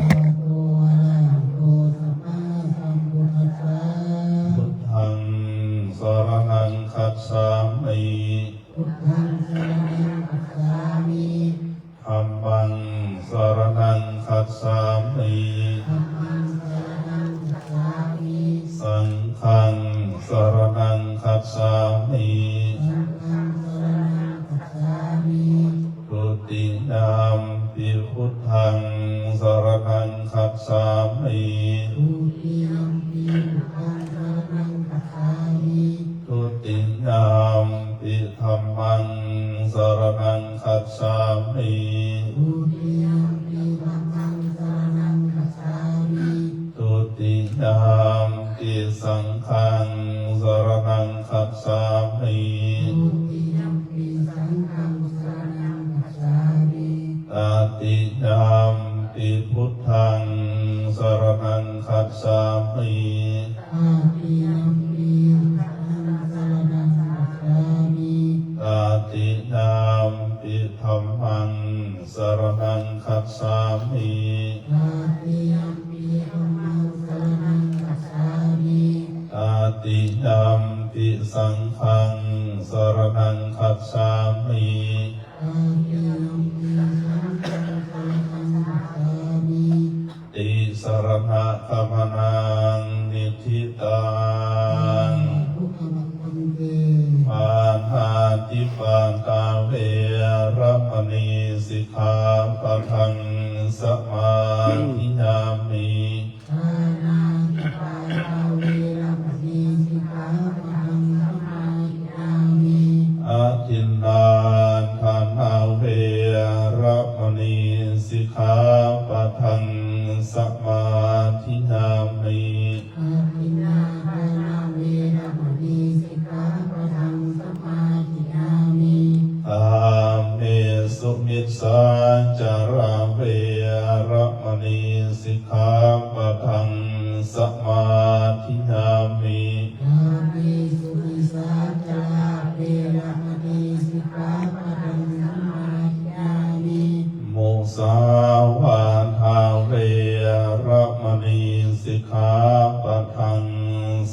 ະວະໂຕ ອະລະຫະໂຕ ສຳມາສຳພຸດທັດສະ Buddhaṃ saraṇaṃ gacchāmi. Buddhaṃ saraṇaṃ gacchāmi. Dhammaṃ saraṇaṃ gacchāmi. Dhammaṃ saraṇaṃ gacchāmi. Saṅghaṃ saraṇaṃ gacchāmi. Saṅghaṃ saraṇaṃ gacchāmi. Dutiyampi buddhaṃ saraṇaṃ gacchāmi. Dutiyampi buddhaṃ saraṇaṃ gacchāmi. Dutiyampi dhammaṃ saraṇaṃ gacchāmi. Dutiyampi dhammaṃ saraṇaṃ gacchāmi. Dutiyampi saṅghaṃ saraṇaṃ gacchāmi. Dutiyampi saṅghaṃ saraṇaṃ gacchāmi. Tatiyampi buddhaṃ saraṇaṃ gacchāmi. Tatiyampi buddhaṃ saraṇaṃ gacchāmi. Tatiyampi dhammaṃ saraṇaṃ gacchāmi. Tatiyampi dhammaṃ saraṇaṃ gacchāmi. Tatiyampi saṅghaṃ saraṇaṃ gacchāmi. Tatiyampi saṅghaṃ saraṇaṃ gacchāmi. Tisaraṇagamanaṃ niṭṭhitaṃ. Sādhu bhante. Pāṇātipātā veramaṇī sikkhāpadaṃ samādiyāmi. Pāṇātipātā veramaṇī sikkhāpadaṃ samādiyāmi. Adinnādānā veramaṇī sikkhāpadaṃ samādiyāmi. Adinnādānā veramaṇī sikkhāpadaṃ samādiyāmi. Kāmesu micchācārā veramaṇī sikkhāpadaṃ samādiyāmi. Kāmesu micchācārā veramaṇī sikkhāpadaṃ samādiyāmi. Musāvādā veramaṇī sikkhāpadaṃ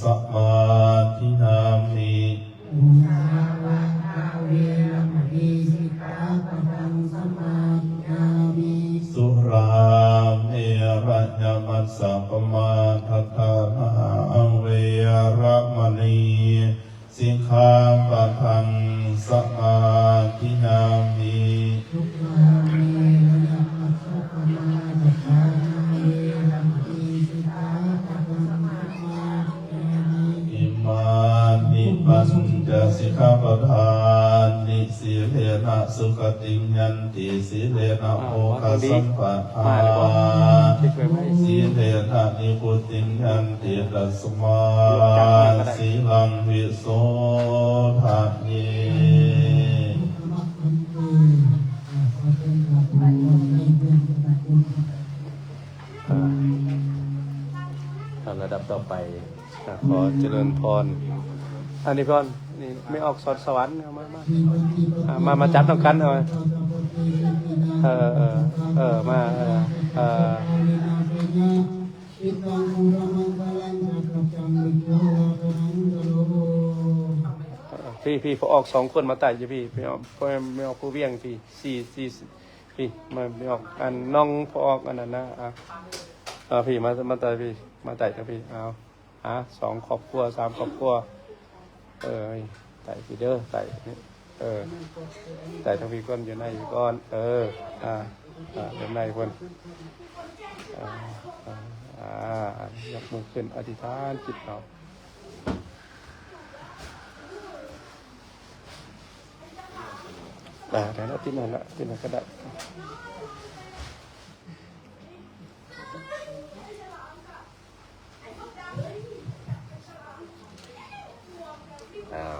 samādiyāmi. Musāvādā veramaṇī sikkhāpadaṃ samādiyāmi. Surāmerayamajjapamādaṭṭhānā veramaṇī sikkhāpadaṃ samādiyāmi. Surāmerayamajjapamādaṭṭhānā veramaṇī sikkhāpadaṃ samādiyāmi. Imāni pañca sikkhāpadāni. Sīlena sugatiṃ yanti, sīlena bhogasampadā, sīlena nibbutiṃ yanti, tasmā sīlaṃ visodhaye. ເອີ ລະດັບຕໍ່ໄປ ອ່າ ຂໍຈະເລີນພອນ ອັນນີ້ພອນ ນີ້ແມ່ອອກສອນສະຫວັນ ເອົາມາ ມາ ອ່າ ມາ ມາຈັບນຳກັນ ເອົາ ເອີ ເອີ ເອີ ມາ ເອີ ເອີ ພີ່ ພີ່ ພໍ່ອອກສອງຄົນມາໄຕ້ຢູ່ພີ່ ພີ່ ພໍ່ແມ່ອອກຜູ້ວຽງພີ່ ສີ່ ສີ່ ພີ່ ມາ ແມ່ອອກ ອັນ ນ້ອງພໍ່ອອກ ອັນນັ້ນນະ ອ່າ ອ່າ ພີ່ ມາ ມາໄຕ້ພີ່ ມາໄຕ້ທາງພີ່ ເອົາ ຫາສອງຄອບຄົວ ສາມຄອບຄົວ ເອີ ໄຕ່ພີເດີ ໄຕ່ ເອີ ໄຕ່ທາງພີກ່ອນ ຢູ່ໃນກ່ອນ ເອີ ອ່າ ອ່າ ຢູ່ໃນພຸ້ນ ອ່າ ອ່າ ອ່າ ຍົກມືຂຶ້ນ ອະທິຖານຈິດເອົາ ອ່າ ໄດ້ລະ ຕິດນັ້ນລະ ຕິດນັ້ນກະໄດ້. ອ້າວ.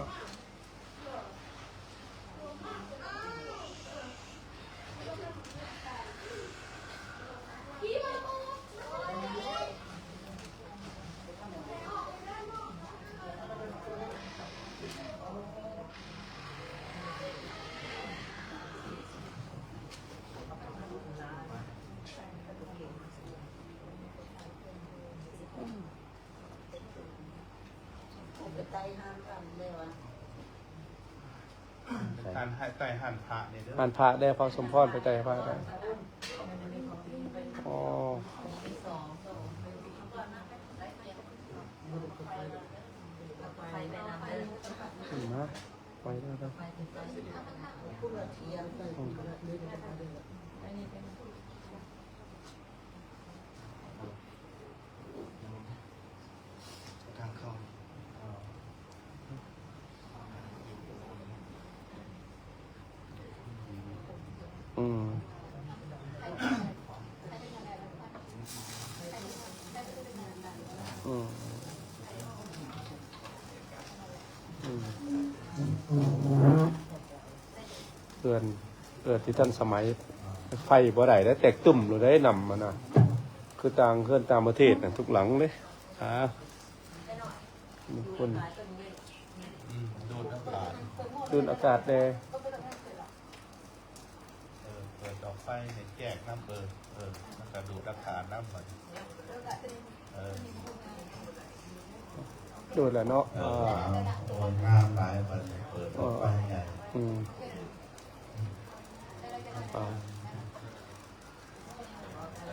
ທ່ານໃຫ້ໄຕ້ຮ້ານພະນີ້ເດີ ຮ້ານພະເດີ ພະສົມພອນໄປໄຕ້ພະໄດ້. ອໍ ຂຶ້ນມາ ໄປເດີ ໄປເດີ ອືມ. ທາງເຂົ້າ ອືມ ອືມ ອືມ. ເຮືອນ ເຮືອນທີ່ທັນສະໄໝ ໄຟບໍ່ໄດ້ແລ້ວ ແຕກຕຶ້ມໂລດເດ້ ນ້ຳຫັ້ນນະ ຄືຕ່າງເຮືອນຕ່າງປະເທດນະ ທຸກຫຼັງເດ້. ອ່າ ຄົນ ອືມ ດູດອາກາດ ດູດອາກາດແດ່. ເອີ ເປີດດອກໄຟໃຫ້ແຈ້ງນຳ ເອີ ເອີ ມັນກະດູດອາກາດນຳບັດນີ້. ເອີ ໂດຍລະເນາະ ເອີ ອ່າ ໂອ້ຍ ງາມຫຼາຍ ບັດນີ້ເປີດອອກໄປໃຫຍ່ ເອີ ອືມ ອ່າ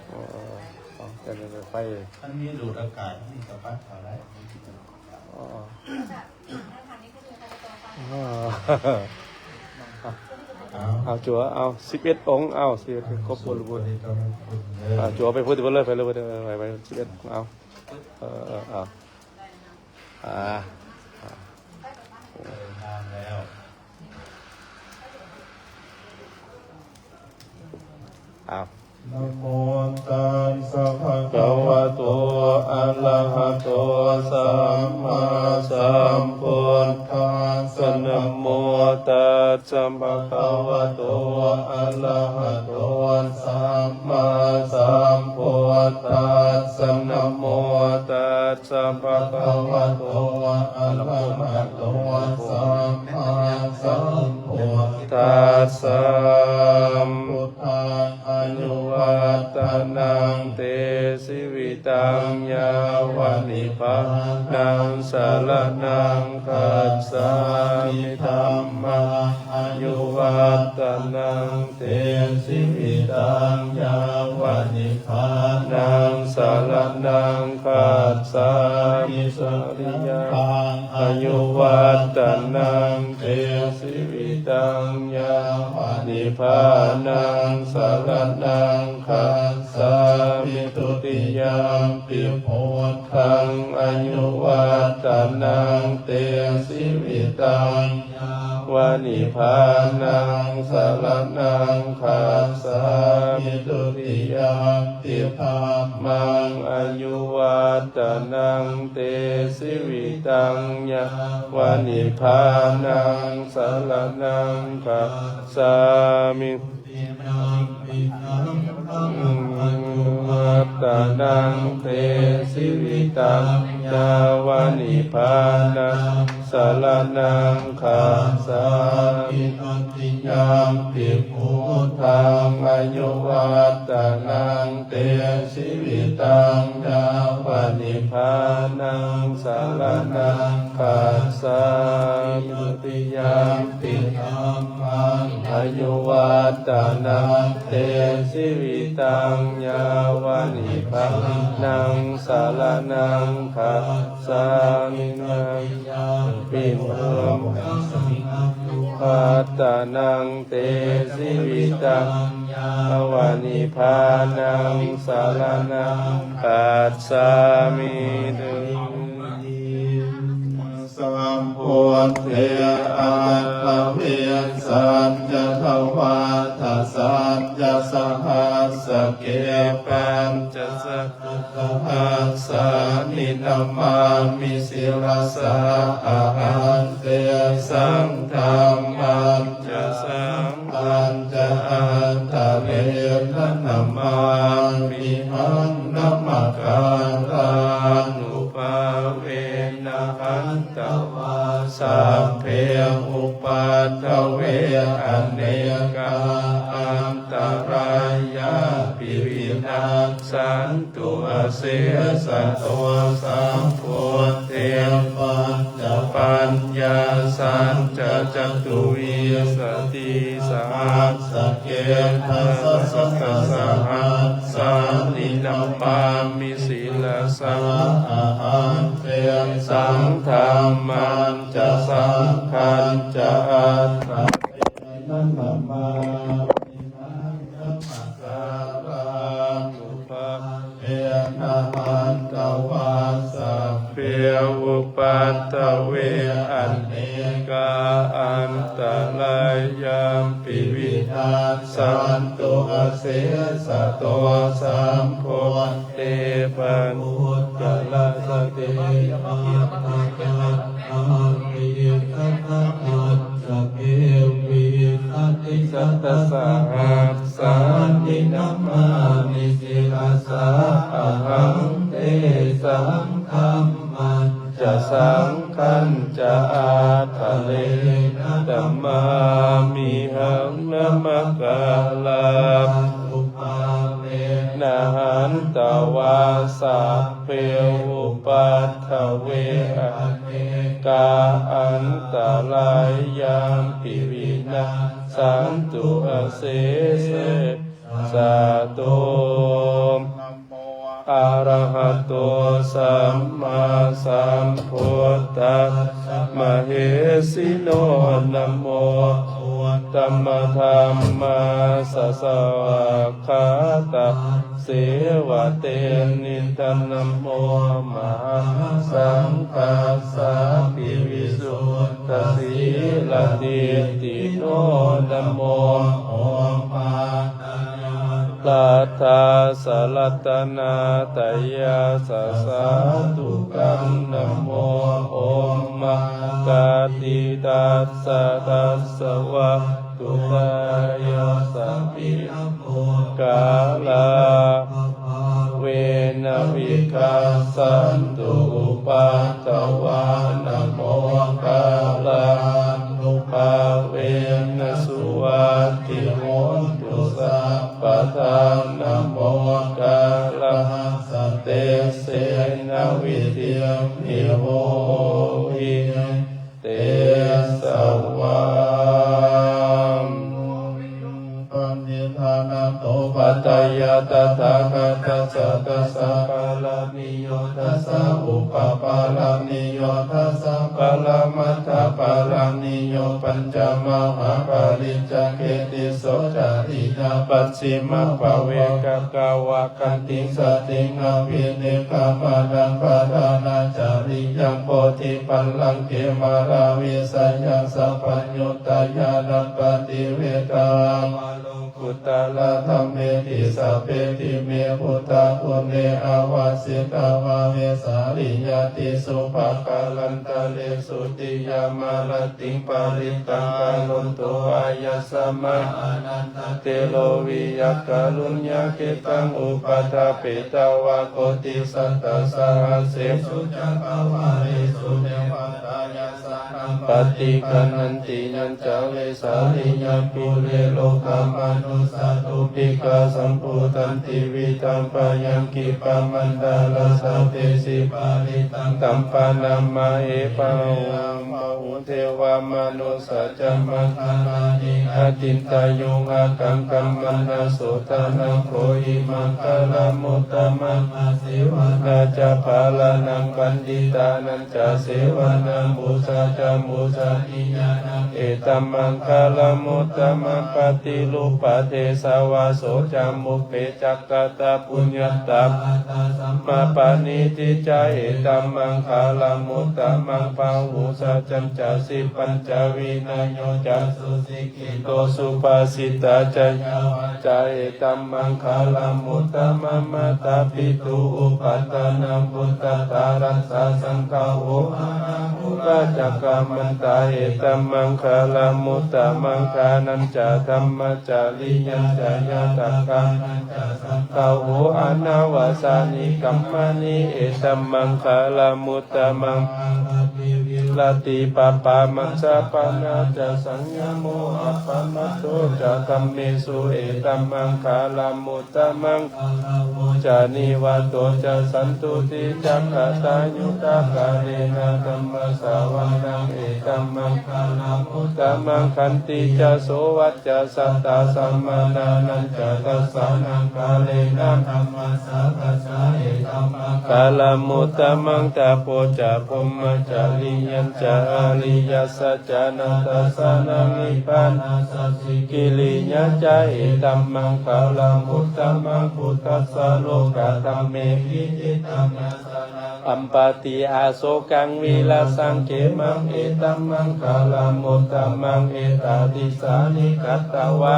ເອີ ເອີ ເອີ ເອີ ເອີ ໄປ ມັນມີດູດອາກາດ ມີສະບັດເຂົ້າໄດ້ ເອີ ເອີ ເອີ ເອົາ ເອົາ ຈົວ ເອົາ ສິບເອັດອົງ ເອົາ ສິບເອັດ ຄົບບໍລິບູນ ເອີ ຈົວໄປພຸ້ນ ໄປເລີຍ ໄປເລີຍ ໄປເລີຍ ໄປ ໄປ ສິບເອັດ ເອົາ ເອີ ເອີ ເອົາ ອ່າ ເອີ ງາມແລ້ວ ເອົາ ນະໂມຕັດສະ ພະຄະວະໂຕ ອະລະຫະໂຕ ສຳມາສຳພຸດທັດສະ ນະໂມຕັດສະ ພະຄະວະໂຕ ອະລະຫະໂຕ ສຳມາສຳພຸດທັດສະ ນະໂມຕັດສະ ພະຄະວະໂຕ ອະລະຫະໂຕ ສຳມາສຳພຸດທັດສະ ທາງ ອາຍຸວັດທະນັງ ເຕ ຊີວິຕັງ ຍາວະ ນິບພານັງ ສະລະນັງ ຄັດສາມິ ທຳມັງ ອາຍຸວັດທະນັງ ເຕ ຊີວິຕັງ ຍາວະ ນິບພານັງ ສະລະນັງ ຄັດສາມິ ສະຣິຍັງ ອາຍຸວັດທະນັງ ເຕ ຊີວິຕັງ ຍາວະ ນິບພານັງ ສະລະນັງ ຄັດສາມິ ທຸຕິຍຳປິ ພຸດທັງ ອາຍຸວັດທະນັງ ເຕ ຊີວິຕັງ ຍາວະ ນິບພານັງ ສະລະນັງ ຄັດສາມິ ທຸຕິຍຳປິ ທຳມັງ ອາຍຸວັດທະນັງ ເຕ ຊີວິຕັງ ຍາວະ ນິບພານັງ ສະລະນັງ ຄັດສາມິ ຍຳປິ ທຳມັງ ອາຍຸວັດທະນັງ ເຕ ຊີວິຕັງ ຍາວະ ນິບພານັງ ສະລະນັງ ຄັດສາມິ ຕະຕິຍຳປິ ພຸດທັງ ອາຍຸວັດທະນັງ ເຕ ຊີວິຕັງ ຍາວະ ນິບພານັງ ສະລະນັງ ຄັດສາມິ ຕະຕິຍຳປິ ທຳມັງ ອາຍຸວັດທະນັງ ເຕ ຊີວິຕັງ ຍາວະ ນິບພານັງ ສະລະນັງ ຄັດສາມິ ຕະຕິຍຳປິ ທຳມັງ ອາຍຸວັດທະນັງ ເຕ ຊີວິຕັງ ຍາວະ ນິບພານັງ ສະລະນັງ ຄັດສາມິ ເທີນ. ສຳພຸດເທ ອັດຖະວິສສັນຈະທະວັດຖະສັນຈະ ສະຫັດສະເກ ປັນຈະສະ ກະຫັດສາມິ ນະມາມິ ສິລະສາ ອະຫັນເຕ ສັງ ທຳມັນຈະ ສັງ ປັນຈະ ອັນຕະເລນະ ນະມາມິຫັງ ນະມະກາລານຸພາເວນະ ຫັນ ຕະວາ ສັບເພ ອຸປັດທະເວ ອະເນກາ ອັນຕະລາຍາປິ ວິນາສສັນຕຸ ອະເສສະໂຕ ສຳພຸດເທ ປັນຈະ ປັ ตุวิสติสหัสสะเก ทัสสะสัตตะสหัสสานิ นะมามิ ศิรสาอะหัง เตสัง ธัมมัญจะสังฆัญจะ อัฏฐะเตนะ นะมามิหัง นะมะการานุภาเวนะ หันตะวา สัพเพ อุปัฏฐะเว อะเนกา อันตะรายาปิ วินาสสันตุ อเสสะโต สัพพันเต พะพุทธรัตเต อัตถะกัตถาปิ สัตถะกัตถะเก วิสติสัตตะสหัสสานิ นะมามิ ศิรสาอะหัง เตสัง ธัมมัญจะสังฆัญจะ อัฏฐะเรนะ นะมามิหัง นะมะการานุภาเวนะ หันตะวา สัพเพ อุปัฏฐะเว อะเนกา อันตะรายาปิ วินาสสันตุ อเสสะโต อะระหะโต สัมມາສຳພຸດທັດສະ ມະເຫສິໂນ ນະໂມ ໂອດຕະມະທຳມາສະ ສະຫວາກຂາຕະ ເສວະເຕນະ ນະໂມ ມະຫາສັງຄັດສາປິ ວິສຸດທະສີລະດິດຖິໂນ ນະໂມ ໂອພາ ລັດຖາສະລັດຕະນາຕະຍາສະ ສາທຸກັງ ນະໂມ ໂອມາກາຕິຕັດສະ ຕັດສະວະ ຕຸຕາຍາສະປິ ນະໂມ ກາລາ ພະວາເວນະ ວິຄັດສັນຕຸ ອຸປັດຖະວາ ນະໂມ ກາລານຸພາເວນະ ສຸວັດທິໂຫນຕຸ ສັບ ປະທານ ນະໂມ ກາລະຫັດສະ ເຕເສນະ ວິທິງ ວິໂຫຫິງ ເຕສະວັງ ປະນິທານະໂຕ ປັດຈະຍະຕະຖາຄະຕັດສະ ທັດສະ ກະລະ ນິໂຍທັດສະ ອຸປະປາລະນິໂຍທັດສະ ປະລະມັດຖະປາລະນິໂຍ ປັນຈະມະຫາປະລິດຈະເກຕິໂສ ຈະລິຍາປັດຊິມະພະເວກະກະວະກັນຕິງ ສະຕິງ ອະພິນິກຂະມະນັງ ປະທານະຈະລິຍັງ ໂພທິບັນລັງເກ ມາລາວິສະຍັງ ສັບພະຍຸດຕະຍານະປະຕິເວທາ ໂລກຸດຕະລະທຳເມຕິ ສັບເພຕິເມ ພຸດທະກຸເນ ອາວາສິດຖາວາ ເວສາລິຍະຕິສຸພະກາລັນຕະເລສຸ ຕິຍາມາລະຕິງ ປະລິດຕັງ ກະໂລໂຕ ອາຍະສະມາ ອານັນທະເຖໂລ ວິຍະກະລຸນຍາກິດຕັງ ອຸປະຖະເປຕະວາ ໂກຕິສັດຕະສະຫັດເສສຸ ຈັກກະວາເລສຸ ເທວະຕາ ຍະ ສານັງ ປະຕິກະນັນຕິ ຍັນຈະ ເວສາລິຍະ ປຸເຣ ໂລກາມະນຸດສະ ຕຸມປິກາ ສຳພູຕັນ ຕີວິຕັງ ພະຍັງ ຄີປະມັນດາລະ ສະເພ ສິປະລິດຕັງ ຕັມປະນາມະ ເອ ພະຫຸ ພະຫຸ ເທວະມະນຸດສະ ຈະມັງຄະລານິ ອະຈິນຕະຍຸງ ອາກັງກະມະນະ ໂສທານັງ ໂຄຫິ ມັງຄະລະມຸດຕະມັງ ອາເສວະນາ ຈະ ພາລານັງ ບັນດິຕານັນຈະ ເສວະນາ ປູຊາ ຈະ ປູຊານິຍານັງ ເອຕັມມັງຄະລະມຸດຕະມັງ ປະຕິຮູບປະເທສະວາໂສ ຈະ ມຸບເປ ຈັກກະຕະ ປຸນຍະຕາ ອັດຕະ ສຳມາປະນິທິ ຈະ ເອຕັມມັງຄະລະມຸດຕະມັງ ພະຫຸສະຈັນຈະ ສິບປັນຈະ ວິນະໂຍ ຈະ ສຸສິກ ຂິໂຕ ສຸພາສິຕາ ຈະ ຍາວາຈາ ເອຕັມມັງຄະລະມຸດຕະມັງ ມາຕາປິຕຸ ອຸປັດຖານັງ ພຸດທະທາຣັດສະ ສັງຄະໂຫ ອານາ ປູລາ ຈັກກະມັນຕາ ເອຕັມມັງຄະລະມຸດຕະມັງ ທານັນຈະ ທຳມະຈະລິຍັນຈະ ຍາຕະການັນຈະ ສັງຄະໂຫ ອານາວາສານິ ກຳມານິ ເອຕັມມັງຄະລະມຸດຕະມັງ ມາລະຕິ ລະຕິປະປາມັນສະປະນາຈະ ສັງຍະໂມອະປະມາໂທຈະ ທຳເມສຸ ເອຕັມມັງຄະລະມຸດຕະມັງ ກາລະໂວຈານິວາໂຕຈະ ສັນຕຸຕິຈັກກະຕາຍຸຕາກາເລນະ ທຳມະສະວະນັງ ເອຕັມມັງຄະລະມຸດຕະມັງ ຂັນຕິຈະ ໂສວັດຈະ ສັດຕາ ສະມະນານັນຈະ ທັດສານັງກາເລນະ ທຳມະສາກະສາ ເອຕັມມັງຄະລະມຸດຕະມັງ ຕະໂປຈະ ພົມມະຈະຣິຍັນຈະ ອະລິຍະສັດຈານະ ທັດສານັງ ນິບບານາສະ ສິກິລິຍາຈະ ເອຕັມມັງຄະລະມຸດຕະມັງ ພຸດທັດສະ ໂລກະທຳເມ ວິຈິດຕັງ ຍາສະ ອຳປະຕິ ອະໂສກັງ ວິລະສັງ ເຂມັງ ເອຕັມມັງຄະລະມຸດຕະມັງ ເອຕາຕິສານິ ກັດຕະວາ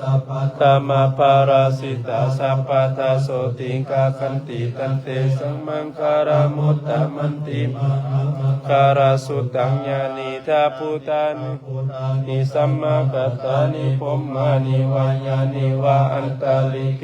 ສະພັດຕະມະ ປະລາສິຕາ ສັບປະທາ ໂສຕິງກາຄັນຕິ ຕັນເຕ ສະມັງຄະລະມຸດຕະມັນຕິ ມະຫາມັງຄະລະສຸຕັງ ຍານີ ທາ ພຸດທາ ພຸດທານິ ສຳມາກັດຕານິ ພົມມານິ ວາຍານິ ວາ ອັນຕະລິເກ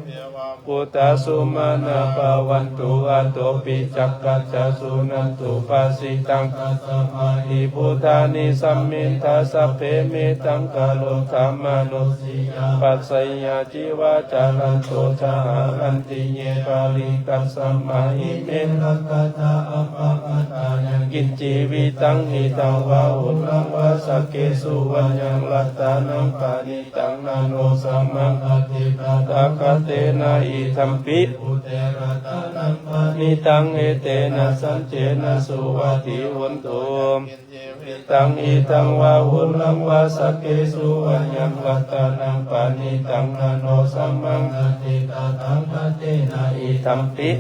ເທວາ ບຸດທາ ສຸມານາ ພະວັນຕຸ ອະໂຕ ປິ ຈັກຂັດຈະ ສຸນັນຕຸ ພາສິຕັງ ຕັດສະມາ ອິ ບຸດທານິ ສະມິດທາ ສັບເພ ເມຕັງ ກະໂຣທາ ມະນຸດສະຍາ ປັດຊະຍາ ຈີວາ ຈະລັນໂຕ ຈະຫາລັນຕິ ເຍ ປະລິງ ຕັດສະມາ ອິ ເມ ລັກຂະຕາ ອະປະມາດຕາ ຍັງ ກິນ ຈີວິຕັງ ອີ ທັງ ວາ ຫຸນ ລັງ ວາ ສັກເກ ສຸ ວັນ ຍັງ ລັດຕານັງ ປະນີ ຕັງ ນະໂນ ສະມັງ ອັດຖິ ຕະຖາຄະເຕນະ ອີ ທັມປິ ບຸດເທ ລັດຕານັງ ປະນີຕັງ ເອເຕນະ ສັນເຈນະ ສຸວັດທີ ໂຫນຕຸ ຈີວິຕັງ ອີ ທັງ ວາ ຫຸນ ລັງ ວາ ສັກເກ ສຸ ວັນ ຍັງ ລັດຕານັງ ປະນີຕັງ ນະໂນ ສະມັງ ອັດຖິ ຕະຖາຄະເຕນະ ອີ ທັມປິ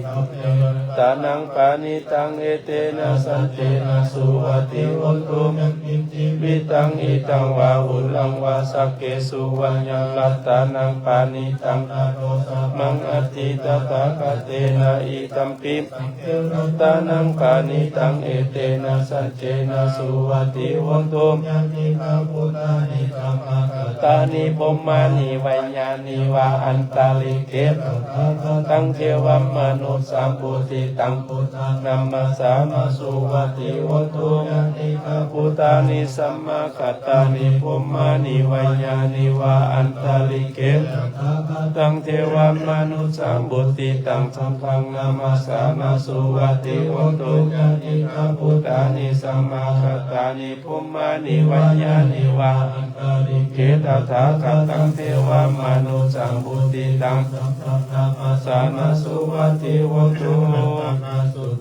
ຕານັງ ປະນີຕັງ ເອເຕນະ ສັນເຈນະ ສຸວັດທີ ໂຫນຕຸ ຍັງ ກິນ ຈີວິຕັງ ອີ ທັງ ວາ ຫຸນ ລັງ ວາ ສັກເກ ສຸ ວັນ ຍັງ ລັດຕານັງ ປະນີຕັງ ນະໂນ ສະມັງ ອັດຖິ ຕະຖາຄະເຕນະ ອີ ທັມປິ ສັກເກ ລັດຕານັງ ປະນີຕັງ ເອເຕນະ ສັນເຈນະ ສຸວັດທີ ໂຫນຕຸ ຍານິ ທາ ພຸດທານິ ສຳມາກັດຕານິ ພົມມານິ ວາຍາ ນິ ວາ ອັນຕະລິເກ ຕະຖາຄະຕັງ ເທວະມະນຸດສະບຸດທິຕັງ ພຸດທັງ ນະມັດສາມະ ສຸວັດທີ ໂຫນຕຸ ຍານິ ທາ ພຸດທານິ ສຳມາກັດຕານິ ພົມມານິ ວາຍາ ນິ ວາ ອັນຕະລິເກ ຕະຖາຄະຕັງ ເທວະມະນຸດສະບຸດທິຕັງ ສັງຄັງ ນະມັດສາມະ ສຸວັດທີ ໂຫນຕຸ ຍານິ ທາ ພຸດທານິ ສຳມາກັດຕານິ ພົມມານິ ວາຍາ ນິ ວາ ອັນຕະລິເກ ຕະຖາຄະຕັງ ເທວະມະນຸດສະບຸດທິຕັງ ສັງຄັງ ນະມັດສາມະ ສຸວັດທີ ໂຫນຕຸ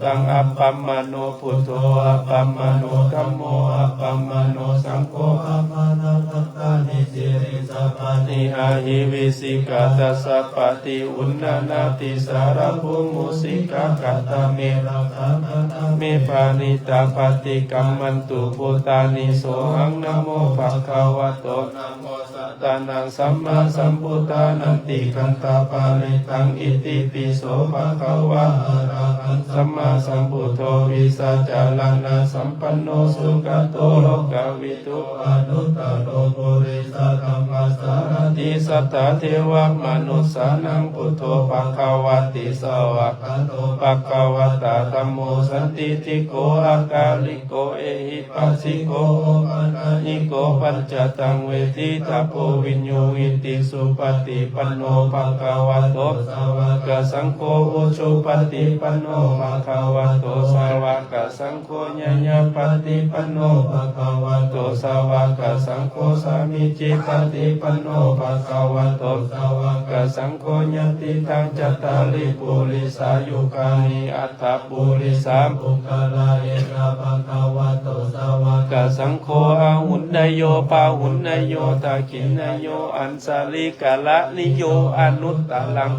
ຕັງ ອັບປະມະໂນ ພຸດໂທ ອັບປະມະໂນ ທຳໂມ ອັບປະມະໂນ ສັງໂຄ ປະມານະວັດຕານິ ສິລິສະພານິ ອະຫິວິສິກາ ຕະສະປະຕິ ອຸນນານາຕິ ສາລະພູ ມຸສິກາ ກະຕະເມ ລັກຂະ ກະຕະເມ ປານິຕາ ປະຕິກຳມັນຕຸ ພຸດທານິ ໂສຫັງ ນະໂມ ພະຄະວະໂຕ ນະໂມ ສະຕານັງ ສຳມາສຳພຸດທານັນຕິ ຄັນທະປະລິຕັງ ອິຕິປິ ໂສ ພະຄະວາ ອະລະຫັງ ສຳມາສຳພຸດໂທ ວິຊາຈາລະນະສຳປັນໂນ ສຸກະໂຕ ໂລກະວິ ໂຕ ອະນຸດຕະໂລ ປຸລິສະທຳມະສາລະຖິ ສັດຖາເທວະມະນຸດສານັງ ພຸດໂທ ພະຄະວະຕິ ສະວາກະໂຕ ພະຄະວະຕາ ທຳໂມ ສັນທິຕິໂກ ອາກາລິໂກ ເອຫິປັດສິໂກ ໂອປະນາຍິໂກ ປັນຈະຕັງ ເວທິຕະໂພ ວິນໂຍ ວິນຕິ ສຸປະຕິປັນໂນ ພະຄະວະໂຕ ສາວະກະສັງໂຄ ອຸຈຸປະຕິປັນໂນ ພະຄະວະໂຕ ສາວະກະສັງ ໂຄ ຍາຍາປະຕິປັນໂນ ພະຄະວະໂຕ ສາວະກະສັງໂຄ ສາມີຈິປະຕິປັນໂນ ພະຄະວະໂຕ ສາວະກະສັງໂຄ ຍະຕິທັງ ຈັດຕາລິ ປຸລິສາຍຸການິ ອັດຖະ ປຸລິສະ ປຸກຄະລາ ເອຕະ ພະຄະວະໂຕ ສາວະກະສັງໂຄ ອາຫຸນນະໂຍ ປາຫຸນນະໂຍ ທັກຂິນນະໂຍ ອັນສະລີກະລະນິໂຍ ອະນຸດຕະລັງ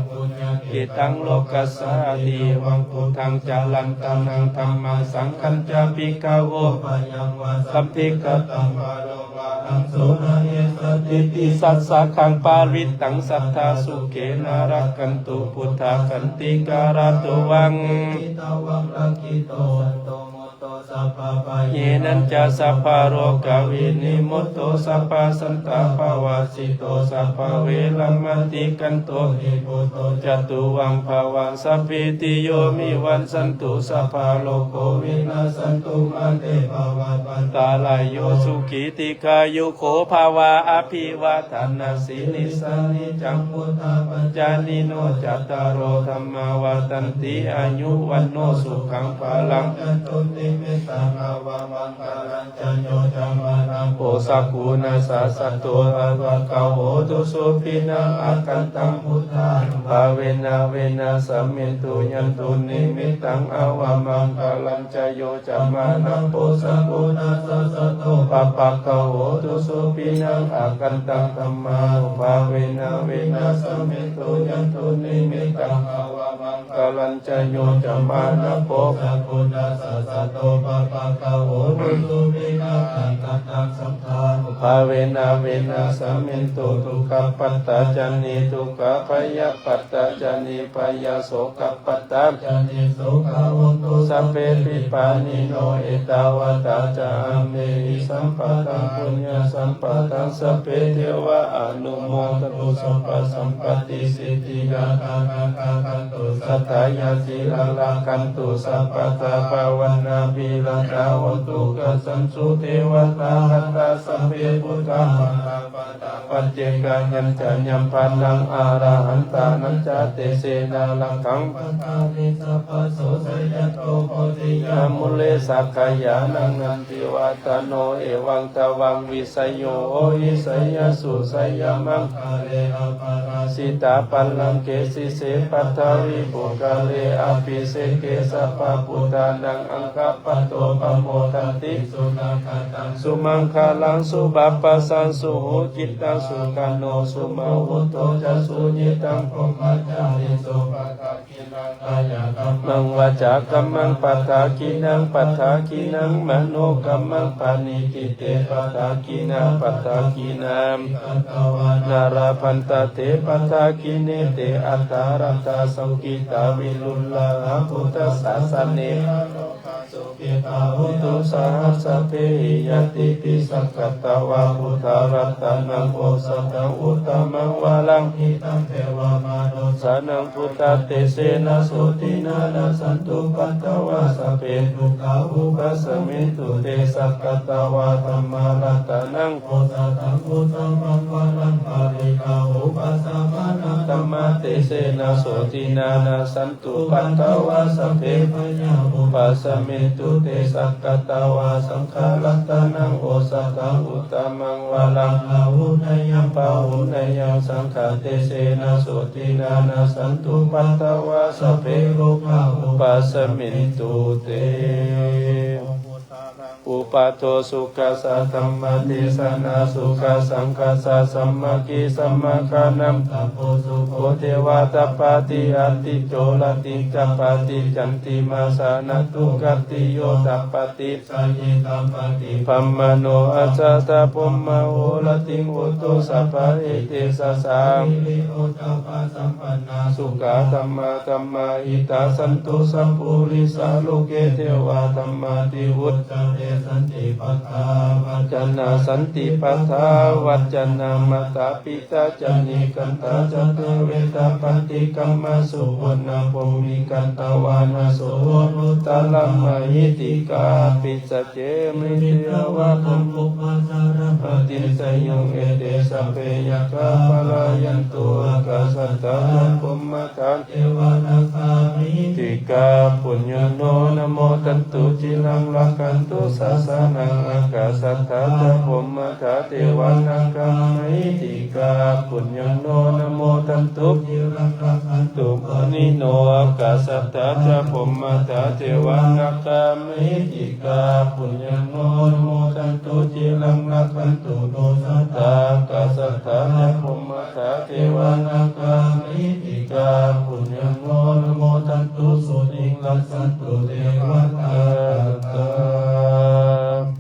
ເກຕັງ ໂລກັດສາ ເອວັງ ພຸດທັງ ຈະລັນຕະນັງ ທຳມັງ ສັງຄັນຈາ ພິກຂະໂວ ພະຍັງ ວາ ສຳພິກຂະຕັງ ວາໂລ ວາຫັງ ໂສ ນະ ເອສະ ທິຕິ ສັດສາຄັງ ປາຣິດຕັງ ສັດທາ ສຸເຂນະ ລັກຂັນຕຸ ພຸດທາ ສັນຕິກາລະໂຕ ວັງ ລັກຂິຕະວັງ ລັກຂິໂຕ ສັນໂຕ ມຸດ Sabbabhayenañca sabbarogavinimutto sabbasantāpavajjito sabbaveramatikkanto nibbuto ca tuvaṃ bhava. Sabbītiyo vivajjantu sabbarogo vinassantu mā te bhavatvantarāyo sukhī dīghāyuko bhava. Abhivādanasīlissa niccaṃ vuḍḍhāpacāyino cattāro dhammā vaḍḍhanti āyu vaṇṇo sukhaṃ balaṃ. Yandunnimittaṃ avamaṅgalañca yo cāmanāpo sakuṇassa saddo pāpaggaho dussupinaṃ akantaṃ buddhānubhāvena vināsamentu. Yandunnimittaṃ avamaṅgalañca yo cāmanāpo sakuṇassa saddo pāpaggaho dussupinaṃ akantaṃ dhammānubhāvena vināsamentu. Yandunnimittaṃ avamaṅgalañca yo cāmanāpo sakuṇassa saddo pāpaggaho dussupinaṃ akantaṃ saṅghānubhāvena vināsamentu. Dukkhappattā ca niddukkhā bhayappattā ca nibbhayā sokappattā ca nissokā hontu sabbepi pāṇino. Ettāvatā ca amhehi sambhataṃ puññasampadaṃ sabbe devānumodantu sabbasampattisiddhiyā. Dānaṃ dadantu saddhāya sīlaṃ rakkhantu sabbadā bhāvanābhiratā hontu gacchantu devatāgatā. Sabbe buddhā balappattā paccekānañca ñāṇapalaṃ arahantānañca tejena rakkhaṃ bandhāmi sabbaso. Jayanto bodhiyā mūle sakyānaṃ nandivaḍḍhano evaṃ tvaṃ vijayo hohi jayassu jayamaṅgale aparājitapallaṅke sīse paṭhavipokkhare abhiseke sabbabuddhānaṃ aggappatto pamodati. Sunakkhattaṃ sumaṅgalaṃ supabhātaṃ suhuṭṭhitaṃ sukhaṇo sumuhutto ca suyiṭṭhaṃ brahmacārisu padakkhiṇaṃ kāyakammaṃ vācākammaṃ padakkhiṇaṃ padakkhiṇaṃ manokammaṃ paṇidhī te padakkhiṇā padakkhiṇāni katvāna labhantatthe padakkhiṇe. Te atthaladdhā sukhitā viruḷhā buddhasāsane arogā sukhitā hontu saha sabbehi ñātibhi. Sakkatvā buddharatanaṃ osathaṃ uttamaṃ varaṃ hitaṃ devamanussānaṃ buddhatejena sotthinā nassantupaddavā sabbe dukkhā vūpasamentu te. Sakkatvā dhammaratanaṃ osathaṃ uttamaṃ varaṃ pariḷāhūpasamanaṃ dhammatejena sotthinā nassantupaddavā sabbe bhayā vūpasamentu te. Sakkatvā saṅgharatanaṃ osathaṃ uttamaṃ varaṃ āhuneyyaṃ pāhuneyyaṃ saṅghatejena sotthinā nassantupaddavā sabbe rogā vūpasamentu te. Uppādo sukhā saddhammadesanā sukhā saṅghassa sāmaggī samaggānaṃ tapo sukho devā tapati ādicco rattiṃ tapati candimā sanādho khattiyo tapati jhāyī tapati brāhmaṇo ajātabbrahmā horattiṃ buddho sabbaetesā sabbahīti oddhappasam pannā sukhā dhammadhammā hitāya santo sappurisā loke devadhammāti vuccare. Santi pakkhā avañcanā santi pādā avañcanā mātā pitā ca nikkhantā ca dveca paṭikkama. Suvaṇṇabhūmiṃ gantvāna sovaṇṇamahiddhikā pissa ce nibbindetha vā taṃ bhummā saraṃ padiccayuṃ. Ete sabbe yakkhā palāyantu ākāsaṭṭhā ca bhummaṭṭhā ca devā nāgā mahiddhikā puññaṃ no anumodantu ciraṃ rakkhantu sāsanaṃ. Ākāsaṭṭhā ca bhummaṭṭhā devā nāgā mahiddhikā puññaṃ no anumodantu ciraṃ rakkhantu pāṇino. Ākāsaṭṭhā ca bhummaṭṭhā devā nāgā mahiddhikā puññaṃ no anumodantu ciraṃ rakkhantu no sadā. Ākāsaṭṭhā ca bhummaṭṭhā devā nāgā mahiddhikā puññaṃ no anumodantu sotthiṃ gacchantu devatāgatā.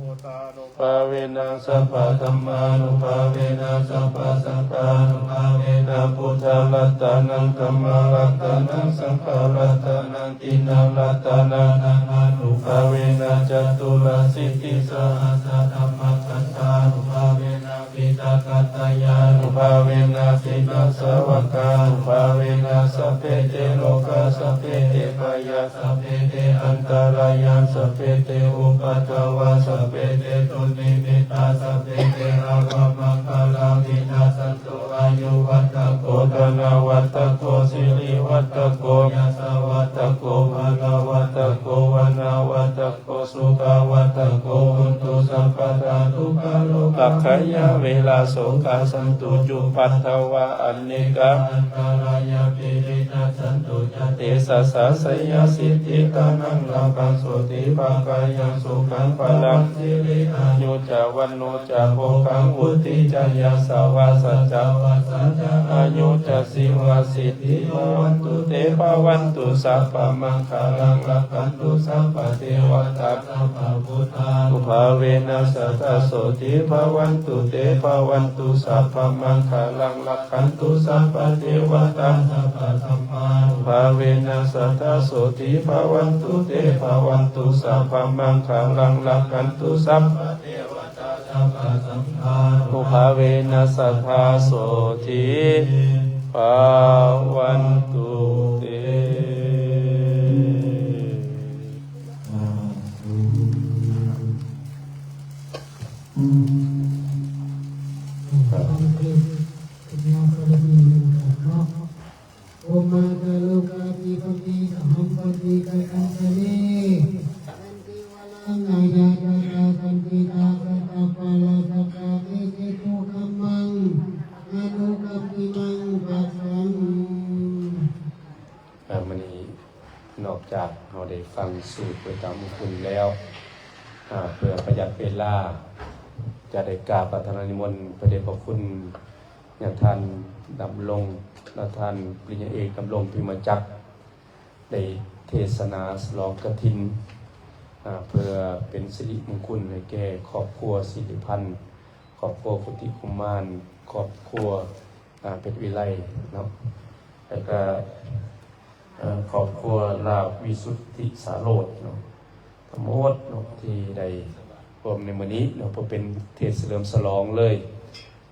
Buddhānubhāvena sabbadhammānubhāvena sabbasaṅghānubhāvena buddharatanaṃ dhammaratanaṃ saṅgharatanaṃ tiṇṇaṃ ratanānaṃ ānubhāvena ca Siddhisahassatamakkhandhānubhāvena piṭakattayānubhāvena jinasāvakānubhāvena sabbe te rogā sabbe te bhayā sabbe te antarāyā sabbe te upaddavā sabbe te dunnimittā sabbe te avamaṅgalā vinassantu. Āyuvaḍḍhako dhanavaḍḍhako sirivaḍḍhako yasavaḍḍhako balavaḍḍhako vaṇṇavaḍḍhako sukhavaḍḍhako hotu sabbadā. Dukkharogabhayā verā sokā sattu cupaddavā anekā antarāyāpi vinassantu ca tejasā. Jayasiddhi dhanaṃ lābhaṃ sotthi bhāgyaṃ sukhaṃ balaṃ siri āyu ca vaṇṇo ca bhogaṃ vuḍḍhī ca yasavā satavassā ca āyū ca jīvasiddhī bhavantu te. Bhavatu sabbamaṅgalaṃ rakkhantu sabbadevatā sabbabuddhānubhāvena sadā sotthī bhavantu te. Bhavatu sabbamaṅgalaṃ rakkhantu sabbadevatā sabbasaṅghānubhāvena sadā sotthī bhavantu te. Bhavatu sabbamaṅgalaṃ rakkhantu sabbadevatā sabbasaṅghānubhāvena sadā sotthī bhavantu te. ໂອມມາຈາໂລກາທິປະຕິ ສະຫັງປະຕິກະຕັນຈະເລ ສັນຕິວະລັງອາຍາຈາຕາ ສັນຕິຕາ ສັດຕະປາລາສະກາ ເອເຈຕຸຄັມມັງ ອະນຸກັມປິມັງ ປັດສັງ. ເອີ ມື້ນີ້ນອກຈາກເຮົາໄດ້ຟັງສູດໄປຕາມມຸງຄຸນແລ້ວ ອາ ເພື່ອປະຢັດເວລາ ຈະໄດ້ກາບອາລາທະນານິມົນພະເດດພະຄຸນ ຍາທ່ານດຳລົງ ແລະ ທ່ານປະລິນຍາເອກ ດຳລົງ ພິມມະຈັກ ໄດ້ເທດສະໜາສະຫຼອງກະຖິນ ອາ ເພື່ອເປັນສິລິມຸງຄຸນໃຫ້ແກ່ຄອບຄົວສິລິພັນ ຄອບຄົວໂກຕິກຸມານ ຄອບຄົວ ອາ ເພັດວິໄລເນາະ ແລ້ວກະ ເອີ ຄອບຄົວລາວວິສຸດທິສາໂລດເນາະ ທັງໝົດເນາະ ທີ່ໄດ້ຮ່ວມໃນມື້ນີ້ເນາະ ເພື່ອເປັນເທດສະເຫຼີມສະຫຼອງເລີຍ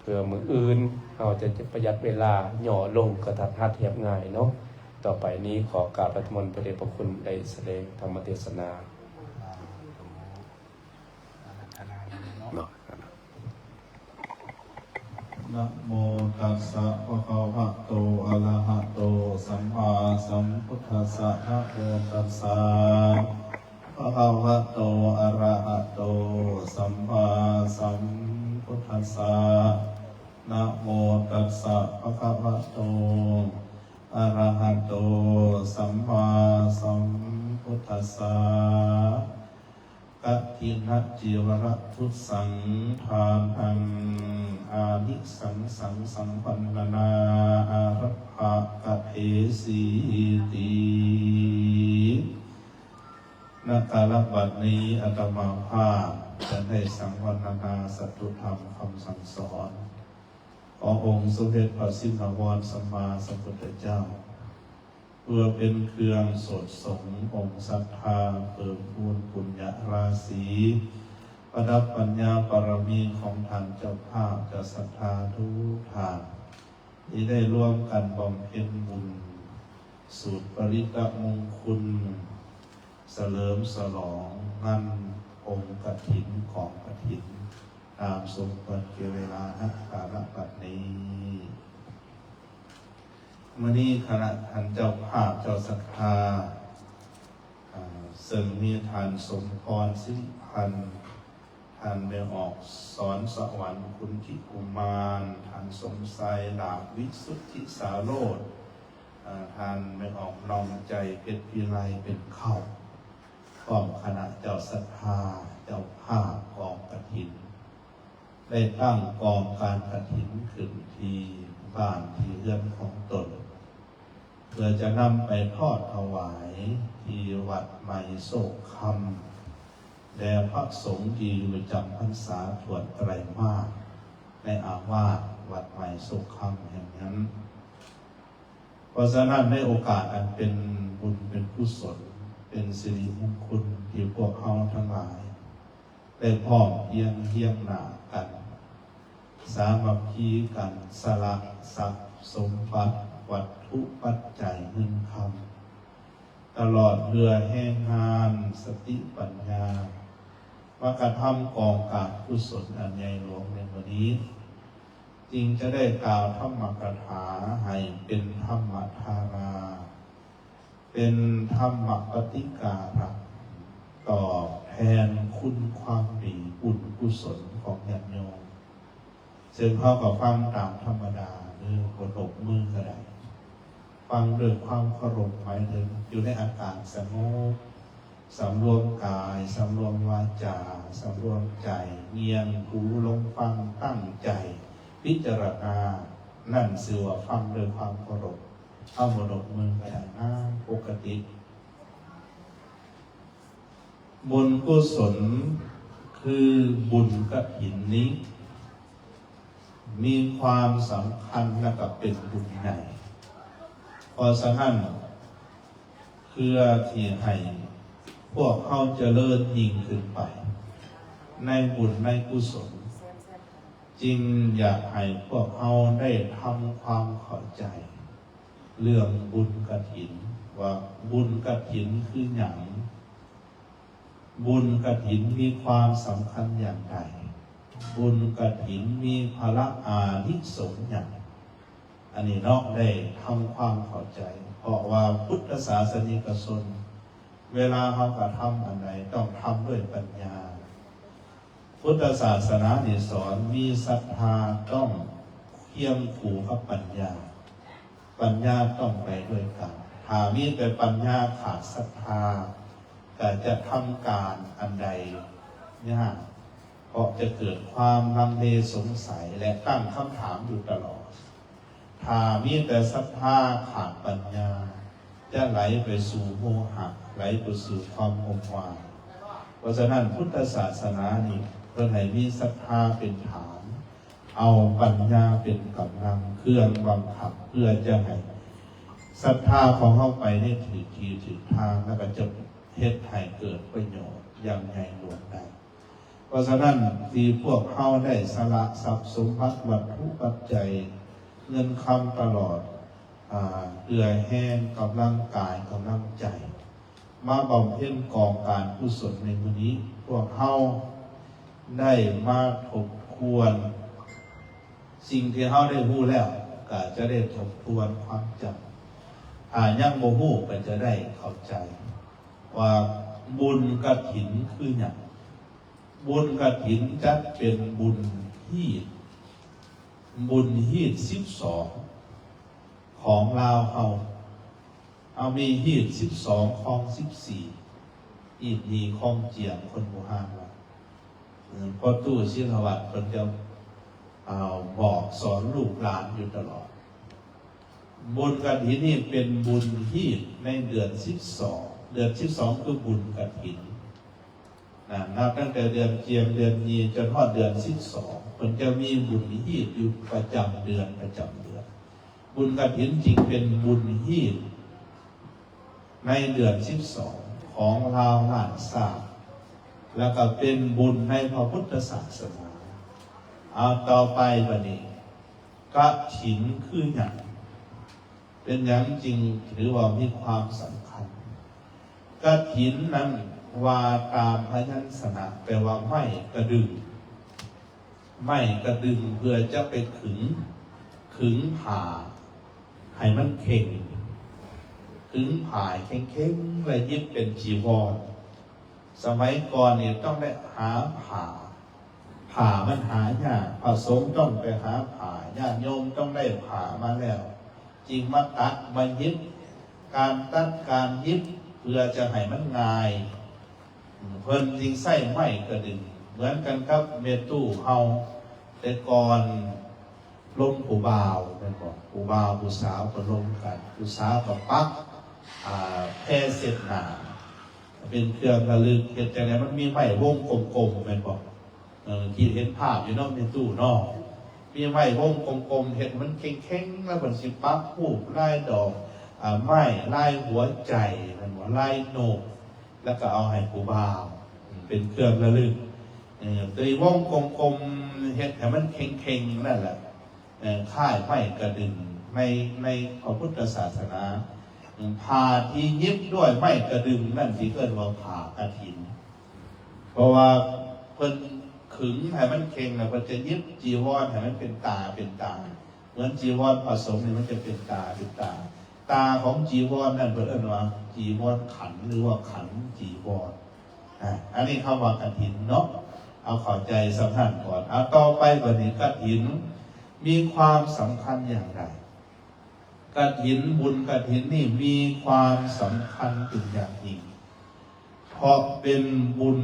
ເພື່ອມື້ອື່ນເຮົາຈະປະຢັດເວລາ ຫຍໍ້ລົງ ກະທັດຮັດ ຮຽບງ່າຍເນາະ. ຕໍ່ໄປນີ້ຂໍກາບອາລາທະນາພະເດດພະຄຸນໄດ້ສະແດງທຳມະເທດສະໜາເນາະ. ນະໂມຕັດສະ ພະຄະວະໂຕ ອະລະຫະໂຕ ສຳມາສຳພຸດທັດສະ ນະໂມຕັດສະ ພະຄະວະໂຕ ອະລະຫະໂຕ ສຳມາສຳພຸດທັດສະ ນະໂມຕັດສະ ພະຄະວະໂຕ ອະລະຫະໂຕ ສຳມາສຳພຸດທັດສະ. ກະຖິນະຈີວະຣະພຸດສັງ ທານັງ ອານິສັງສັງ ສຳວັນນະນາ ອາລັກຂະກະເທສີຕິ. ນະກາລະບັດນີ້ ອາດຕະມາພາບຈະໄດ້ສັງວັນນະນາສັດຖຸທຳຄຳສັ່ງສອນ ຂອງອົງສົມເດັດພະຊິນນະວອນສຳມາສຳພຸດທະເຈົ້າ ເພື່ອເປັນເຄື່ອງສົດສົງອົງສັດທາ ເພີ່ມພູນປຸນຍະລາສີ ປະດັບປັນຍາບາລະມີຂອງທ່ານເຈົ້າພາບ ເຈົ້າສັດທາທຸກທ່ານ ທີ່ໄດ້ລວມກັນບຳເພັນບຸນ ສູດປະລິດຕະມຸງຄຸນ ສະເຫຼີມສະຫຼອງງານອົງກະຖິນ ກອງກະຖິນ ຕາມສົມຄວນແກ່ເວລາ ນະກາລະບັດນີ້. ມື້ນີ້ຄະນະທ່ານເຈົ້າພາບ ເຈົ້າສັດທາ ເຊິ່ງມີທ່ານສົມພອນ ສິລິພັນ ທ່ານແມ່ອອກສອນສະຫວັນ ຄຸນທິກຸມານ ທ່ານສົມຊາຍ ດາບວິສຸດທິສາໂລດ ທ່ານແມ່ອອກນ້ອງໃຈ ເພັດວິໄລ ເປັນເຄົ້າ ພ້ອມຄະນະເຈົ້າສັດທາ ເຈົ້າພາບກອງກະຖິນ ໄດ້ຕັ້ງກອງການກະຖິນຂຶ້ນທີ່ບ້ານທີ່ເຮືອນຂອງຕົນ ເພື່ອຈະນຳໄປທອດຖວາຍທີ່ວັດໃໝ່ໂຊກຄຳ ແດ່ພະສົງທີ່ຢູ່ຈຳພັນສາຖ້ວນໄຕຣມາດ ໃນອາວາດວັດໃໝ່ໂຊກຄຳແຫ່ງນັ້ນ. ເພາະສະນັ້ນ ໃນໂອກາດອັນເປັນບຸນເປັນກຸສົນ ເປັນສິລິມຸງຄຸນ ທີ່ພວກເຮົາທັງຫຼາຍ ໄດ້ພ້ອມພຽງຮຽງໜ້າກັນ ສາມັກຄີກັນ ສະຫຼະຊັບສົມບັດ ວັດຖຸປັດໄຈເງິນຄຳ ຕະຫຼອດເຫື່ອແຮງງານ ສະຕິປັນຍາ ມາກະທຳກອງການກຸສົນອັນໃຫຍ່ຫຼວງໃນມື້ນີ້ ຈຶ່ງຈະໄດ້ກ່າວທຳມະກະຖາໃຫ້ເປັນທຳມະທາລາ ເປັນທຳມະປະຕິກາຣະ ຕອບແທນຄຸນຄວາມດີບຸນກຸສົນຂອງຍາດໂຍມ. ເຊິ່ງເຮົາກໍຟັງຕາມທຳມະດາເດີ ບໍ່ຕົບມືກໍໄດ້. ຟັງດ້ວຍຄວາມເຄົາລົບ ໝາຍເຖິງຢູ່ໃນອາການສະຫງົບ, ສຳລວມກາຍ, ສຳລວມວາຈາ, ສຳລວມໃຈ, ງຽນຫູລົງຟັງ, ຕັ້ງໃຈພິຈາລະນາ, ນັ້ນຊື່ວ່າຟັງດ້ວຍຄວາມເຄົາລົບ. ເຮົາບໍ່ຕົບມືກໍໄດ້ນາ ປົກກະຕິ. ບຸນກຸສົນຄືບຸນກະຖິນນີ້ ມີຄວາມສຳຄັນ ແລະ ກໍເປັນບຸນໃຫຍ່. ເພາະສະນັ້ນ ເພື່ອທີ່ໃຫ້ພວກເຮົາຈະເລີນຍິ່ງຂຶ້ນໄປໃນບຸນໃນກຸສົນ, ຈຶ່ງຢາກໃຫ້ພວກເຮົາໄດ້ທຳຄວາມເຂົ້າໃຈ ເລື່ອງບຸນກະຖິນ ວ່າບຸນກະຖິນຄືຫຍັງ? ບຸນກະຖິນມີຄວາມສຳຄັນຢ່າງໃດ? ບຸນກະຖິນມີພະລະອານິສົງຫຍັງ? ອັນນີ້ເນາະ ໄດ້ທຳຄວາມເຂົ້າໃຈ ເພາະວ່າພຸດທະສາສະນິກະຊົນ ເວລາເຮົາກະທຳອັນໃດ ຕ້ອງທຳດ້ວຍປັນຍາ. ພຸດທະສາສະໜານີ້ສອນ ມີສັດທາຕ້ອງຄຽງຄູ່ກັບປັນຍາ, ປັນຍາຕ້ອງໄປດ້ວຍກັນ. ຖ້າມີແຕ່ປັນຍາຂາດສັດທາ ກໍຈະທຳການອັນໃດຍາກ, ເພາະຈະເກີດຄວາມລັງເລສົງໄສ ແລະ ຕັ້ງຄຳຖາມຢູ່ຕະຫຼອດ. ຖ້າມີແຕ່ສັດທາຂາດປັນຍາ ຈະໄຫຼໄປສູ່ໂມຫະ, ໄຫຼໄປສູ່ຄວາມງົມງາຍ. ເພາະສະນັ້ນ ພຸດທະສາສະໜານີ້ ເພິ່ນໃຫ້ມີສັດທາເປັນຖານ, ເອົາປັນຍາເປັນກຳລັງເຄື່ອງບັງຄັບ ເພື່ອຈະໃຫ້ສັດທາຂອງເຮົາໄປໃນຖືກທີ່ຖືກທາງ ແລ້ວກໍຈະເຮັດໃຫ້ເກີດປະໂຫຍດຢ່າງໃຫຍ່ຫຼວງໄດ້. ເພາະສະນັ້ນ ທີ່ພວກເຮົາໄດ້ສະຫຼະຊັບສົມບັດ ວັດຖຸປັດໄຈ ເງິນຄຳຕະຫຼອດ ອາ ເຫື່ອແຮງ ກຳລັງກາຍ ກຳລັງໃຈ ມາບຳເພັນກອງການກຸສົນໃນມື້ນີ້ ພວກເຮົາໄດ້ມາທົບທວນ ສິ່ງທີ່ເຮົາໄດ້ຮູ້ແລ້ວ ກໍຈະໄດ້ທົບທວນຄວາມຈຳ, ຖ້າຍັງບໍ່ຮູ້ກໍຈະໄດ້ເຂົ້າໃຈວ່າບຸນກະຖິນຄືຫຍັງ. ບຸນກະຖິນຈັດເປັນບຸນຮີດ, ບຸນຮີດສິບສອງຂອງລາວເຮົາ. ເຮົາມີຮີດສິບສອງ ຄອງສິບສີ່, ຮີດນີ້ຄອງຈຽງ ຄົນບູຮານວ່າ. ເອີ ພໍ່ຕູ້ສິລະວັດເພິ່ນຈະ ເອົາ ບອກສອນລູກຫຼານຢູ່ຕະຫຼອດ. ບຸນກະຖິນນີ້ເປັນບຸນຮີດໃນເດືອນສິບສອງ, ເດືອນສິບສອງຄືບຸນກະຖິນນະ, ນັບຕັ້ງແຕ່ເດືອນຈຽມ ເດືອນຍີ່ ຈົນຮອດເດືອນສິບສອງ ເພິ່ນຈະມີບຸນຮີດຢູ່ປະຈຳເດືອນ ປະຈຳເດືອນ. ບຸນກະຖິນຈຶ່ງເປັນບຸນຮີດໃນເດືອນສິບສອງຂອງລາວລ້ານຊ້າງ ແລ້ວກໍເປັນບຸນໃນພະພຸດທະສາສະໜາ. ເອົາ ຕໍ່ໄປບັດນີ້ ກະຖິນຄືຫຍັງ? ເປັນຫຍັງຈຶ່ງຖືວ່າມີຄວາມສຳຄັນ? ກະຖິນນັ້ນວ່າຕາມພະຍັນຊະນະ ແປວ່າໄມ້ກະດຶງ. ໄມ້ກະດຶງເພື່ອຈະໄປຂຶງ, ຂຶງຜ້າໃຫ້ມັນເຄັ່ງ, ຂຶງຜ້າໃຫ້ເຄັ່ງໆ ແລ້ວຫຍິບເປັນຈີວອນ. ສະໄໝກ່ອນນີ້ຕ້ອງໄດ້ຫາຜ້າ, ຜ້າມັນຫາຍາກ, ພະສົງຕ້ອງໄປຫາຜ້າ, ຍາດໂຍມຕ້ອງໄດ້ຜ້າມາແລ້ວ ຈຶ່ງມາຕັດມາຫຍິບ. ການຕັດການຫຍິບເພື່ອຈະໃຫ້ມັນງ່າຍ ເພິ່ນຈຶ່ງໃຊ້ໄມ້ກະດຶງ. ເໝືອນກັນກັບແມ່ຕູ້ເຮົາ ແຕ່ກ່ອນລົມຜູ້ບ່າວແມ່ນບໍ່? ຜູ້ບ່າວຜູ້ສາວກໍລົມກັນ, ຜູ້ສາວກໍປັກ ອາ ແພເຊັດໜ້າ ເປັນເຄື່ອງລະລຶກ. ເຮັດຈັ່ງໃດ? ມັນມີໄມ້ວົງກົມໆ ແມ່ນບໍ່? ເອີ ຄິດເຫັນພາບຢູ່ເນາະ ແມ່ຕູ້ເນາະ, ມີໄມ້ວົງກົມໆ ເຮັດມັນເຄັ່ງໆ ແລ້ວເພິ່ນຊິປັກຮູບລາຍດອກ ອາ ໄມ້, ລາຍຫົວໃຈ ແມ່ນບໍ່? ລາຍນົກ ແລ້ວກໍເອົາໃຫ້ຜູ້ບ່າວ ເປັນເຄື່ອງລະລຶກ. ເອີ ຕີວົງກົມໆ ເຮັດໃຫ້ມັນເຄັ່ງໆ ນັ້ນແຫຼະ ເອີ ຄ້າຍໄມ້ກະດຶງ ໃນ ໃນພະພຸດທະສາສະໜາ ເອີ ຜ້າທີ່ຫຍິບດ້ວຍໄມ້ກະດຶງນັ້ນ ທີ່ເອີ້ນວ່າຜ້າກະຖິນ ເພາະວ່າເພິ່ນຂຶງໃຫ້ມັນເຄັ່ງ ແລ້ວເພິ່ນຈະຫຍິບຈີວອນໃຫ້ມັນເປັນຕາເປັນຕາ ເໝືອນຈີວອນພະສົງນີ້ ມັນຈະເປັນຕາເປັນຕາ ຕາຂອງຈີວອນນັ້ນ ເພິ່ນເອີ້ນວ່າຈີວອນຂັນ ຫຼືວ່າຂັນຈີວອນ. ອາ ອັນນີ້ຄຳວ່າກະຖິນເນາະ ເອົາເຂົ້າໃຈສ່ຳນັ້ນກ່ອນ. ເອົາ ຕໍ່ໄປບັດນີ້ ກະຖິນມີຄວາມສຳຄັນຢ່າງໃດ? ກະຖິນ ບຸນກະຖິນນີ້ມີຄວາມສຳຄັນເປັນຢ່າງຍິ່ງ ເພາະເປັນບຸນ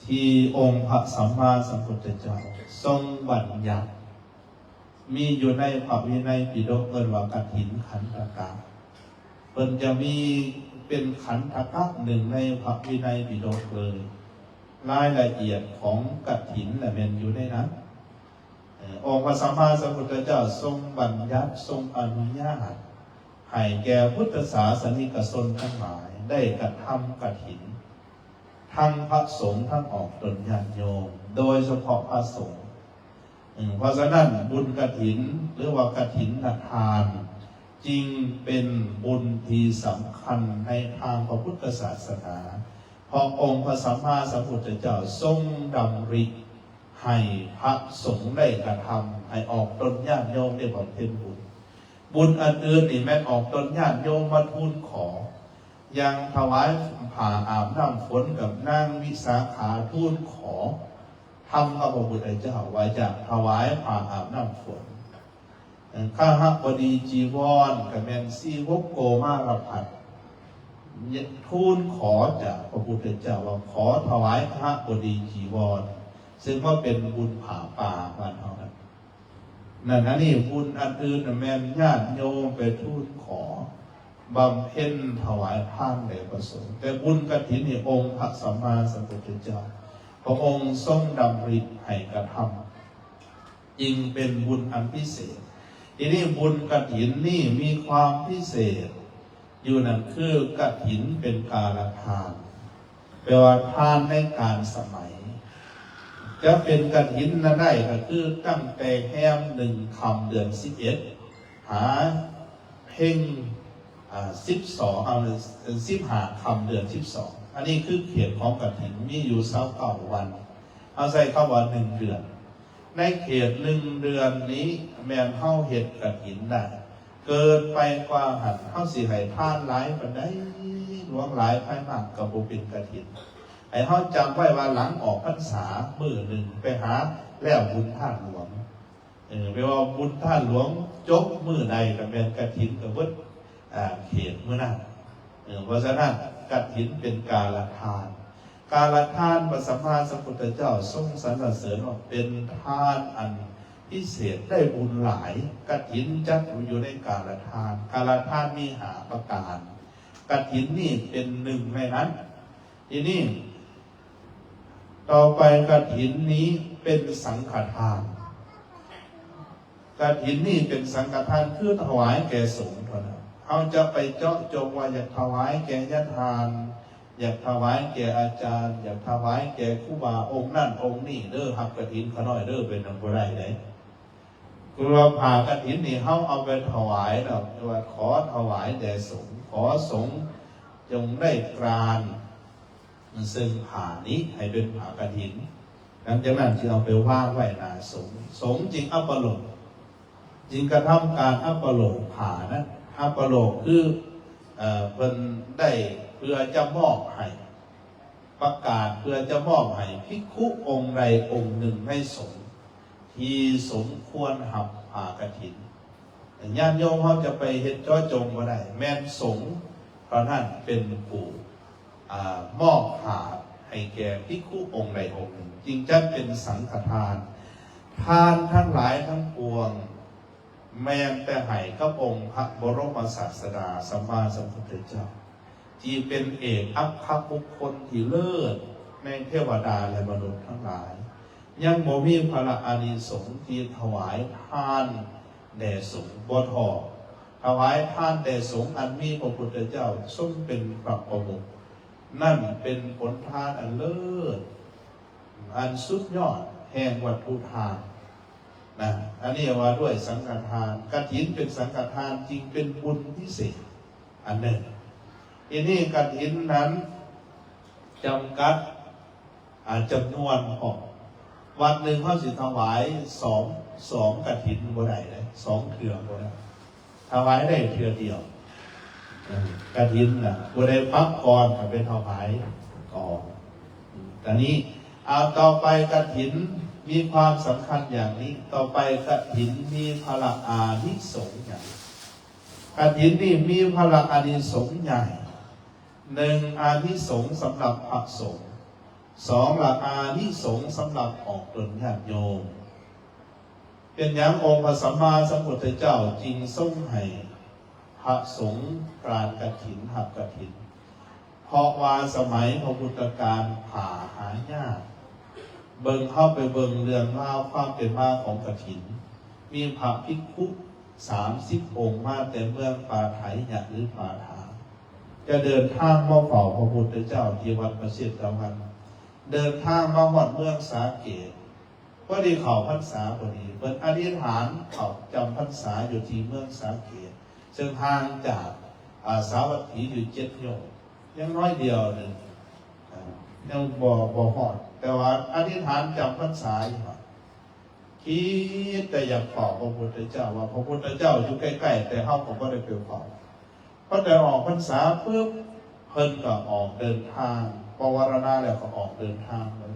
ທີ່ອົງພະສຳມາສຳພຸດທະເຈົ້າຊົງບັນຍັດ ມີຢູ່ໃນພະວິໄນປິດົກ ເອີ້ນວ່າກະຖິນຂັນທະກະ. ເພິ່ນຈະມີເປັນຂັນທະກະໜຶ່ງໃນພະວິໄນປິດົກເລີຍ. ລາຍລະອຽດຂອງກະຖິນລະແມ່ນຢູ່ໃນນັ້ນ. ເອີ ອົງພະສຳມາສຳພຸດທະເຈົ້າຊົງບັນຍັດ ຊົງອະນຸຍາດໃຫ້ແກ່ພຸດທະສາສະນິກະຊົນທັງຫຼາຍ ໄດ້ກະທຳກະຖິນ ທັງພະສົງ ທັງອອກຕົນຍາດໂຍມ ໂດຍສະເພາະພະສົງ. ເອີ ເພາະສະນັ້ນ ບຸນກະຖິນ ຫຼືວ່າກະຖິນນະທານ ຈຶ່ງເປັນບຸນທີ່ສຳຄັນໃນທາງພະພຸດທະສາສະໜາ ເພາະອົງພະສຳມາສຳພຸດທະເຈົ້າຊົງດຳລິໃຫ້ພະສົງໄດ້ກະທຳ ໃຫ້ອອກຕົນຍາດໂຍມໄດ້ບຳເພັນບຸນ. ບຸນອັນອື່ນນີ້ແມ່ນອອກຕົນຍາດໂຍມມາທູນຂໍ ຢ່າງຖວາຍຜ້າອາບນ້ຳຝົນກັບນາງວິສາຂາທູນຂໍທຳກັບພະພຸດທະເຈົ້າ ວ່າຢາກຖວາຍຜ້າອາບນ້ຳຝົນ. ເອີ ຄະຫະບໍດີຈີວອນ ກະແມ່ນສີວົງໂກມາລະພັດ ທູນຂໍຈາກພະພຸດທະເຈົ້າວ່າ ຂໍຖວາຍຄະຫະບໍດີຈີວອນ ເຊິ່ງວ່າເປັນບຸນຜ້າປ່າບ້ານເຮົານັ້ນ. ນັ້ນ ອັນນີ້ບຸນອັນອື່ນນະແມ່ນຍາດໂຍມໄປທູນຂໍບຳເພັນຖວາຍທານແດ່ພະສົງ, ແຕ່ບຸນກະຖິນນີ້ ອົງພະສຳມາສຳພຸດທະເຈົ້າ ພະອົງຊົງດຳລິໃຫ້ກະທຳ ຈຶ່ງເປັນບຸນອັນພິເສດ. ທີນີ້ບຸນກະຖິນນີ້ມີຄວາມພິເສດ ຢູ່ນັ້ນຄືກະຖິນເປັນກາລະທານ ແປວ່າທານໃນການສະໄໝ. ຈະເປັນກະຖິນນັ້ນໄດ້ກໍຄືຕັ້ງແຕ່ແຮມໜຶ່ງຄ່ຳເດືອນສິບເອັດ ຫາເພັງ ອາ ສິບສອງ ເອົາ ສິບຫ້າຄ່ຳເດືອນສິບສອງ. ອັນນີ້ຄືເຂດຂອງກະຖິນມີຢູ່ຊາວເກົ້າວັນ ເຮົາໃຊ້ຄຳວ່າໜຶ່ງເດືອນ. ໃນເຂດໜຶ່ງເດືອນນີ້ ແມ່ນເຮົາເຮັດກະຖິນໄດ້ ເກີນໄປກວ່າຫັ້ນ ເຮົາຊິໃຫ້ທານຫຼາຍປານໃດ ຫຼວງຫຼາຍພາຍມາກກໍບໍ່ເປັນກະຖິນ. ໃຫ້ເຮົາຈຳໄວ້ວ່າ ຫຼັງອອກພັນສາມື້ໜຶ່ງ ໄປຫາແລ້ວບຸນທານຫຼວງ ເອີ ແປວ່າບຸນທານຫຼວງຈົບມື້ໃດ ກໍແມ່ນກະຖິນກໍເບິດ ອາ ເຂດມື້ນັ້ນ. ເອີ ເພາະສະນັ້ນ ກະຖິນເປັນກາລະທານ. ກາລະທານ ພະສຳມາສຳພຸດທະເຈົ້າຊົງສັນລະເສີນວ່າເປັນທານອັນພິເສດ ໄດ້ບຸນຫຼາຍ. ກະຖິນຈັດຢູ່ໃນກາລະທານ. ກາລະທານມີຫ້າປະການ. ກະຖິນນີ້ເປັນໜຶ່ງໃນນັ້ນ. ທີນີ້ ຕໍ່ໄປກະຖິນນີ້ເປັນສັງຄະທານ. ກະຖິນນີ້ເປັນສັງຄະທານ ຄືຖວາຍແກ່ສົງເທົ່ານັ້ນ. ເຮົາຈະໄປເຈາະຈົງວ່າຢາກຖວາຍແກ່ຍາທ່ານ, ຢາກຖວາຍແກ່ອາຈານ, ຢາກຖວາຍແກ່ຄູບາອົງນັ້ນອົງນີ້ເດີ, ຮັບກະຖິນຂ້ານ້ອຍເດີ, ເປັນນຳບໍ່ໄດ້ເດ້. ຄືວ່າຜ້າກະຖິນນີ້ເຮົາເອົາໄປຖວາຍແລ້ວ ແຕ່ວ່າຂໍຖວາຍແດ່ສົງ, ຂໍສົງຈົ່ງໄດ້ການ ເຊິ່ງຜ້ານີ້ໃຫ້ເປັນຜ້າກະຖິນ. ຫຼັງຈາກນັ້ນຈຶ່ງເອົາໄປວາງໄວ້ໜ້າສົງ, ສົງຈຶ່ງອັບປະໂລກ, ຈຶ່ງກະທຳການອັບປະໂລກຜ້ານັ້ນ. ອັບປະໂລກຄື ເອີ່ ເພິ່ນໄດ້ເພື່ອຈະມອບໃຫ້, ປະກາດເພື່ອຈະມອບໃຫ້ພິກຂຸອົງໃດອົງໜຶ່ງໃນສົງ ທີ່ສົມຄວນຮັບຜ້າກະຖິນ. ຍາດໂຍມເຮົາຈະໄປເຮັດເຈາະຈົງບໍ່ໄດ້, ແມ່ນສົງເທົ່ານັ້ນເປັນຜູ້ ອາ ມອບຜ້າໃຫ້ແກ່ພິກຂຸອົງໃດອົງໜຶ່ງ ຈຶ່ງຈັດເປັນສັງຄະທານ. ທານທັງຫຼາຍທັງປວງ ແມ່ນແຕ່ໃຫ້ກັບອົງພະບໍລົມສາດສະດາສຳມາສຳພຸດທະເຈົ້າ ທີ່ເປັນເອກອັກຂະບຸກຄົນທີ່ເລີດໃນເທວະດາ ແລະ ມະນຸດທັງຫຼາຍ. ຍັງບໍ່ມີພະລະອານິສົງທີ່ຖວາຍທານແດ່ສົງບໍ່ທໍ່. ຖວາຍທານແດ່ສົງອັນມີພະພຸດທະເຈົ້າຊົງເປັນພະປະມຸກ, ນັ້ນເປັນຜົນທານອັນເລີດ. ອັນສຸດຍອດແຫ່ງວັດຖຸທານນະ ອັນນີ້ວ່າດ້ວຍສັງຄະທານ ກະຖິນເປັນສັງຄະທານ ຈຶ່ງເປັນບຸນພິເສດອັນໜຶ່ງ. ທີນີ້ກະຖິນນັ້ນຈຳກັດ ອາ ຈຳນວນຂອງ ວັດໜຶ່ງເຮົາຊິຖວາຍສອງ ສອງກະຖິນບໍ່ໄດ້ເດ້ ສອງເທື່ອບໍ່ໄດ້ ຖວາຍໄດ້ເທື່ອດຽວ ເອີ ກະຖິນນະ ຜູ້ໃດປັບກ່ອນກໍໄປຖວາຍກ່ອນ. ຕອນນີ້ ເອົາ ຕໍ່ໄປກະຖິນມີຄວາມສຳຄັນຢ່າງນີ້ ຕໍ່ໄປກະຖິນມີພະລະອານິສົງຫຍັງ? ກະຖິນນີ້ມີພະລະອານິສົງໃຫຍ່ ໜຶ່ງ ອານິສົງສຳລັບພະສົງ, ສອງ ລະ ອານິສົງສຳລັບອອກຕົນຍາດໂຍມ. ເປັນຫຍັງອົງພະສຳມາສຳພຸດທະເຈົ້າຈຶ່ງຊົງໃຫ້ພະສົງການກະຖິນ ຮັບກະຖິນ? ເພາະວ່າສະໄໝພະພຸດທະການຜ້າຫາຍາກ. ເບິ່ງ ເຮົາໄປເບິ່ງເລື່ອງລາວຄວາມເປັນມາຂອງກະຖິນ ມີພະພິກຂຸສາມສິບອົງມາແຕ່ເມືອງປາໄຖຍະ ຫຼື ປາຖາ ຈະເດີນທາງມາເຝົ້າພະພຸດທະເຈົ້າທີ່ວັດພະເຊຕະວັນ ເດີນທາງມາຮອດເມືອງສາເກດ ພໍດີເຂົ້າພັນສາພໍດີ ເພິ່ນອະທິຖານເຂົ້າຈຳພັນສາຢູ່ທີ່ເມືອງສາເກດ ເຊິ່ງຫ່າງຈາກ ອາ ສາວັດຖີຢູ່ເຈັດໂຍດ ຍັງໜ້ອຍດຽວໜຶ່ງ ອາ ຍັງບໍ່ ບໍ່ຮອດ ແຕ່ວ່າອະທິຖານຈຳພັນສາຢູ່ຫັ້ນ ຄິດແຕ່ຢາກເຝົ້າພະພຸດທະເຈົ້າ ວ່າພະພຸດທະເຈົ້າຢູ່ໃກ້ໆ ແຕ່ເຮົາກໍບໍ່ໄດ້ໄປເຝົ້າ. ພໍໄດ້ອອກພັນສາປຶບ ເພິ່ນກໍອອກເດີນທາງ ປະວາລະນາແລ້ວກໍອອກເດີນທາງເລີຍ.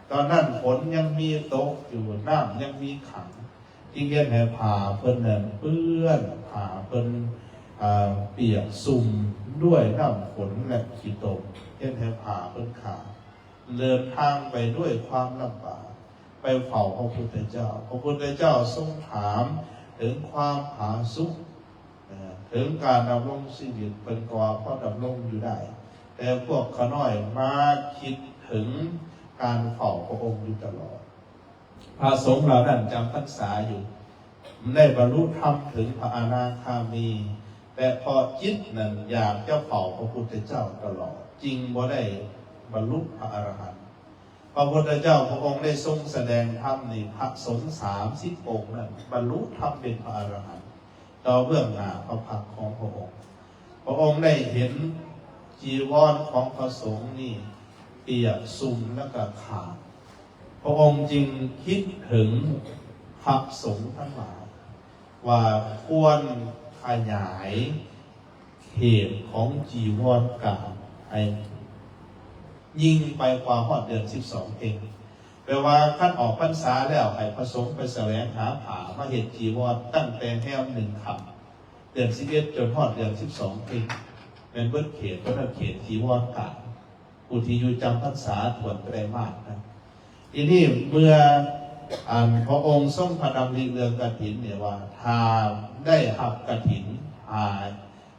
ຕອນນັ້ນຝົນຍັງມີຕົກຢູ່ ນ້ຳຍັງມີຂັງ ຈຶ່ງເຮັດໃຫ້ຜ້າເພິ່ນນັ້ນເປື້ອນ ຜ້າເພິ່ນ ອາ ປຽກຊຸ່ມດ້ວຍນ້ຳຝົນ ແລະ ຂີ້ຕົມ ເຮັດໃຫ້ຜ້າເພິ່ນຂາດ. ເດີນທາງໄປດ້ວຍຄວາມລຳບາກ ໄປເຝົ້າພະພຸດທະເຈົ້າ. ພະພຸດທະເຈົ້າຊົງຖາມເຖິງຄວາມຜາສຸກ ເຖິງການດຳລົງຊີວິດ ເພິ່ນກໍວ່າພໍດຳລົງຢູ່ໄດ້ ແຕ່ພວກຂ້ານ້ອຍມາຄິດເຖິງການເຝົ້າພະອົງຢູ່ຕະຫຼອດ. ພະສົງເຫຼົ່ານັ້ນຈຳພັນສາຢູ່ ໄດ້ບັນລຸທຳເຖິງພະອະນາຄາມີ ແຕ່ເພາະຈິດນັ້ນຢາກຈະເຝົ້າພະພຸດທະເຈົ້າຕະຫຼອດ ຈຶ່ງບໍ່ໄດ້ບັນລຸພະອະລະຫັນ. ພະພຸດທະເຈົ້າພະອົງໄດ້ຊົງສະແດງທຳນີ້ ພະສົງສາມສິບອົງນັ້ນບັນລຸທຳເປັນພະອະລະຫັນ ຕໍ່ເບື້ອງໜ້າພະພັກຂອງພະອົງ. ພະອົງໄດ້ເຫັນຈີວອນຂອງພະສົງນີ້ປຽກຊຸ່ມ ແລ້ວກໍຂາດ. ພະອົງຈຶ່ງຄິດເຖິງພະສົງທັງຫຼາຍ ວ່າຄວນຂະຫຍາຍເຂດຂອງຈີວອນກາງໃຫ້ຍິ່ງໄປກວ່າຮອດເດືອນສິບສອງເພັງ. ແປວ່າຄັນອອກພັນສາແລ້ວ ໃຫ້ພະສົງໄປສະແຫວງຫາຜ້າມາເຮັດຈີວອນ ຕັ້ງແຕ່ແຮມໜຶ່ງຄ່ຳ ເດືອນສິບເອັດ ຈົນຮອດເດືອນສິບສອງເພັງ ແມ່ນເບິດເຂດ ເພາະນັ້ນເຂດຈີວອນກາງ ຜູ້ທີ່ຢູ່ຈຳພັນສາຖ້ວນໄຕຣມາດນະ. ທີນີ້ເມື່ອ ອັນ ພະອົງຊົງພະດຳລິເລື່ອງກະຖິນນີ້ວ່າ ຖ້າໄດ້ຮັບກະຖິນ ຖ້າ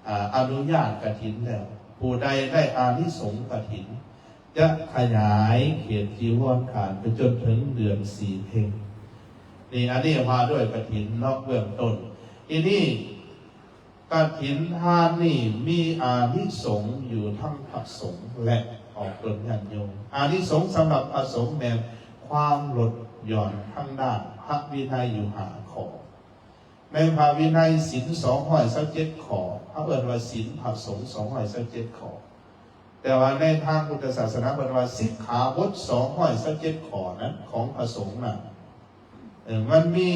ອາ ອະນຸຍາດກະຖິນແລ້ວ ຜູ້ໃດໄດ້ອານິສົງກະຖິນ ຈະຂະຫຍາຍເຂດຈີວອນກາງໄປຈົນເຖິງເດືອນສີ່ເພັງ. ນີ້ ອັນນີ້ວ່າດ້ວຍກະຖິນເນາະ ເບື້ອງຕົ້ນ. ທີນີ້ ກະຖິນທານນີ້ມີອານິສົງຢູ່ທັງພະສົງ ແລະ ອອກຕົນຍາດໂຍມ. ອານິສົງສຳລັບພະສົງແມ່ນຄວາມລົດຢ່ອນທາງດ້ານພະວິໄນຢູ່ຫ້າຂໍ້. ໃນພະວິໄນສິນສອງຮ້ອຍຊາວເຈັດຂໍ້ ເຮົາເອີ້ນວ່າສິນພະສົງສອງຮ້ອຍຊາວເຈັດຂໍ້. ແຕ່ວ່າໃນທາງພຸດທະສາສະໜາເພິ່ນວ່າສິກຂາບົດສອງຮ້ອຍຊາວເຈັດຂໍ້ນັ້ນ ຂອງພະສົງນັ້ນ ເອີ ມັນມີ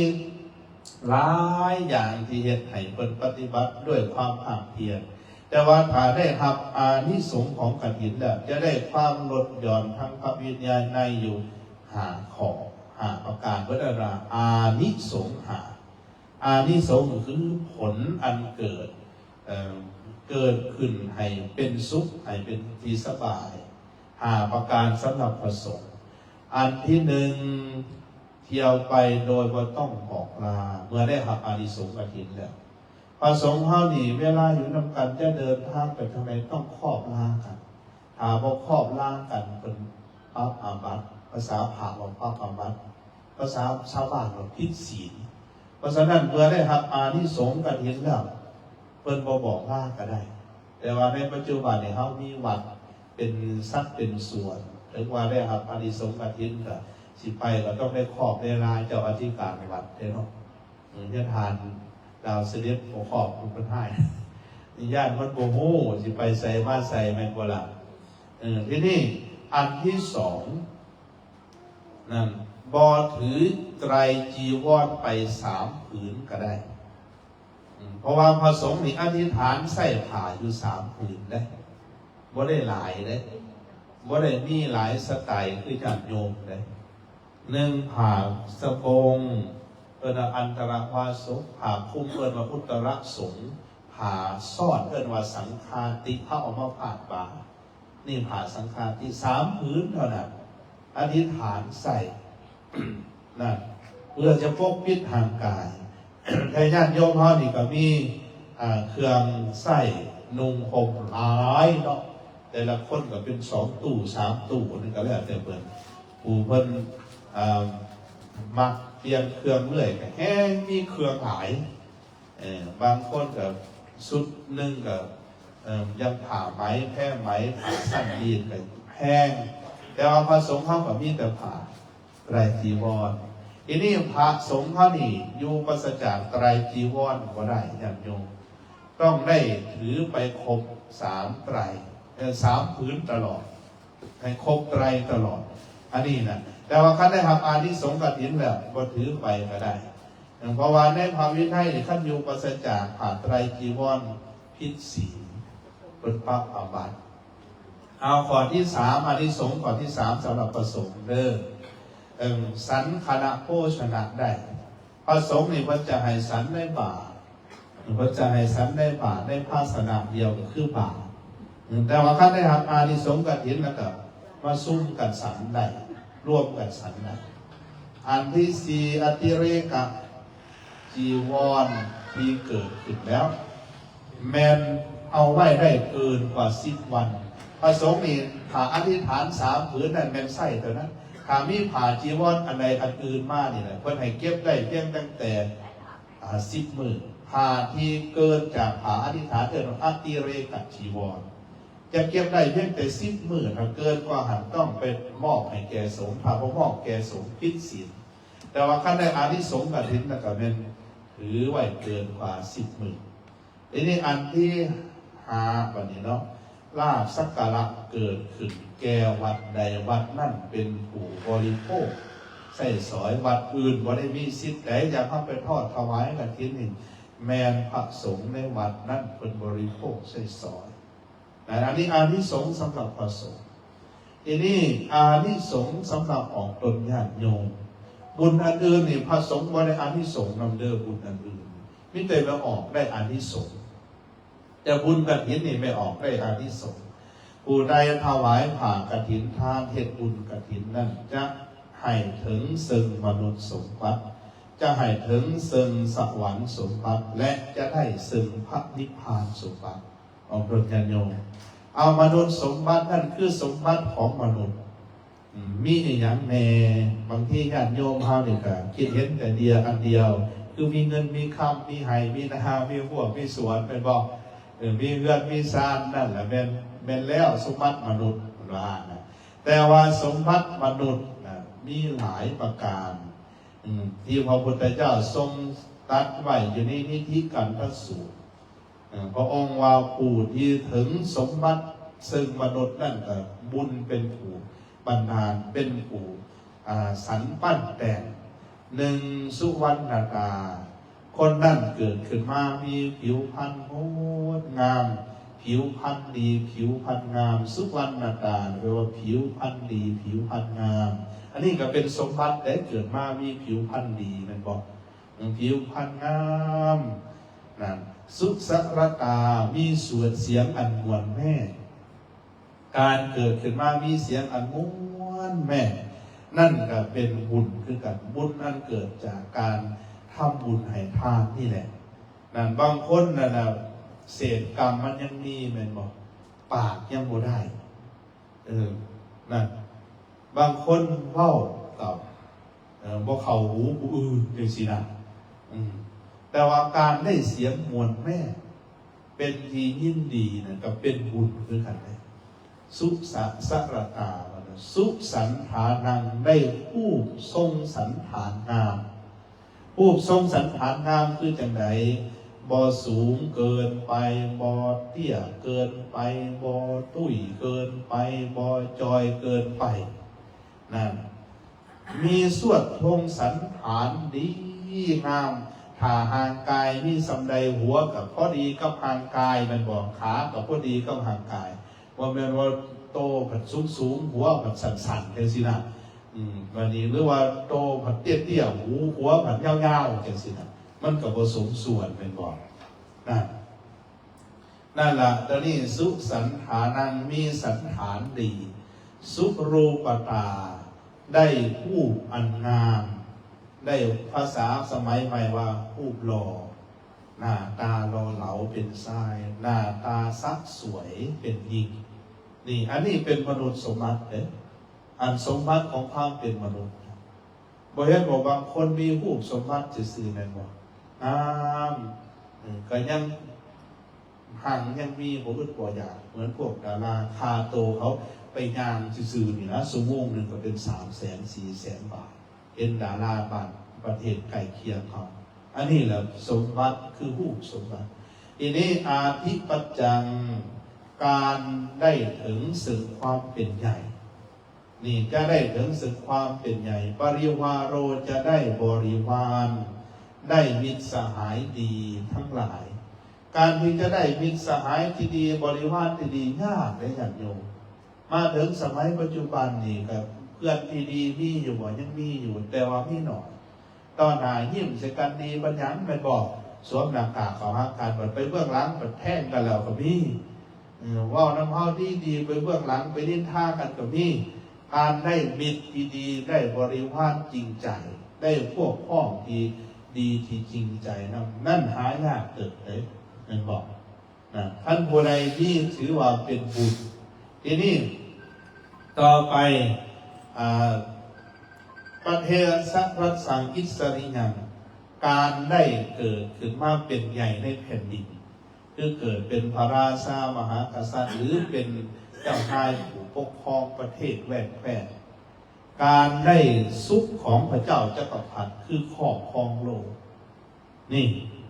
ຫຼາຍຢ່າງທີ່ເຮັດໃຫ້ເພິ່ນປະຕິບັດດ້ວຍຄວາມພາກພຽນ. ແຕ່ວ່າຖ້າໄດ້ຮັບອານິສົງຂອງກະຖິນແລ້ວ ຈະໄດ້ຄວາມລົດຢ່ອນທາງພະວິໄນຢູ່ຫ້າຂໍ້ ຫ້າປະການ ເພິ່ນເອີ້ນວ່າອານິສົງຫ້າ. ອານິສົງກໍຄືຜົນອັນເກີດ ເອີ ເກີດຂຶ້ນໃຫ້ເປັນສຸກ ໃຫ້ເປັນທີ່ສະບາຍ ຫ້າປະການສຳລັບພະສົງ. ອັນທີໜຶ່ງ ທ່ຽວໄປໂດຍບໍ່ຕ້ອງບອກລາ ເມື່ອໄດ້ຮັບອານິສົງກະຖິນແລ້ວ. ພະສົງເຮົານີ້ເວລາຢູ່ນຳກັນຈະເດີນທາງໄປທາງໃດຕ້ອງຄອບລາກັນ. ຖ້າບໍ່ຄອບລາກັນເພິ່ນປັບອາບັດ, ພາສາພະວ່າປັບອາບັດ, ພາສາຊາວບ້ານວ່າຜິດສິນ. ເພາະສະນັ້ນເມື່ອໄດ້ຮັບອານິສົງກະຖິນແລ້ວ ເພິ່ນບໍ່ບອກລາກໍໄດ້. ແຕ່ວ່າໃນປັດຈຸບັນນີ້ເຮົາມີວັດເປັນສັດເປັນສ່ວນ ເຖິງວ່າໄດ້ຮັບອານິສົງກະຖິນ ກະຊິໄປກະຕ້ອງໄດ້ຂອບໄດ້ລາເຈົ້າອະທິການວັດເດ້ເນາະ. ເອີ ຍາທ່ານດາວສະເດັດບໍ່ຂອບເພິ່ນໃຫ້ ຢ້ານມັນບໍ່ຮູ້ຊິໄປໃສມາໃສແມ່ນບໍ່ລະ? ເອີ ທີນີ້ອັນທີສອງນັ້ນ ບໍ່ຖືໄຕຣຈີວອນໄປສາມຜືນກະໄດ້. ເພາະວ່າພະສົງນີ້ອະທິຖານໃຊ້ຜ້າຢູ່ສາມຜືນເດ້ ບໍ່ໄດ້ຫຼາຍເດ້ ບໍ່ໄດ້ມີຫຼາຍສະໄຕຄືຍາດໂຍມເດ້. ໜຶ່ງ ຜ້າສະໂປງ ເອີ້ນວ່າອັນຕະລະວາສົງ, ຜ້າຄຸມເອີ້ນວ່າອຸດຕະລະສົງ, ຜ້າຊ້ອນເອີ້ນວ່າສັງຄາຕິ ເອົາມາພາດບ່າ. ນີ້ຜ້າສັງຄາຕິສາມຜືນເທົ່ານັ້ນ ອະທິຖານໃຊ້ນັ້ນ ເພື່ອຈະປົກປິດຮ່າງກາຍ. ແຕ່ຍາດໂຍມເຮົານີ້ກະມີ ອ່າ ເຄື່ອງໃຊ້ນຸ່ງຫົ່ມຫຼາຍເນາະ, ແຕ່ລະຄົນກະເປັນສອງຕູ້ສາມຕູ້ ອັນນີ້ກະແລ້ວແຕ່ເພິ່ນ. ຜູ້ເພິ່ນ ອ່າ ມັກປ່ຽນເຄື່ອງເລື້ອຍກະແຮ່ງມີເຄື່ອງຫຼາຍ. ເອີ ບາງຄົນກະຊຸດໜຶ່ງກະ ເອີ ຍັງຜ້າໄໝ ແພໄໝ ຜ້າຊັ້ນລີນກະແພງ, ແຕ່ວ່າພະສົງເຮົາກະມີແຕ່ຜ້າໄຕຣຈີວອນ. ທີນີ້ພະສົງເຮົານີ້ຢູ່ປາສະຈາກໄຕຣຈີວອນບໍ່ໄດ້ ຍາດໂຍມ, ຕ້ອງໄດ້ຖືໄປຄົບສາມໄຕຣ ເອີ ສາມຜືນຕະຫຼອດ. ໃຫ້ຄົບໄຕຣຕະຫຼອດ ອັນນີ້ນະ. ແຕ່ວ່າຄັນໄດ້ຮັບອານິສົງກະຖິນແລ້ວ ບໍ່ຖືໄປກະໄດ້ ເພາະວ່າໃນພະວິໄນນີ້ ຄັນຢູ່ປາສະຈາກຜ້າໄຕຣຈີວອນ ຜິດສິນ ເພິ່ນປັບອາບັດ. ເອົາ ຂໍ້ທີສາມ ອານິສົງຂໍ້ທີສາມ ສຳລັບພະສົງເດີ ສັນຄະນະໂພຊະນະໄດ້. ພະສົງນີ້ເພິ່ນຈະໃຫ້ສັນໃນບາດ ເພິ່ນຈະໃຫ້ສັນໃນບາດ ໃນພາຊະນະດຽວກະຄືບາດ. ແຕ່ວ່າຄັນໄດ້ຮັບອານິສົງກະຖິນແລ້ວກະມາຊຸມກັນສັນໄດ້ ລວມກັນສັນໄດ້. ອັນທີສີ່ ອະຕິເຣກະຈີວອນທີ່ເກີດຂຶ້ນແລ້ວ ແມ່ນເອົາໄວ້ໄດ້ເກີນກວ່າສິບວັນ. ພະສົງນີ້ ຜ້າອະທິຖານສາມຜືນນັ້ນແມ່ນໃຊ້ເທົ່ານັ້ນ. ຖ້າມີຜ້າຈີວອນອັນໃດອັນອື່ນມານີ້ແຫຼະ ເພິ່ນໃຫ້ເກັບໄດ້ພຽງຕັ້ງແຕ່ ອາ ສິບມື້. ຜ້າທີ່ເກີນຈາກຜ້າອະທິຖານເອີ້ນວ່າອະຕິເຣກະຈີວອນ ຈະເກັບໄດ້ພຽງແຕ່ສິບມື້, ຖ້າເກີນກວ່າຫັ້ນຕ້ອງໄປມອບໃຫ້ແກ່ສົງ, ຖ້າບໍ່ມອບແກ່ສົງຜິດສິນ. ແຕ່ວ່າຄັນໄດ້ອານິສົງກະຖິນແລ້ວກະແມ່ນຖືໄວ້ເກີນກວ່າສິບມື້. ທີນີ້ອັນທີຫ້າ ບາດນີ້ເນາະ ລາບສັກກາລະເກີດຂຶ້ນແກ່ວັດໃດ ວັດນັ້ນເປັນຜູ້ບໍລິໂພກໃຊ້ສອຍ, ວັດອື່ນບໍ່ໄດ້ມີສິດໃດ ຢ່າເຮົາໄປທອດຖວາຍກະຖິນນີ້ ແມ່ນພະສົງໃນວັດນັ້ນເພິ່ນບໍລິໂພກໃຊ້ສອຍ. ອັນນີ້ອານິສົງສຳລັບພະສົງ. ທີນີ້ອານິສົງສຳລັບອອກຕົນຍາດໂຍມ. ບຸນອັນອື່ນນີ້ພະສົງບໍ່ໄດ້ອານິສົງນຳເດີ, ບຸນອັນອື່ນມີແຕ່ແມ່ອອກໄດ້ອານິສົງ. ແຕ່ບຸນກະຖິນນີ້ແມ່ອອກໄດ້ອານິສົງ. ຜູ້ໃດຖວາຍຜ້າກະຖິນທານ ເຮັດບຸນກະຖິນນັ້ນ ຈະໃຫ້ເຖິງເຊິ່ງມະນຸດສົມບັດ, ຈະໃຫ້ເຖິງເຊິ່ງສະຫວັນສົມບັດ ແລະ ຈະໄດ້ເຊິ່ງພະນິບພານສົມບັດ. ອອກຕົນຍາດໂຍມ. ເອົາ ມະນຸດສົມບັດນັ້ນຄືສົມບັດຂອງມະນຸດ. ອືມ ມີອີ່ຫຍັງແດ່? ບາງທີຍາດໂຍມເຮົານີ້ກະຄິດເຫັນແຕ່ເດຍອັນດຽວ ຄືມີເງິນມີຄຳ ມີໄຮ່ມີນາ ມີຮົ້ວມີສວນ ແມ່ນບໍ່? ເອີ ມີເຮືອນມີຊານ ນັ້ນລະແມ່ນ ແມ່ນແລ້ວສົມບັດມະນຸດ ເພິ່ນວ່ານະ. ແຕ່ວ່າສົມບັດມະນຸດນະ ມີຫຼາຍປະການ ອືມ ທີ່ພະພຸດທະເຈົ້າຊົງຕັດໄວ້ຢູ່ໃນນິທິກັນທະສູດ. ເອີ ພະອົງວ່າຜູ້ທີ່ເຖິງສົມບັດເຊິ່ງມະນຸດນັ້ນ ກະບຸນເປັນຜູ້ບັນດານ ເປັນຜູ້ ອາ ສັນປັ້ນແຕ່ງ. ໜຶ່ງ ສຸວັນນະຕາ, ຄົນນັ້ນເກີດຂຶ້ນມາມີຜິວພັນງົດງາມ, ຜິວພັນດີ ຜິວພັນງາມ. ສຸວັນນະຕາ ແປວ່າຜິວພັນດີ ຜິວພັນງາມ. ອັນນີ້ກະເປັນສົມບັດເດ້ ເກີດມາມີຜິວພັນດີ ແມ່ນບໍ່? ຜິວພັນງາມນັ້ນ. ສຸສະຣະຕາ ມີສວນສຽງອັນມ່ວນແມ່ນ. ການເກີດຂຶ້ນມາມີສຽງອັນມ່ວນແມ່ນ ນັ້ນກະເປັນບຸນຄືກັນ. ບຸນອັນເກີດຈາກການທຳບຸນໃຫ້ທານນີ້ແຫຼະ. ນັ້ນ ບາງຄົນນັ້ນນະ ເສດກຳມັນຍັງມີແມ່ນບໍ່? ປາກຍັງບໍ່ໄດ້. ເອີ ນັ້ນ ບາງຄົນເວົ້າກະ ເອີ ບໍ່ເຂົ້າຫູຜູ້ອື່ນຈັ່ງຊີ້ນະ. ອືມ ແຕ່ວ່າການໄດ້ສຽງມ່ວນແມ່ນ ເປັນທີ່ຍິນດີນັ້ນກະເປັນບຸນຄືກັນເດ້. ສຸສະສະຣະຕາ ສຸສັນຖານັງ ໄດ້ຮູບຊົງສັນຖານງາມ. ຮູບຊົງສັນຖານງາມຄືຈັ່ງໃດ? ບໍ່ສູງເກີນໄປ, ບໍ່ເຕ້ຍເກີນໄປ, ບໍ່ຕຸ້ຍເກີນໄປ, ບໍ່ຈ່ອຍເກີນໄປ. ນັ້ນ ມີສວດຊົງສັນຖານດີງາມ. ຖ້າຮ່າງກາຍມີສ່ຳໃດ, ຫົວກໍພໍດີກັບຮ່າງກາຍແມ່ນບໍ່? ຂາກໍພໍດີກັບຮ່າງກາຍ. ບໍ່ແມ່ນວ່າໂຕພັດສູງໆ, ຫົວພັດສັ້ນໆ ຈັ່ງຊີ້ນະ. ອືມ ບາດນີ້ ຫຼືວ່າໂຕພັດເຕ້ຍໆ, ຫູ ຫົວພັດຍາວໆ ຈັ່ງຊີ້ນະ. ມັນກໍບໍ່ສົມສ່ວນແມ່ນບໍ່? ນະ. ນັ້ນລະ ຕົວນີ້ ສຸສັນຖານັງ ມີສັນຖານດີ, ສຸຣູປະຕາ ໄດ້ຮູບອັນງາມ, ໄດ້ພາສາສະໄໝໃໝ່ວ່າຮູບຫຼໍ່, ໜ້າຕາຫຼໍ່ເຫຼົາເປັນຊາຍ, ໜ້າຕາສະສວຍເປັນຍິງ. ນີ້ ອັນນີ້ເປັນມະນຸດສົມບັດເດ້, ອັນສົມບັດຂອງຄວາມເປັນມະນຸດ. ບໍ່ເຫັນບໍ່ ບາງຄົນມີຮູບສົມບັດຊື່ໆ ແມ່ນບໍ່? ງາມ ເອີ ກໍຍັງຮັ່ງຍັງມີ ບໍ່ອຶດບໍ່ຢາກ ເໝືອນພວກດາລາຄ່າໂຕເຂົາໄປຍ່າງຊື່ໆ ນີ້ນະ, ຊົ່ວໂມງໜຶ່ງກໍເປັນສາມແສນ ສີ່ແສນບາດ. ເຫັນດາລາບ້ານປະເທດໃກ້ຄຽງເຮົາ. ອັນນີ້ແຫຼະສົມບັດ ຄືຮູບສົມບັດ. ທີນີ້ ອາທິປັດຈັງ ການໄດ້ເຖິງເຊິ່ງຄວາມເປັນໃຫຍ່. ນີ້ຈະໄດ້ເຖິງເຊິ່ງຄວາມເປັນໃຫຍ່, ປະລິວາໂຣ ຈະໄດ້ບໍລິວານ, ໄດ້ມິດສະຫາຍດີທັງຫຼາຍ. ການທີ່ຈະໄດ້ມິດສະຫາຍທີ່ດີ, ບໍລິວານທີ່ດີ ຍາກເດ້ຍາດໂຍມ. ມາເຖິງສະໄໝປັດຈຸບັນນີ້ ກໍເພື່ອນທີ່ດີມີຢູ່ບໍ່? ຍັງມີຢູ່, ແຕ່ວ່າມີໜ້ອຍ. ຕໍ່ໜ້າຍິ້ມໃສ່ກັນດີປານຫຍັງແມ່ນບໍ່? ສວມໜ້າກາກເຂົ້າຫາກັນ, ບັດໄປເບື້ອງຫຼັງ ບັດແທງກັນແລ້ວກໍມີ. ເອີ ເວົ້ານຳເຮົາດີໆ ໄປເບື້ອງຫຼັງ ໄປນິນທາກັນກໍມີ. ການໄດ້ມິດທີ່ດີ, ໄດ້ບໍລິວານຈິງໃຈ, ໄດ້ພວກພ້ອມທີ່ດີທີ່ຈິງໃຈນຳ, ນັ້ນຫາຍາກເຕີບເດ້ ແມ່ນບໍ່? ນະ ຄັນຜູ້ໃດມີ ຖືວ່າເປັນບຸນ. ທີນີ້ຕໍ່ໄປ ອາ ປະເທສະພັດສັງອິດສະລິຍັງ ການໄດ້ເກີດຂຶ້ນມາເປັນໃຫຍ່ໃນແຜ່ນດິນ ຄືເກີດເປັນພະລາຊາມະຫາກະສັດ ຫຼື ເປັນເຈົ້ານາຍຜູ້ປົກຄອງປະເທດແວ່ນແຄວ້ນ, ການໄດ້ສຸກຂອງພະເຈົ້າຈັກກະພັດ ຄືຄອບຄອງໂລກ. ນີ້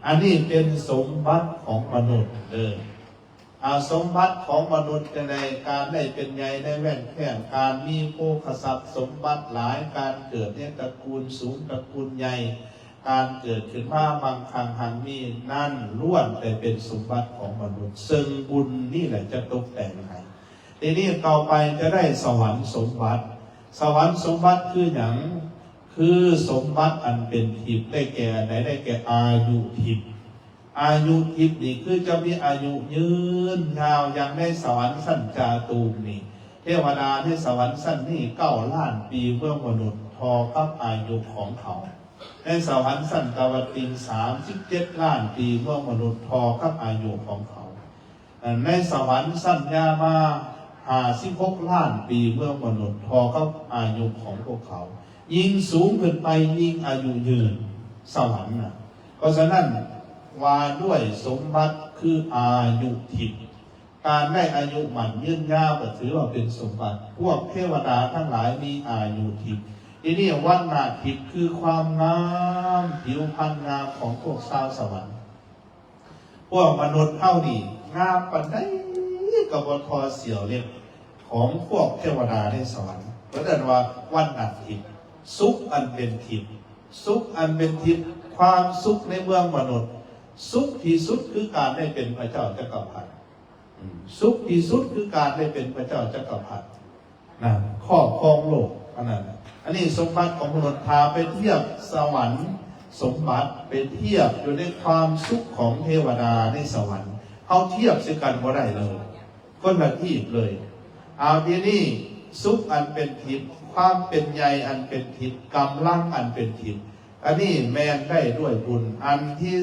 ອັນນີ້ເປັນສົມບັດຂອງມະນຸດເດີ. ອາ ສົມບັດຂອງມະນຸດຈັ່ງໃດ? ການໄດ້ເປັນໃຫຍ່ໃນແວ່ນແຄວ້ນ, ການມີໂພຄະຊັບສົມບັດຫຼາຍ, ການເກີດໃນຕະກູນສູງ ຕະກູນໃຫຍ່, ການເກີດຂຶ້ນມາມັ່ງຄັ່ງຮັ່ງມີ, ນັ້ນລ້ວນແຕ່ເປັນສົມບັດຂອງມະນຸດ, ເຊິ່ງບຸນນີ້ແຫຼະຈະຕົກແຕ່ງໃຫ້. ທີນີ້ຕໍ່ໄປຈະໄດ້ສະຫວັນສົມບັດ. ສະຫວັນສົມບັດຄືຫຍັງ? ຄືສົມບັດອັນເປັນທິບ ໄດ້ແກ່ອັນໃດ? ໄດ້ແກ່ອາຍຸທິບ. ອາຍຸທິບນີ້ຄືຈະມີອາຍຸຍືນຍາວ, ຢ່າງໃນສະຫວັນຊັ້ນຈາຕຸມນີ້ ເທວະດາໃນສະຫວັນຊັ້ນນີ້ເກົ້າລ້ານປີເມືອງມະນຸດ ທໍ່ກັບອາຍຸຂອງເຂົາ. ໃນສະຫວັນຊັ້ນຕາວະຕິງສາມສິບເຈັດລ້ານປີເມືອງມະນຸດ ທໍ່ກັບອາຍຸຂອງເຂົາ. ໃນສະຫວັນຊັ້ນຍາມາຫ້າສິບຫົກລ້ານປີເມືອງມະນຸດ ທໍ່ກັບອາຍຸຂອງພວກເຂົາ. ຍິ່ງສູງຂຶ້ນໄປຍິ່ງອາຍຸຍືນ ສະຫວັນນະ. ເພາະສະນັ້ນວ່າດ້ວຍສົມບັດຄືອາຍຸທິບ. ການໄດ້ອາຍຸໝັ້ນຍືນຍາວກໍຖືວ່າເປັນສົມບັດ. ພວກເທວະດາທັງຫຼາຍມີອາຍຸທິບ. ທີນີ້ວັນນະທິບຄືຄວາມງາມ, ຜິວພັນງາມຂອງພວກຊາວສະຫວັນ. ພວກມະນຸດເຮົານີ້ງາມປານໃດກໍບໍ່ທໍ່ສ່ຽວເລັບຂອງພວກເທວະດາໃນສະຫວັນ. ເພິ່ນເອີ້ນວ່າວັນນະທິບ, ສຸກອັນເປັນທິບ, ສຸກອັນເປັນທິບ, ຄວາມສຸກໃນເມືອງມະນຸດ, ສຸກທີ່ສຸດຄືການໄດ້ເປັນພະເຈົ້າຈັກກະພັດ. ອືມ ສຸກທີ່ສຸດຄືການໄດ້ເປັນພະເຈົ້າຈັກກະພັດ. ນະ ຄອບຄອງໂລກ ອັນນັ້ນນະ. ອັນນີ້ສົມບັດຂອງມະນຸດ. ຖ້າໄປທຽບສະຫວັນສົມບັດ ໄປທຽບຢູ່ໃນຄວາມສຸກຂອງເທວະດາໃນສະຫວັນ ເຮົາທຽບໃສ່ກັນບໍ່ໄດ້ເລີຍ, ຄົນລະທີບເລີຍ. ເອົາ ທີນີ້ ສຸກອັນເປັນທິບ, ຄວາມເປັນໃຫຍ່ອັນເປັນທິບ, ກຳລັງອັນເປັນທິບ, ອັນນີ້ແມ່ນໄດ້ດ້ວຍບຸນ. ອັນທີ່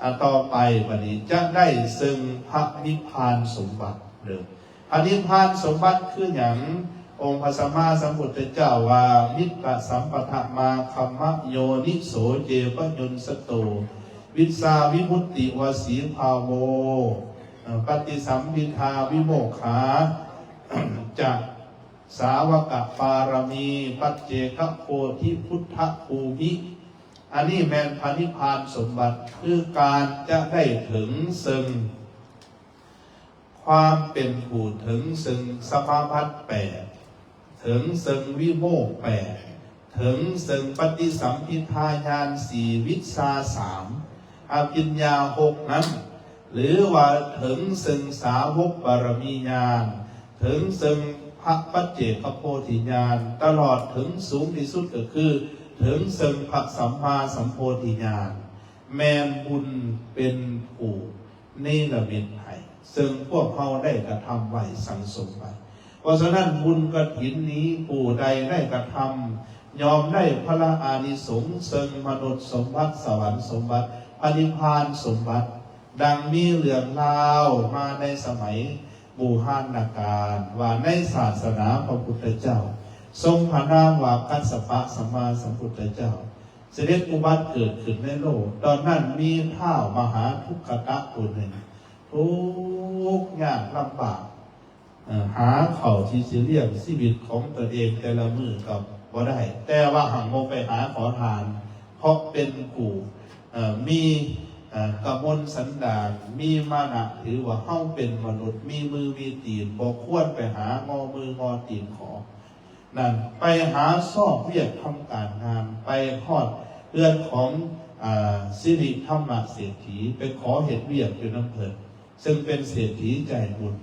ອັນຕໍ່ໄປບັດນີ້ຈະໄດ້ເຊິ່ງພະນິບພານສົມບັດເດີ. ພະນິບພານສົມບັດຄືຫຍັງ? ອົງພະສຳມາສຳພຸດທະເຈົ້າວ່າ ມິດຕະສຳປະທະມາຄຳມະໂຍນິໂສເຈປະຍຸນສະໂຕ ວິຊາວິມຸດຕິວະສີພາໂວ ເອີ ປະຕິສຳພິທາວິໂມກຂາ ຈະສາວະກະບາລະມີ ປັດເຈກະໂພທິພຸດທະພູມິ ອັນນີ້ແມ່ນພະນິບພານສົມບັດ ຄືການຈະໄດ້ເຖິງເຊິ່ງຄວາມເປັນຜູ້ເຖິງເຊິ່ງສະມາບັດແປດ ເຖິງເຊິ່ງວິໂມກແປດ ເຖິງເຊິ່ງປະຕິສຳພິທາຍານສີ່ ວິດຊາສາມ ອະພິນຍາຫົກນັ້ນ ຫຼືວ່າເຖິງເຊິ່ງສາວົກບາລະມີຍານ ເຖິງເຊິ່ງພະປັດເຈກະໂພທິຍານ ຕະຫຼອດເຖິງສູງທີ່ສຸດກໍຄືເຖິງເຊິ່ງພະສຳມາສຳໂພທິຍານ ແມ່ນບຸນເປັນຜູ້ເນລະມິດໃຫ້ ເຊິ່ງພວກເຮົາໄດ້ກະທຳໄວ້ ສັງສົມໄວ້. ເພາະສະນັ້ນ ບຸນກະຖິນນີ້ ຜູ້ໃດໄດ້ກະທຳ ຍ່ອມໄດ້ພະລະອານິສົງ ເຊິ່ງມະນຸດສົມບັດ ສະຫວັນສົມບັດ ພະນິບພານສົມບັດ ດັ່ງມີເລື່ອງລາວມາໃນສະໄໝບູຮານນະການ ວ່າໃນສາສະໜາພະພຸດທະເຈົ້າ ຊົງພະນາມວ່າກັດສະປະສຳມາສຳພຸດທະເຈົ້າ ສະເດັດອຸບັດເກີດຂຶ້ນໃນໂລກ. ຕອນນັ້ນມີທ້າວມະຫາທຸກຂະຕະຜູ້ໜຶ່ງ ທຸກຍາກລຳບາກ ເອີ ຫາເຂົ້າທີ່ຊິລ້ຽງຊີວິດຂອງຕົນເອງແຕ່ລະມື້ກໍບໍ່ໄດ້ ແຕ່ວ່າຫາກບໍ່ໄປຫາຂໍທານ ເພາະເປັນຜູ້ ເອີ ມີ ເອີ ກະມົນສັນດານ ມີມານະ ຖືວ່າເຮົາເປັນມະນຸດ ມີມືມີຕີນ ບໍ່ຄວນໄປຫາງໍມືງໍຕີນຂໍ ນັ້ນ ໄປຫາຊອກວຽກທຳການງານ ໄປຮອດເຮືອນຂອງ ອາ ສິລິທຳມະເສດຖີ ໄປຂໍເຮັດວຽກຢູ່ນຳເພິ່ນ ເຊິ່ງເປັນເສດຖີໃຈບຸນ.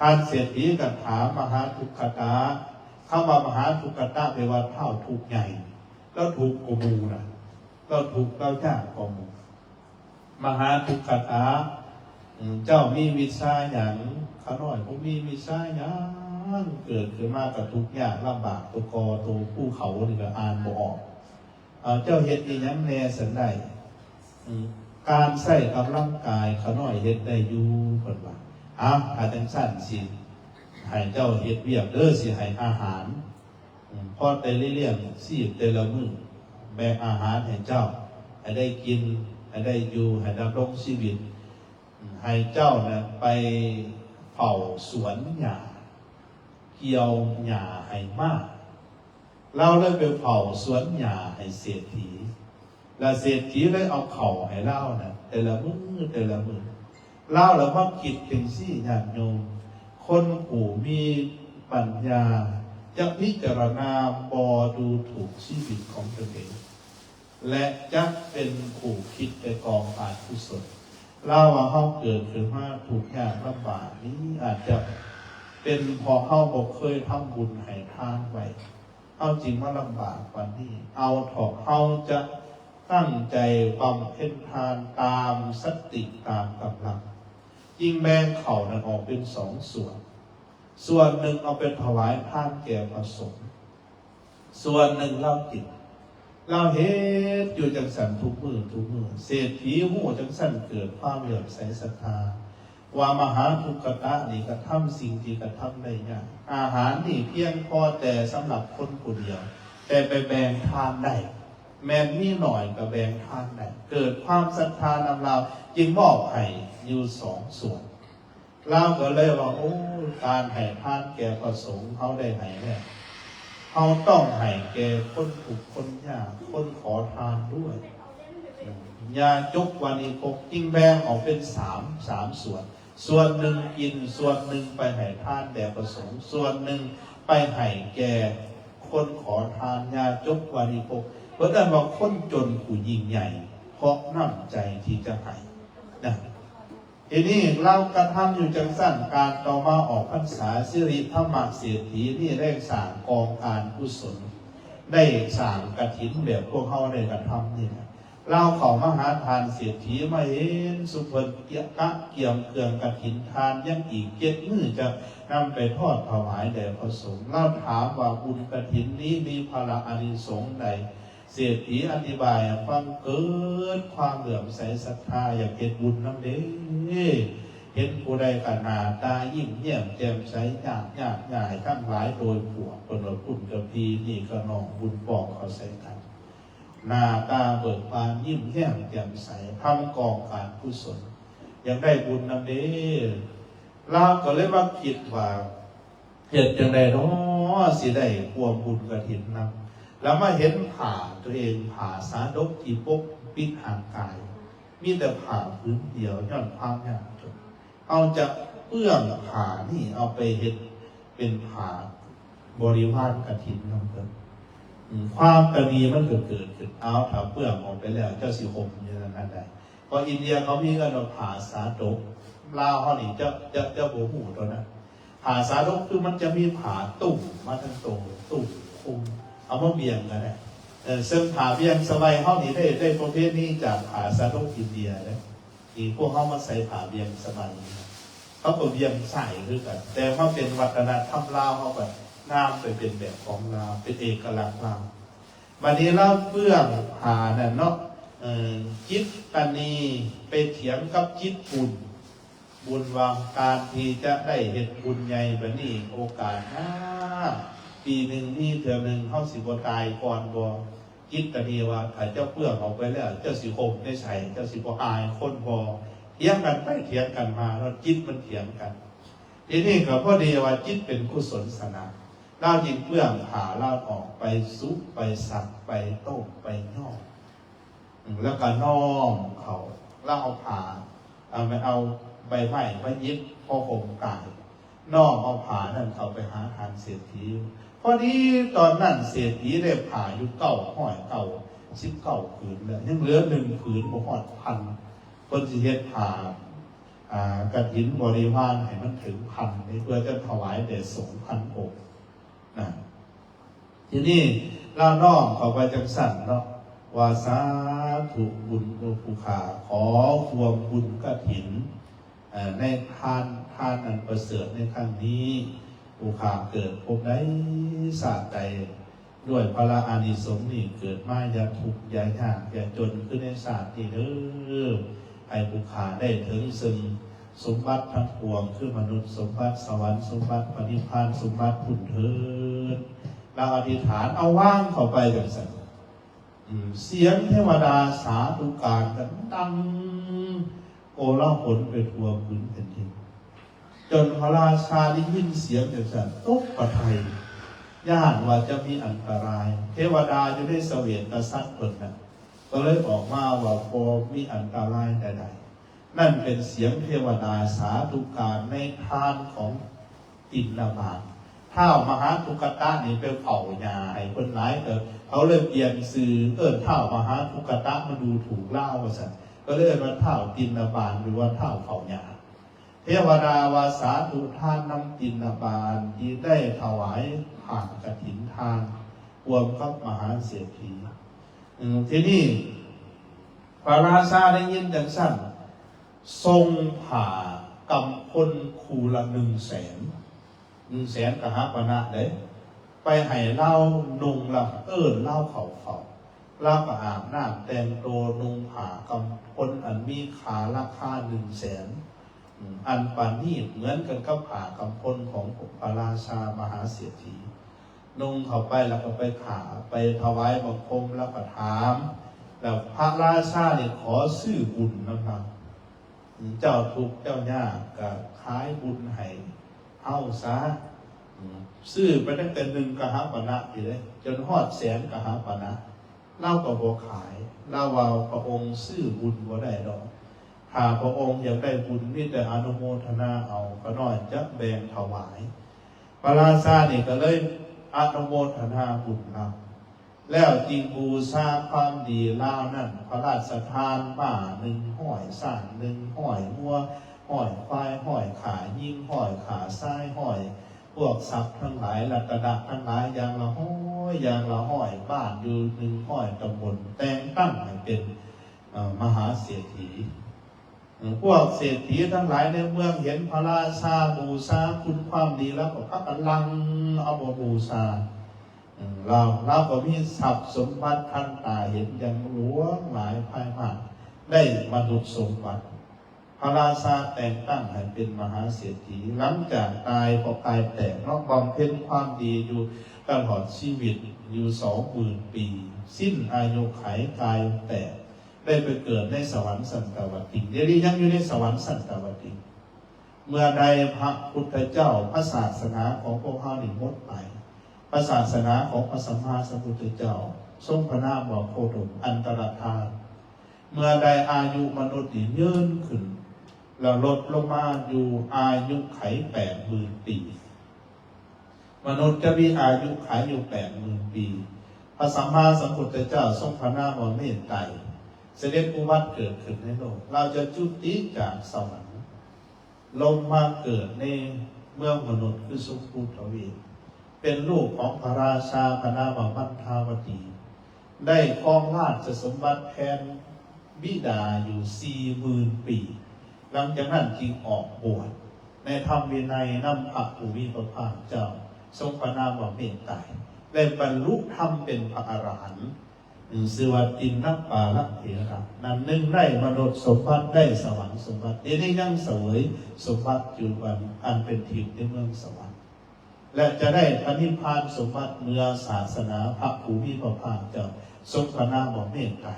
ທ່ານເສດຖີກໍຖາມມະຫາທຸກຂະຕະ ຄຳວ່າມະຫາທຸກຂະຕະແປວ່າທ້າວທຸກໃຫຍ່ ລາວທຸກກວ່າໝູ່ນະ ລາວທຸກລາວຍາກກວ່າໝູ່. ມະຫາທຸກຂະຕະ ເຈົ້າມີວິຊາຫຍັງ? ຂ້ານ້ອຍບໍ່ມີວິຊາຫຍັງ ເກີດຂຶ້ນມາກໍທຸກຍາກລຳບາກ ຕົວກໍຕົວພູເຂົານີ້ກໍອ່ານບໍ່ອອກ. ເຈົ້າເຮັດອີ່ຫຍັງແດ່ຊັ້ນໄດ? ການໃຊ້ກຳລັງກາຍຂ້ານ້ອຍເຮັດໄດ້ຢູ່ ເພິ່ນວ່າ. ເອົາ ຖ້າຈັ່ງຊັ້ນຊິໃຫ້ເຈົ້າເຮັດວຽກເດີ ຊິໃຫ້ອາຫານ ອືມ ພໍໄດ້ລ້ຽງຊີບແຕ່ລະມື້ ແບ່ງອາຫານໃຫ້ເຈົ້າ ໃຫ້ໄດ້ກິນ ໃຫ້ໄດ້ຢູ່ ໃຫ້ດຳລົງຊີວິດ ອືມ ໃຫ້ເຈົ້ານະໄປເຝົ້າສວນຫຍ້າ ກ່ຽວຫຍ້າໃຫ້ມ້າ. ລາວເລີຍໄປເຝົ້າສວນຫຍ້າໃຫ້ເສດຖີ. ລະເສດຖີໄດ້ເອົາເຂົ້າໃຫ້ລາວນະ ແຕ່ລະມື້ ແຕ່ລະມື້ ລາວລະມາຄິດຈັ່ງຊີ້ ຍາດໂຍມ ຄົນຜູ້ມີປັນຍາຈະພິຈາລະນາບໍ່ດູຖູກຊີວິດຂອງຕົນເອງ ແລະ ຈະເປັນຜູ້ຄິດແຕ່ກອງອະກຸສົນ. ລາວວ່າເຮົາເກີດຂຶ້ນມາທຸກຍາກລຳບາກນີ້ ອາດຈະເປັນເພາະເຮົາບໍ່ເຄີຍທຳບຸນໃຫ້ທານໄວ້. ເຮົາຈຶ່ງມາລຳບາກປານນີ້. ເອົາເຖາະ ເຮົາຈະຕັ້ງໃຈບຳເພັນທານຕາມສະຕິຕາມກຳລັງ. ຈຶ່ງແບ່ງເຂົ້ານັ້ນອອກເປັນສອງສ່ວນ. ສ່ວນໜຶ່ງເອົາໄປຖວາຍທານແກ່ພະສົງ. ສ່ວນໜຶ່ງລາວກິນ. ລາວເຮັດຢູ່ຈັ່ງຊັ້ນທຸກມື້ທຸກມື້. ເສດຖີຮູ້ຈັ່ງຊັ້ນເກີດຄວາມເຫຼື້ອມໃສສັດທາ. ວ່າມະຫາທຸກຂະຕະນີ້ກະທຳສິ່ງທີ່ກະທຳໄດ້ຍາກ. ອາຫານນີ້ພຽງພໍແຕ່ສຳລັບຄົນຜູ້ດຽວ, ແຕ່ໄປແບ່ງທານໄດ້. ແມ່ນມີໜ້ອຍກະແບ່ງທານໄດ້. ເກີດຄວາມສັດທານຳລາວ, ຈຶ່ງມອບໃຫ້ຢູ່ສອງສ່ວນ. ລາວກະເລີຍວ່າ, ໂອ້, ການໃຫ້ທານແກ່ພະສົງເຮົາໄດ້ໃຫ້ແລ້ວ. ເຮົາຕ້ອງໃຫ້ແກ່ຄົນທຸກຄົນຍາກ, ຄົນຂໍທານດ້ວຍ. ຍາຈົກວານິພົກຈຶ່ງແບ່ງອອກເປັນສາມ, ສາມສ່ວນ. ສ່ວນໜຶ່ງກິນ, ສ່ວນໜຶ່ງໄປໃຫ້ທານແດ່ພະສົງ, ສ່ວນໜຶ່ງໄປໃຫ້ແກ່ຄົນຂໍທານ, ຍາຈົກວານິພົກ. ເພິ່ນເອີ້ນວ່າຄົນຈົນຜູ້ຍິ່ງໃຫຍ່ ເພາະນ້ຳໃຈທີ່ຈະໃຫ້ນະ. ທີນີ້ລາວກະທຳຢູ່ຈັ່ງຊັ້ນ, ການຕໍ່ມາອອກພັນສາ, ສິລິທຳມະເສດຖີນີ້ໄດ້ສ້າງກອງການກຸສົນ, ໄດ້ສ້າງກະຖິນແບບພວກເຮົາໄດ້ກະທຳນີ້ແຫຼະ. ລາວເຂົ້າມາຫາທ່ານເສດຖີ, ມາເຫັນຊຸມເພິ່ນກະກຽມເຄື່ອງກະຖິນ, ທ່ານຍັງອີກເຈັດມື້ຈະນຳໄປທອດຖວາຍແດ່ພະສົງ. ລາວຖາມວ່າ, ບຸນກະຖິນນີ້ມີພະລະອານິສົງໃດ? ເສດຖີອະທິບາຍໃຫ້ຟັງ, ເກີດຄວາມເຫຼື້ອມໃສສັດທາ, ຢາກເຮັດບຸນນຳເດ້. ເຫັນຜູ້ໃດກະໜ້າຕາຍິ້ມແຍ້ມແຈ່ມໃສ, ຍາກຍາກຍາກທັງຫຼາຍໂດຍພວກ, ເພິ່ນວ່າພຸ້ນກະພີ່, ນີ້ກະນ້ອງ, ບຸນປ້ອງເຂົ້າໃສ່ກັນ. ໜ້າຕາເບີກບານ, ຍິ້ມແຍ້ມແຈ່ມໃສ, ທຳກອງການກຸສົນ, ຢາກໄດ້ບຸນນຳເດ້. ລາວກໍເລີຍມາຄິດວ່າ, ເຮັດຈັ່ງໃດເນາະ ຊິໄດ້ຮ່ວມບຸນກະຖິນນຳ ແລ້ວມາເຫັນຜ້າຕົວເອງ ຜ້າສາດົກທີ່ປົກປິດຮ່າງກາຍ ມີແຕ່ຜ້າຜືນດຽວ ຍ້ອນຄວາມຍາກຈົນ. ເຮົາຈະເປື້ອງຜ້ານີ້ເອົາໄປເຮັດເປັນຜ້າບໍລິວານກະຖິນນຳເພິ່ນ. ອາ ຄວາມຕະໜີ່ມັນກໍເກີດຂຶ້ນ. ເອົາ ຖ້າເປື້ອງອອກໄປແລ້ວ ເຈົ້າຊິຫົ່ມຢູ່ນັ້ນໄດ້. ເພາະອິນເດຍເຂົາມີເອີ້ນວ່າຜ້າສາດົກ, ລາວເຮົານີ້ຈະ ຈະ ຈະບໍ່ຮູ້ຕົວນັ້ນ. ຜ້າສາດົກຄືມັນຈະມີຜ້າຕຸ້ມມາທັງໂຕ, ຕຸ້ມຄຸມ ເອົາມາບ່ຽງກໍໄດ້. ເຊິ່ງຜ້າບ່ຽງສະໄບເຮົານີ້ໄດ້ ໄດ້ປະເພນີຈາກຜ້າສາດົກອິນເດຍເດ້. ທີ່ພວກເຮົາມາໃສ່ຜ້າບ່ຽງສະໄບ ເຮົາກໍບ່ຽງໃສ່ຄືກັນ, ແຕ່ມາເປັນວັດທະນະທຳລາວ ເຮົາກໍງາມໄປເປັນແບບຂອງລາວ ເປັນເອກະລັກລາວ. ບັດນີ້ລາວເບື້ອງຜ້ານັ້ນເນາະ, ເອີ ຈິດຕະນີໄປຖຽງກັບຈິດບຸນ, ບຸນວ່າການທີ່ຈະໄດ້ເຮັດບຸນໃຫຍ່ແບບນີ້ ໂອກາດຍາກ, ປີໜຶ່ງມີເທື່ອໜຶ່ງ ເຮົາຊິບໍ່ຕາຍກ່ອນບໍ່? ຈິດຕະນີວ່າ ຖ້າເຈົ້າເປື້ອງອອກໄປແລ້ວ ເຈົ້າຊິຫົ່ມໃນໃສ? ເຈົ້າຊິບໍ່ອາຍຄົນບໍ່? ຖຽງກັນໄປຖຽງກັນມາເນາະ, ຈິດມັນຖຽງກັນ. ທີນີ້ກໍພໍດີວ່າຈິດເປັນກຸສົນສະນະ, ລາວຈຶ່ງເປື້ອງຜ້າລາວອອກໄປສຸກ ໄປສັກ ໄປຕົ້ມ ໄປຍ້ອມ ແລ້ວກໍນ້ອມເຂົ້າ. ລາວເອົາຜ້າ ເອົາ ເອົາໃບໄມ້ມາຫຍິບພໍຫົ່ມກາຍ, ນ້ອມເອົາຜ້ານັ້ນເຂົ້າໄປຫາທ່ານເສດຖີ. ພໍດີຕອນນັ້ນເສດຖີໄດ້ຜ້າຢູ່ເກົ້າຮ້ອຍເກົ້າສິບເກົ້າຜືນແລ້ວ, ຍັງເຫຼືອໜຶ່ງຜືນບໍ່ຮອດພັນ. ເພິ່ນຊິເຮັດຜ້າ ອາ ກະຖິນບໍລິວານໃຫ້ມັນເຖິງພັນ ເພື່ອຈະຖວາຍແດ່ສົງພັນອົງນະ. ທີນີ້ລາວນ້ອມເຂົ້າໄປຈັ່ງຊັ້ນເນາະ ວ່າ ສາທຸບຸນ ໂອ ຜູ້ຂ້າ ຂໍຮ່ວມບຸນກະຖິນ ເອີ ໃນທານ ທານອັນປະເສີດໃນຄັ້ງນີ້ ຜູ້ຂ້າເກີດພົບໃດຊາດໃດ ດ້ວຍພະລະອານິສົງນີ້ ເກີດມາຢ່າທຸກຢ່າຍາກຢ່າຈົນຄືໃນຊາດນີ້ເດີ. ໃຫ້ຜູ້ຂ້າໄດ້ເຖິງເຊິ່ງສົມບັດທັງປວງ ຄືມະນຸດສົມບັດ, ສະຫວັນສົມບັດ, ພະນິບພານສົມບັດພຸ້ນເທີດ. ລາວອະທິຖານເອົາວາງເຂົ້າໄປຈັ່ງຊັ້ນ. ອືມ ສຽງເທວະດາສາທຸການກັນດັງໂກລາຫົນໄປທົ່ວພື້ນແຜ່ນດິນ, ຈົນພະລາຊາໄດ້ຍິນສຽງຈັ່ງຊັ້ນຕົກພະໄທ, ຢ້ານວ່າຈະມີອັນຕະລາຍ. ເທວະດາຢູ່ໃນສະເວດຕະສັດເພິ່ນນະ ກໍເລີຍອອກມາວ່າບໍ່ມີອັນຕະລາຍໃດໆ. ນັ້ນເປັນສຽງເທວະດາສາທຸການໃນທານຂອງ ຕິນນະບາດ. ທ້າວມະຫາທຸກກະຕະນີ້ໄປເຝົ້າຫຍ້າໃຫ້ເພິ່ນຫຼາຍເຕີບ, ເຂົາເລີຍປ່ຽນຊື່ເອີ້ນທ້າວມະຫາທຸກກະຕະມາດູຖູກລາວວ່າຊັ້ນ, ກໍເລີຍເອີ້ນວ່າທ້າວຕິນນະບາດ ຫຼືວ່າທ້າວເຝົ້າຫຍ້າ. ເທວະດາວ່າ ສາທຸທານນຳຕິນນະບາດ ທີ່ໄດ້ຖວາຍຜ້າກະຖິນທ່ານ ຮ່ວມກັບມະຫາເສດຖີ. ເອີ ທີນີ້ພະລາຊາໄດ້ຍິນຈັ່ງຊັ້ນ ສົ່ງຜ້າກຳພົນຄູ່ລະໜຶ່ງແສນ, ໜຶ່ງແສນກະຫະປະນະເດ້ ໄປໃຫ້ລາວນຸ່ງ ແລ້ວເອີ້ນລາວເຂົ້າເຝົ້າ. ລາວກໍອາບນ້ຳແຕ່ງໂຕ ນຸ່ງຜ້າກຳພົນອັນມີຄ່າລາຄາໜຶ່ງແສນ, ອັນປານີດເໝືອນກັນກັບຜ້າກຳພົນຂອງພະລາຊາມະຫາເສດຖີ. ນຸ່ງເຂົ້າໄປແລ້ວກໍໄປຂາ ໄປຖວາຍບັງຄົມ ແລ້ວກໍຖາມ ແລ້ວພະລາຊານີ້ຂໍຊື້ບຸນນຳລາວ. ເຈົ້າທຸກເຈົ້າຍາກກໍຂາຍບຸນໃຫ້ເຮົາຊະ. ຊື້ໄປຕັ້ງແຕ່ໜຶ່ງກະຫະປະນະພຸ້ນເດ້ ຈົນຮອດແສນກະຫະປະນະ. ລາວກໍບໍ່ຂາຍ, ລາວວ່າ ພະອົງຊື້ບຸນບໍ່ໄດ້ດອກ. ຖ້າພະອົງຢາກໄດ້ບຸນ ມີແຕ່ອະນຸໂມທະນາເອົາ, ຂ້ານ້ອຍຈະແບ່ງຖວາຍ. ພະລາຊານີ້ກໍເລີຍອະນຸໂມທະນາບຸນລາວ, ແລ້ວຈຶ່ງບູຊາຄວາມດີລາວນັ້ນ, ພະລາຊະທານມ້າໜຶ່ງຮ້ອຍ, ຊ້າງໜຶ່ງຮ້ອຍ, ງົວຮ້ອຍ, ຄວາຍຮ້ອຍ, ຂ້າຍິງຮ້ອຍ, ຂ້າຊາຍຮ້ອຍ, ພວກຊັບທັງຫຼາຍ, ລັດຕະນະທັງຫຼາຍ ຢ່າງລະຮ້ອຍ, ຢ່າງລະຮ້ອຍ, ບ້ານຢູ່ໜຶ່ງຮ້ອຍຕຳບົນ, ແຕ່ງຕັ້ງໃຫ້ເປັນ ເອີ ມະຫາເສດຖີ. ເອີ ພວກເສດຖີທັງຫຼາຍໃນເມືອງເຫັນພະລາຊາບູຊາຄຸນຄວາມດີແລ້ວ ກໍພາກັນຫຼັ່ງເອົາມາບູຊາ ເອີ ລາວ, ລາວກໍມີຊັບສົມບັດທັນຕາເຫັນຢ່າງຫຼວງຫຼາຍພາຍມາກ, ໄດ້ມະນຸດສົມບັດ. ພະລາຊາແຕ່ງຕັ້ງໃຫ້ເປັນມະຫາເສດຖີ. ຫຼັງຈາກຕາຍກໍກາຍແຕກເນາະ, ບຳເພັນຄວາມດີຢູ່ຕະຫຼອດຊີວິດຢູ່ສອງໝື່ນປີ, ສິ້ນອາຍຸໄຂກາຍແຕກ. ໄດ້ໄປເກີດໃນສະຫວັນສັນຕະວະຕິງ. ດຽວນີ້ຍັງຢູ່ໃນສະຫວັນສັນຕະວະຕິງ. ເມື່ອໃດພະພຸດທະເຈົ້າ ພະສາສະໜາຂອງພວກເຮົານີ້ໝົດໄປ, ພະສາສະໜາຂອງພະສຳມາສຳພຸດທະເຈົ້າ ຊົງພະນາມວ່າໂຄດົມ ອັນຕະລະທານ, ເມື່ອໃດອາຍຸມະນຸດນີ້ຍືນຂຶ້ນ ແລ້ວລົດລົງມາຢູ່ອາຍຸໄຂແປດໝື່ນປີ, ມະນຸດຈະມີອາຍຸໄຂຢູ່ແປດໝື່ນປີ. ພະສຳມາສຳພຸດທະເຈົ້າຊົງພະນາມວ່າເມດໄຕ ສະເດັດອຸບັດເກີດຂຶ້ນໃນໂລກ, ລາວຈະຈຸຕິຈາກສະຫວັນ ລົງມາເກີດໃນເມືອງມະນຸດຄືຊົມພູທະວີບ, ເປັນລູກຂອງພະລາຊາ ພະນາມວ່າມັນທາວະຕີ, ໄດ້ຄອງລາຊະສົມບັດແທນບິດາຢູ່ສີ່ໝື່ນປີ. ຫຼັງຈາກນັ້ນຈຶ່ງອອກບວດໃນທຳວິໄນນຳພະຜູ້ມີພະພາກເຈົ້າ, ຊົງພະນາມວ່າເມດໄຕ, ໄດ້ບັນລຸທຳເປັນພະອະລະຫັນ. ຊື່ວ່າຕິນນະປາລະເຖລະ ນັ້ນໜຶ່ງໄດ້ມະນຸດສົມບັດ ໄດ້ສະຫວັນສົມບັດ, ດຽວນີ້ຍັງສະເຫວີຍສົມບັດຢູ່ອັນ ອັນເປັນທິບໃນເມືອງສະຫວັນ ແລະ ຈະໄດ້ພະນິບພານສົມບັດເມື່ອສາສະໜາພະຜູ້ມີພະພາກເຈົ້າຊົງພະນາມວ່າເມດໄຕ.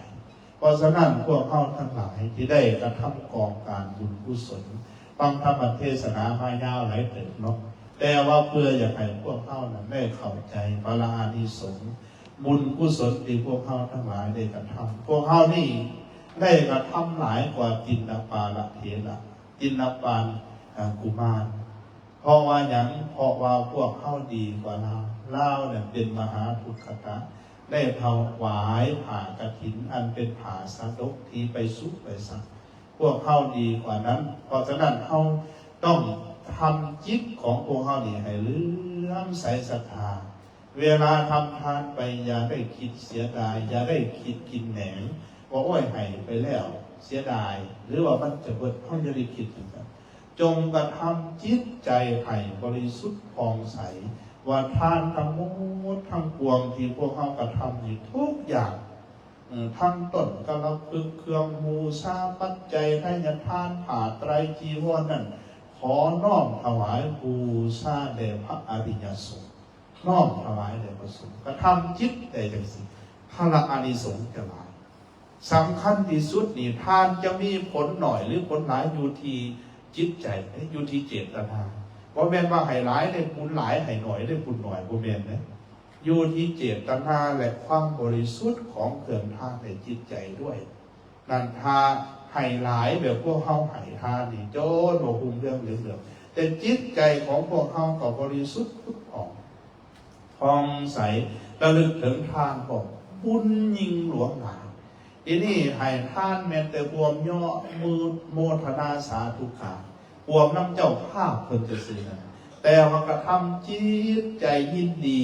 ເພາະສະນັ້ນ ພວກເຮົາທັງຫຼາຍທີ່ໄດ້ກະທຳກອງການບຸນກຸສົນ ຟັງທຳເທດສະໜາມາຍາວຫຼາຍເຕີບເນາະ, ແຕ່ວ່າເພື່ອຢາກໃຫ້ພວກເຮົານັ້ນໄດ້ເຂົ້າໃຈພະລາອານິສົງ ບຸນກຸສົນທີ່ພວກເຮົາທັງຫຼາຍໄດ້ກະທຳ. ພວກເຮົານີ້ໄດ້ກະທຳຫຼາຍກວ່າຕິນນະປາລະເຖລະ, ຕິນນະປານ ອາ ກຸມານ. ເພາະວ່າຫຍັງ? ເພາະວ່າພວກເຮົາດີກວ່າລາວ. ລາວນັ້ນເປັນມະຫາທຸກຂະຕະ, ໄດ້ຖວາຍຜ້າກະຖິນອັນເປັນຜ້າສາດົກທີ່ໄປສຸໄປສັກ. ພວກເຮົາດີກວ່ານັ້ນ. ເພາະສະນັ້ນ ເຮົາຕ້ອງທຳຈິດຂອງພວກເຮົານີ້ໃຫ້ເຫຼື້ອມໃສສັດທາ. ເວລາທຳທານໄປ ຢ່າໄດ້ຄິດເສຍດາຍ, ຢ່າໄດ້ຄິດກິນແໜງ ວ່າ ໂອ້ຍ ໃຫ້ໄປແລ້ວເສຍດາຍ ຫຼືວ່າມັນຈະເບິດ, ເຮົາຢ່າໄດ້ຄິດຈັ່ງຊັ້ນ. ຈົ່ງກະທຳຈິດໃຈໃຫ້ບໍລິສຸດຜ່ອງໃສ ວ່າທານທັງໝົດທັງປວງທີ່ພວກເຮົາກະທຳຢູ່ທຸກຢ່າງ, ເອີ ທັງຕົ້ນກະລະພຶກ, ເຄື່ອງບູຊາ, ປັດໄຈ, ໄທຍະທານ, ຜ້າໄຕຣຈີວອນນັ້ນ ຂໍນ້ອມຖວາຍບູຊາແດ່ພະອະລິຍະສົງ. ນ້ອມຖວາຍແດ່ພະສົງ, ກະທຳຈິດໄດ້ຈັ່ງຊີ້ ພະລະອານິສົງຈະຫຼາຍ. ສຳຄັນທີ່ສຸດນີ້ ທານຈະມີຜົນໜ້ອຍ ຫຼື ຜົນຫຼາຍ ຢູ່ທີ່ຈິດໃຈ, ຢູ່ທີ່ເຈດຕະນາ. ບໍ່ແມ່ນວ່າໃຫ້ຫຼາຍໄດ້ບຸນຫຼາຍ, ໃຫ້ໜ້ອຍໄດ້ບຸນໜ້ອຍ, ບໍ່ແມ່ນເດ້. ຢູ່ທີ່ເຈດຕະນາ ແລະ ຄວາມບໍລິສຸດຂອງເຄື່ອງທານໃນຈິດໃຈດ້ວຍ. ນັ້ນ ຖ້າໃຫ້ຫຼາຍແບບພວກເຮົາໃຫ້ທານນີ້ ຈົນບໍ່ຮຸ່ງເຮືອງເຫຼືອເຫຼືອ, ແຕ່ຈິດໃຈຂອງພວກເຮົາກໍບໍລິສຸດຜຸດຜ່ອງ ຜ່ອງໃສ, ລະລຶກເຖິງທານກໍບຸນຍິ່ງຫຼວງຫຼາຍ. ທີນີ້ໃຫ້ທານແມ່ນແຕ່ຮ່ວມຍໍມືໂມທະນາສາທຸກາ ຮ່ວມນຳເຈົ້າພາບເພິ່ນຊື່ໆນັ້ນ, ແຕ່ວ່າກະທຳຈິດໃຈຍິນດີ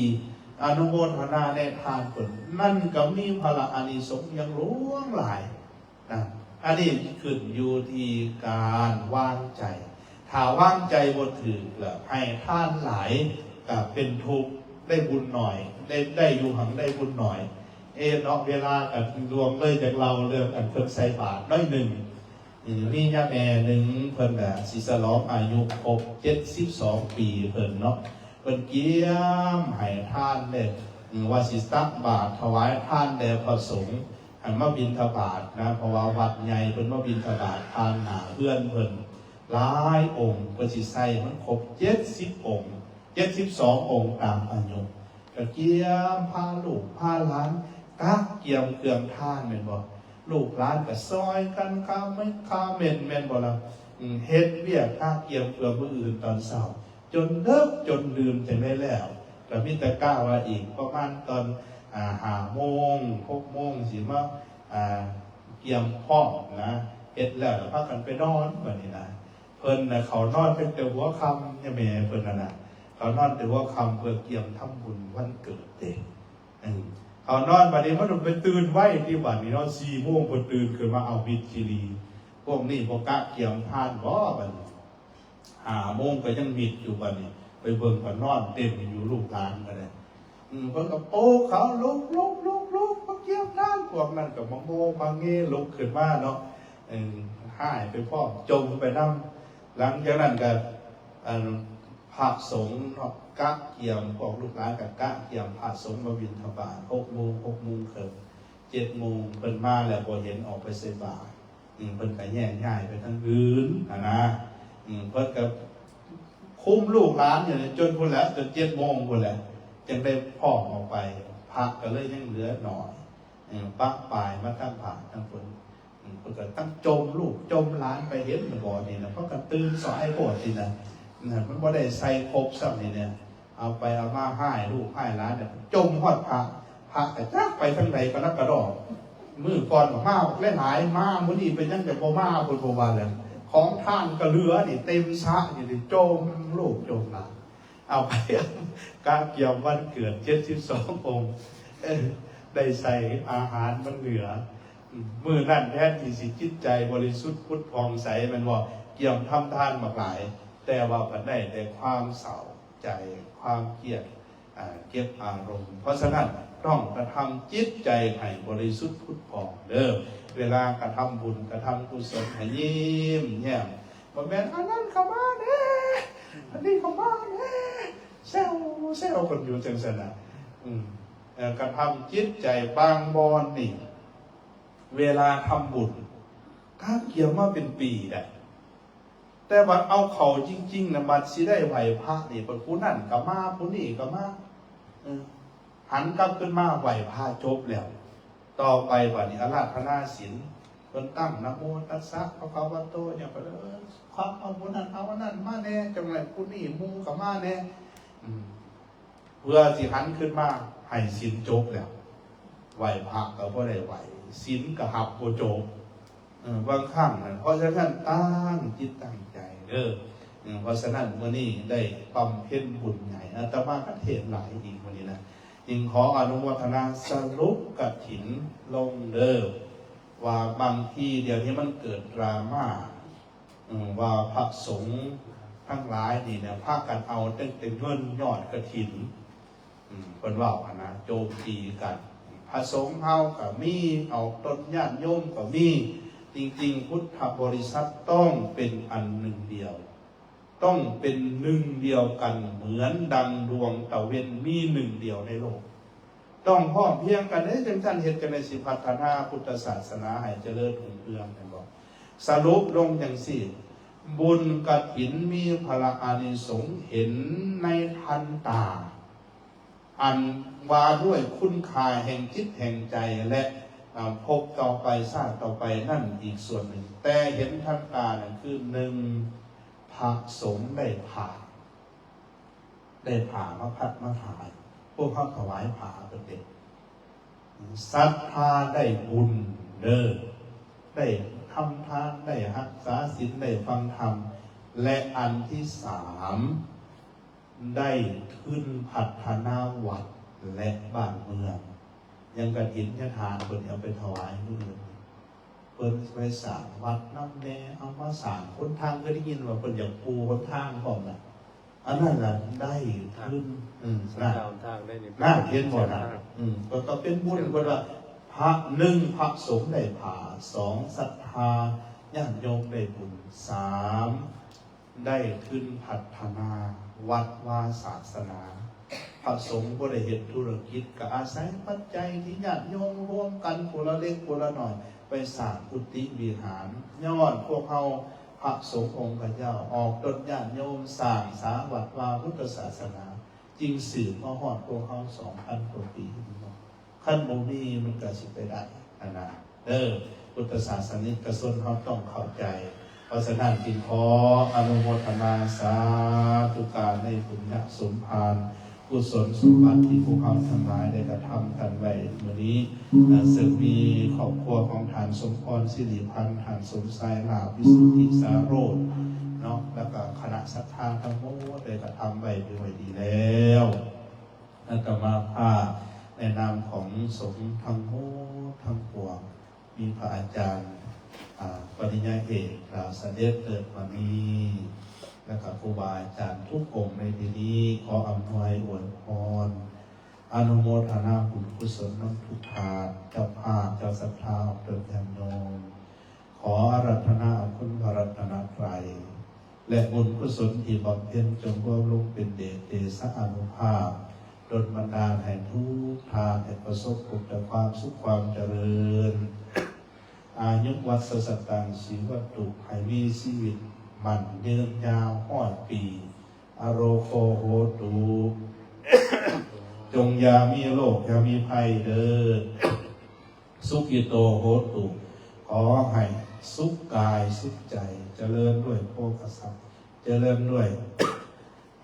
ອະນຸໂມທະນາໃນທານເພິ່ນ, ນັ້ນກໍມີພະລະອານິສົງຢ່າງຫຼວງຫຼາຍ. ນະ ອັນນີ້ຂຶ້ນຢູ່ທີ່ການວາງໃຈ. ຖ້າວາງໃຈບໍ່ຖືກລະ ໃຫ້ທານຫຼາຍກໍເປັນທຸກ, ໄດ້ບຸນໜ້ອຍ, ໄດ້ ໄດ້ຢູ່ຫັ້ນໄດ້ບຸນໜ້ອຍ. ເອເນາະ ເວລາກໍລ່ວງເລີຍຈາກເລົ່າເລື່ອງອັນເພິ່ນໃສ່ບາດໜ້ອຍໜຶ່ງ. ເອີ ມີຍາແມ່ໜຶ່ງ ເພິ່ນນະຊິສະຫຼອງອາຍຸຄົບເຈັດສິບສອງປີເພິ່ນເນາະ, ເພິ່ນກຽມໃຫ້ທານເດ້, ວ່າຊິຕັກບາດຖວາຍທານແດ່ພະສົງ ອັນມາບິນທະບາດນະ, ເພາະວ່າວັດໃຫຍ່ເພິ່ນມາບິນທະບາດຜ່ານໜ້າເຮືອນເພິ່ນຫຼາຍອົງ, ເພິ່ນຊິໃສ່ໃຫ້ມັນຄົບເຈັດສິບອົງ, ເຈັດສິບສອງອົງຕາມອາຍຸ, ກະກຽມພາລູກພາຫຼານ ກະກຽມເຄື່ອງທານແມ່ນບໍ່? ລູກຫຼານກະຊ່ອຍກັນຄາເມັນຄາເມັນແມ່ນບໍ່ລະ? ເຮັດວຽກກະກຽມເພື່ອມື້ອື່ນຕອນເຊົ້າ ຈົນເດິກຈົນດື່ນຈັ່ງໄດ້ແລ້ວ. ກະມີແຕ່ກະວ່າອີກປະມານຕອນ ອາ ຫ້າໂມງ ຫົກໂມງ ຊິມາ ອາ ກຽມພ້ອມນະ, ເຮັດແລ້ວລະພາກັນໄປນອນບັດນີ້ນະ. ເພິ່ນນະເຂົ້ານອນຕັ້ງແຕ່ຫົວຄ່ຳ, ຍາແມ່ເພິ່ນນັ້ນນະ ເຂົ້ານອນແຕ່ຫົວຄ່ຳເພື່ອກຽມທຳບຸນວັນເກີດເດ້. ເອີ ເຂົ້ານອນບັດນີ້ມັນໄປຕື່ນໄວຕິບັດນີ້ເນາະ, ສີ່ໂມງເພິ່ນຕື່ນຂຶ້ນມາ ເອົາ ມິດຈີຣີ ພວກນີ້ບໍ່ກະກຽມທານບໍ່ບັດນີ້? ຫ້າໂມງກໍຍັງມິດຢູ່ບັດນີ້, ໄປເບິ່ງກໍນອນເຕັມຢູ່ ລູກຫຼານກໍໄດ້. ອືມ ເພິ່ນກໍປຸກເຂົາ ລຸກ ລຸກ ລຸກ ລຸກ ມາກຽມທານ. ພວກນັ້ນກໍມາໂມມາເງລຸກຂຶ້ນມາເນາະ, ເອີ ຮ້າຍໄປພ້ອມ ຈົ່ມໄປນຳ. ຫຼັງຈາກນັ້ນກໍ ອັນ ພະສົງເນາະ ກະກຽມ, ພວກລູກຫຼານກໍກະກຽມພະສົງມາບິນທະບາດ ຫົກໂມງ ຫົກໂມງເຄິ່ງ ເຈັດໂມງ ເພິ່ນມາແລ້ວບໍ່ເຫັນອອກໄປໃສ່ບາດ, ເພິ່ນກໍແຍກຍ້າຍໄປທາງອື່ນຫັ້ນນະ. ອືມ ເພິ່ນກໍຄຸມລູກຫຼານຢູ່ນີ້ຈົນພຸ້ນແຫຼະ ຈົນເຈັດໂມງພຸ້ນແຫຼະ ຈຶ່ງໄດ້ພ້ອມອອກໄປ ພະກໍເລີຍຍັງເຫຼືອໜ້ອຍ ເອີ ປະປາຍມາທາງພະທາງເພິ່ນ ເພິ່ນກໍຕັ້ງຈົ່ມລູກຈົ່ມຫຼານໄປ ເຫັນບໍ່ນີ້ນະ ເພິ່ນກໍຕື່ນສາຍໂພດນີ້ນະ ມັນບໍ່ໄດ້ໃສ່ຄົບຊ້ຳນີ້ນະ ເອົາໄປເອົາມາຮ້າຍລູກຮ້າຍຫຼານ ຈົມຮອດພະ ພະກະຈັກໄປທາງໃດກະລະກະດໍ້ ມື້ກ່ອນກໍມາບັກຫຼາຍໆ ມາມື້ນີ້ເປັນຫຍັງຈະບໍ່ມາ ເພິ່ນບໍ່ວ່າແລ້ວ ຂອງທານກະເຫຼືອນີ້ເຕັມສະຢູ່ນີ້ ຈົ່ມລູກຈົ່ມຫຼານ ເອົາໄປກະກຽມວັນເກີດເຈັດສິບສອງອົງ ເອີ ໄດ້ໃສ່ອາຫານມັນເຫຼືອ ມື້ນັ້ນແທນທີ່ຊິຈິດໃຈບໍລິສຸດຜຸດຜ່ອງໃສແມ່ນບໍ່ ກຽມທຳທານບັກຫຼາຍ ແຕ່ວ່າບັດໄດ້ແຕ່ຄວາມເສົ້າ ໃຈ ຄວາມຄຽດ ອ່າ ເກັບອາລົມ. ເພາະສະນັ້ນ ຕ້ອງກະທຳຈິດໃຈໃຫ້ບໍລິສຸດຜຸດຜ່ອງເດີ້. ເວລາກະທຳບຸນ ກະທຳກຸສົນ ໃຫ້ຍິ້ມແຍ້ມ. ບໍ່ແມ່ນ ອັນນັ້ນເຂົ້າມາແດ່ ອັນນີ້ເຂົ້າມາແດ່ ແຊວໆກັນຢູ່ຈັ່ງຊັ້ນນະ. ອືມ ເອີ ກະທຳຈິດໃຈ ບາງບ່ອນນີ້ ເວລາທຳບຸນ ກະກຽມມາເປັນປີໄດ໋. ແຕ່ບັດເອົາເຂົ້າຈິງໆນະ ບັດຊິໄດ້ໄຫວ້ພະນີ້ ບັດຜູ້ນັ້ນກໍມາ ຜູ້ນີ້ກໍມາ ເອີ ຫັນກັບຄືນມາໄຫວ້ພະຈົບແລ້ວ ຕໍ່ໄປບັດນີ້ອາລາທະນາສິນ ເພິ່ນຕັ້ງນະໂມຕັດສະພະຄະວະໂຕຫຍັງໄປເລີຍ ຄວັກເອົາຜູ້ນັ້ນເອົາອັນນັ້ນມາແດ່ ຈັ່ງໃດຜູ້ນີ້ໝູ່ກໍມາແດ່ ອືມ ເພື່ອຊິຫັນຂຶ້ນມາໃຫ້ສິນຈົບແລ້ວ ໄຫວ້ພະກໍບໍ່ໄດ້ໄຫວ້ ສິນກໍຮັບບໍ່ຈົບ ເອີ ບາງຄັ້ງນັ້ນ ເພາະສະນັ້ນຕັ້ງຈິດຕັ້ງໃຈເດີ້ ເອີ ເພາະສະນັ້ນມື້ນີ້ໄດ້ບຳເພັນບຸນໃຫຍ່ ອາດຕະມາກໍເທດຫຼາຍອີກມື້ນີ້ນະ ຈຶ່ງຂໍອະນຸໂມທະນາສະຫຼຸບກະຖິນລົງເດີ້ ວ່າບາງທີດຽວນີ້ມັນເກີດດຣາມາ ເອີ ວ່າພະສົງທັງຫຼາຍນີ້ນະ ພາກັນເອົາຕັ້ງແຕ່ເງິນຍອດກະຖິນ ອືມ ເພິ່ນເວົ້າຫັ້ນນະ ໂຈມຕີກັນ ພະສົງເຮົາກໍມີ ອອກຕົນຍາດໂຍມກໍມີ ຈິງໆ ພຸດທະບໍລິສັດຕ້ອງເປັນອັນໜຶ່ງດຽວ ຕ້ອງເປັນໜຶ່ງດຽວກັນ ເໝືອນດັ່ງດວງຕາເວັນມີໜຶ່ງດຽວໃນໂລກ ຕ້ອງພ້ອມພຽງກັນເດ້ ຈັ່ງຊັ້ນເຮັດຈັ່ງໃດຊິພັດທະນາພຸດທະສາສະໜາໃຫ້ຈະເລີນຮຸ່ງເຮືອງ ແມ່ນບໍ່? ສະຫຼຸບລົງຈັ່ງຊີ້ ບຸນກະຖິນມີພະລະອານິສົງເຫັນໃນທັນຕາ ອັນວ່າດ້ວຍຄຸນຄ່າແຫ່ງຈິດແຫ່ງໃຈ ແລະ ອາ ພົບຕໍ່ໄປຊາດຕໍ່ໄປນັ້ນອີກສ່ວນໜຶ່ງ ແຕ່ເຫັນທັນຕານັ້ນຄື ໜຶ່ງ ພະສົງໄດ້ຜ້າ ໄດ້ຜ້າມາພັດມາຖາຍ ພວກເຮົາຖວາຍຜ້າເພິ່ນເດ້ ສັດທາໄດ້ບຸນເດີ້ ໄດ້ທຳທານ ໄດ້ຮັກສາສິນ ໄດ້ຟັງທຳ ແລະ ອັນທີສາມ ໄດ້ທຶນພັດທະນາວັດ ແລະ ບ້ານເມືອງ ຢ່າງກະຖິນຍະທານເພິ່ນເອົາໄປຖວາຍມື້ອື່ນ ເພິ່ນໄປສ້າງວັດນຳແດ່ ເອົາມາສ້າງຫົນທາງ ເຄີຍໄດ້ຍິນວ່າເພິ່ນຢາກປູຫົນທາງພ້ອມນະ ອັນນັ້ນລະໄດ້ທຶນ ເອີ ນະ ເສັ້ນທາງໄດ້ນີ້ ນະ ເຫັນບໍ່ນະ ເສັ້ນທາງ ອືມ ກໍ ກໍເປັນບຸນ ເພິ່ນວ່າ ພະ ໜຶ່ງ ພະສົງໄດ້ຜ້າ ສອງ ສັດທາຍາດໂຍມໄດ້ບຸນ ສາມ ໄດ້ທຶນພັດທະນາວັດວາສາສະໜາ ພະສົງບໍ່ໄດ້ເຮັດທຸລະກິດ ກໍອາໄສປັດໄຈທີ່ຍາດໂຍມລວມກັນຜູ້ລະເລັກຜູ້ລະໜ້ອຍ ໄປສ້າງກຸຕິວິຫານ ຍ້ອນພວກເຮົາພະສົງອົງຂະເຈົ້າອອກຕົນຍາດໂຍມສ້າງສາວັດວາພຸດທະສາສະໜາ ຈຶ່ງສືບມາຮອດພວກເຮົາສອງພັນກວ່າປີ ຄັນບໍ່ມີມັນກໍຊິໄປໄດ້ຫັ້ນນະ ເອີ ພຸດທະສາສະນິກະຊົນເຮົາຕ້ອງເຂົ້າໃຈ. ເພາະສະນັ້ນຈຶ່ງຂໍອະນຸໂມທະນາສາທຸການໃນບຸນຍະສົມພານ ກຸສົນສົມບັດທີ່ພວກເຮົາທັງຫຼາຍໄດ້ກະທຳກັນໄວ້ມື້ນີ້ ເຊິ່ງມີຄອບຄົວຂອງທ່ານສົມພອນ ສິລິພັນ ທ່ານສົມຊາຍ ລາບ ວິສຸດທິສາໂຣດ ເນາະ ແລ້ວກະຄະນະສັດທາທັງໝົດໄດ້ກະທຳໄວ້ເປັນໄວ້ດີແລ້ວ. ອາດຕະມາພາບໃນນາມຂອງສົງທັງໝົດທັງປວງ ມີພະອາຈານ ອາ ປະລິນຍາເອກ ດາວສະເດັດ ເລີດມະນີ ແລະກະຄູບາອາຈານທຸກອົງໃນທີ່ນີ້ ຂໍອຳນວຍອວຍພອນ ອະນຸໂມທະນາບຸນກຸສົນນຳທຸກທ່ານ ເຈົ້າພາບ ເຈົ້າສັດທາ ອອກຕົນຍາດໂຍມ ຂໍອາລາທະນາຄຸນພະລັດຕະນະໄຕ ແລະ ບຸນກຸສົນທີ່ບຳເພັນ ຈົ່ງລວມລົງເປັນເດດເຕຊະອານຸພາບ ດົນບັນດານໃຫ້ທຸກທ່ານໄດ້ປະສົບພົບແຕ່ຄວາມສຸກຄວາມຈະເລີນ ອາຍຸວັດຊະສັດຕັງ ຊີວະຕຸ ໃຫ້ມີຊີວິດ ໝັ້ນຍືນຍາວຮ້ອຍປີ ອະໂລໂຄໂຫຕຸ ຈົ່ງຢ່າມີໂລກຢ່າມີໄພເດີ ສຸຂິໂຕໂຫຕຸ ຂໍໃຫ້ສຸກກາຍສຸກໃຈ ຈະເລີນດ້ວຍໂພຄະຊັບ ຈະເລີນດ້ວຍ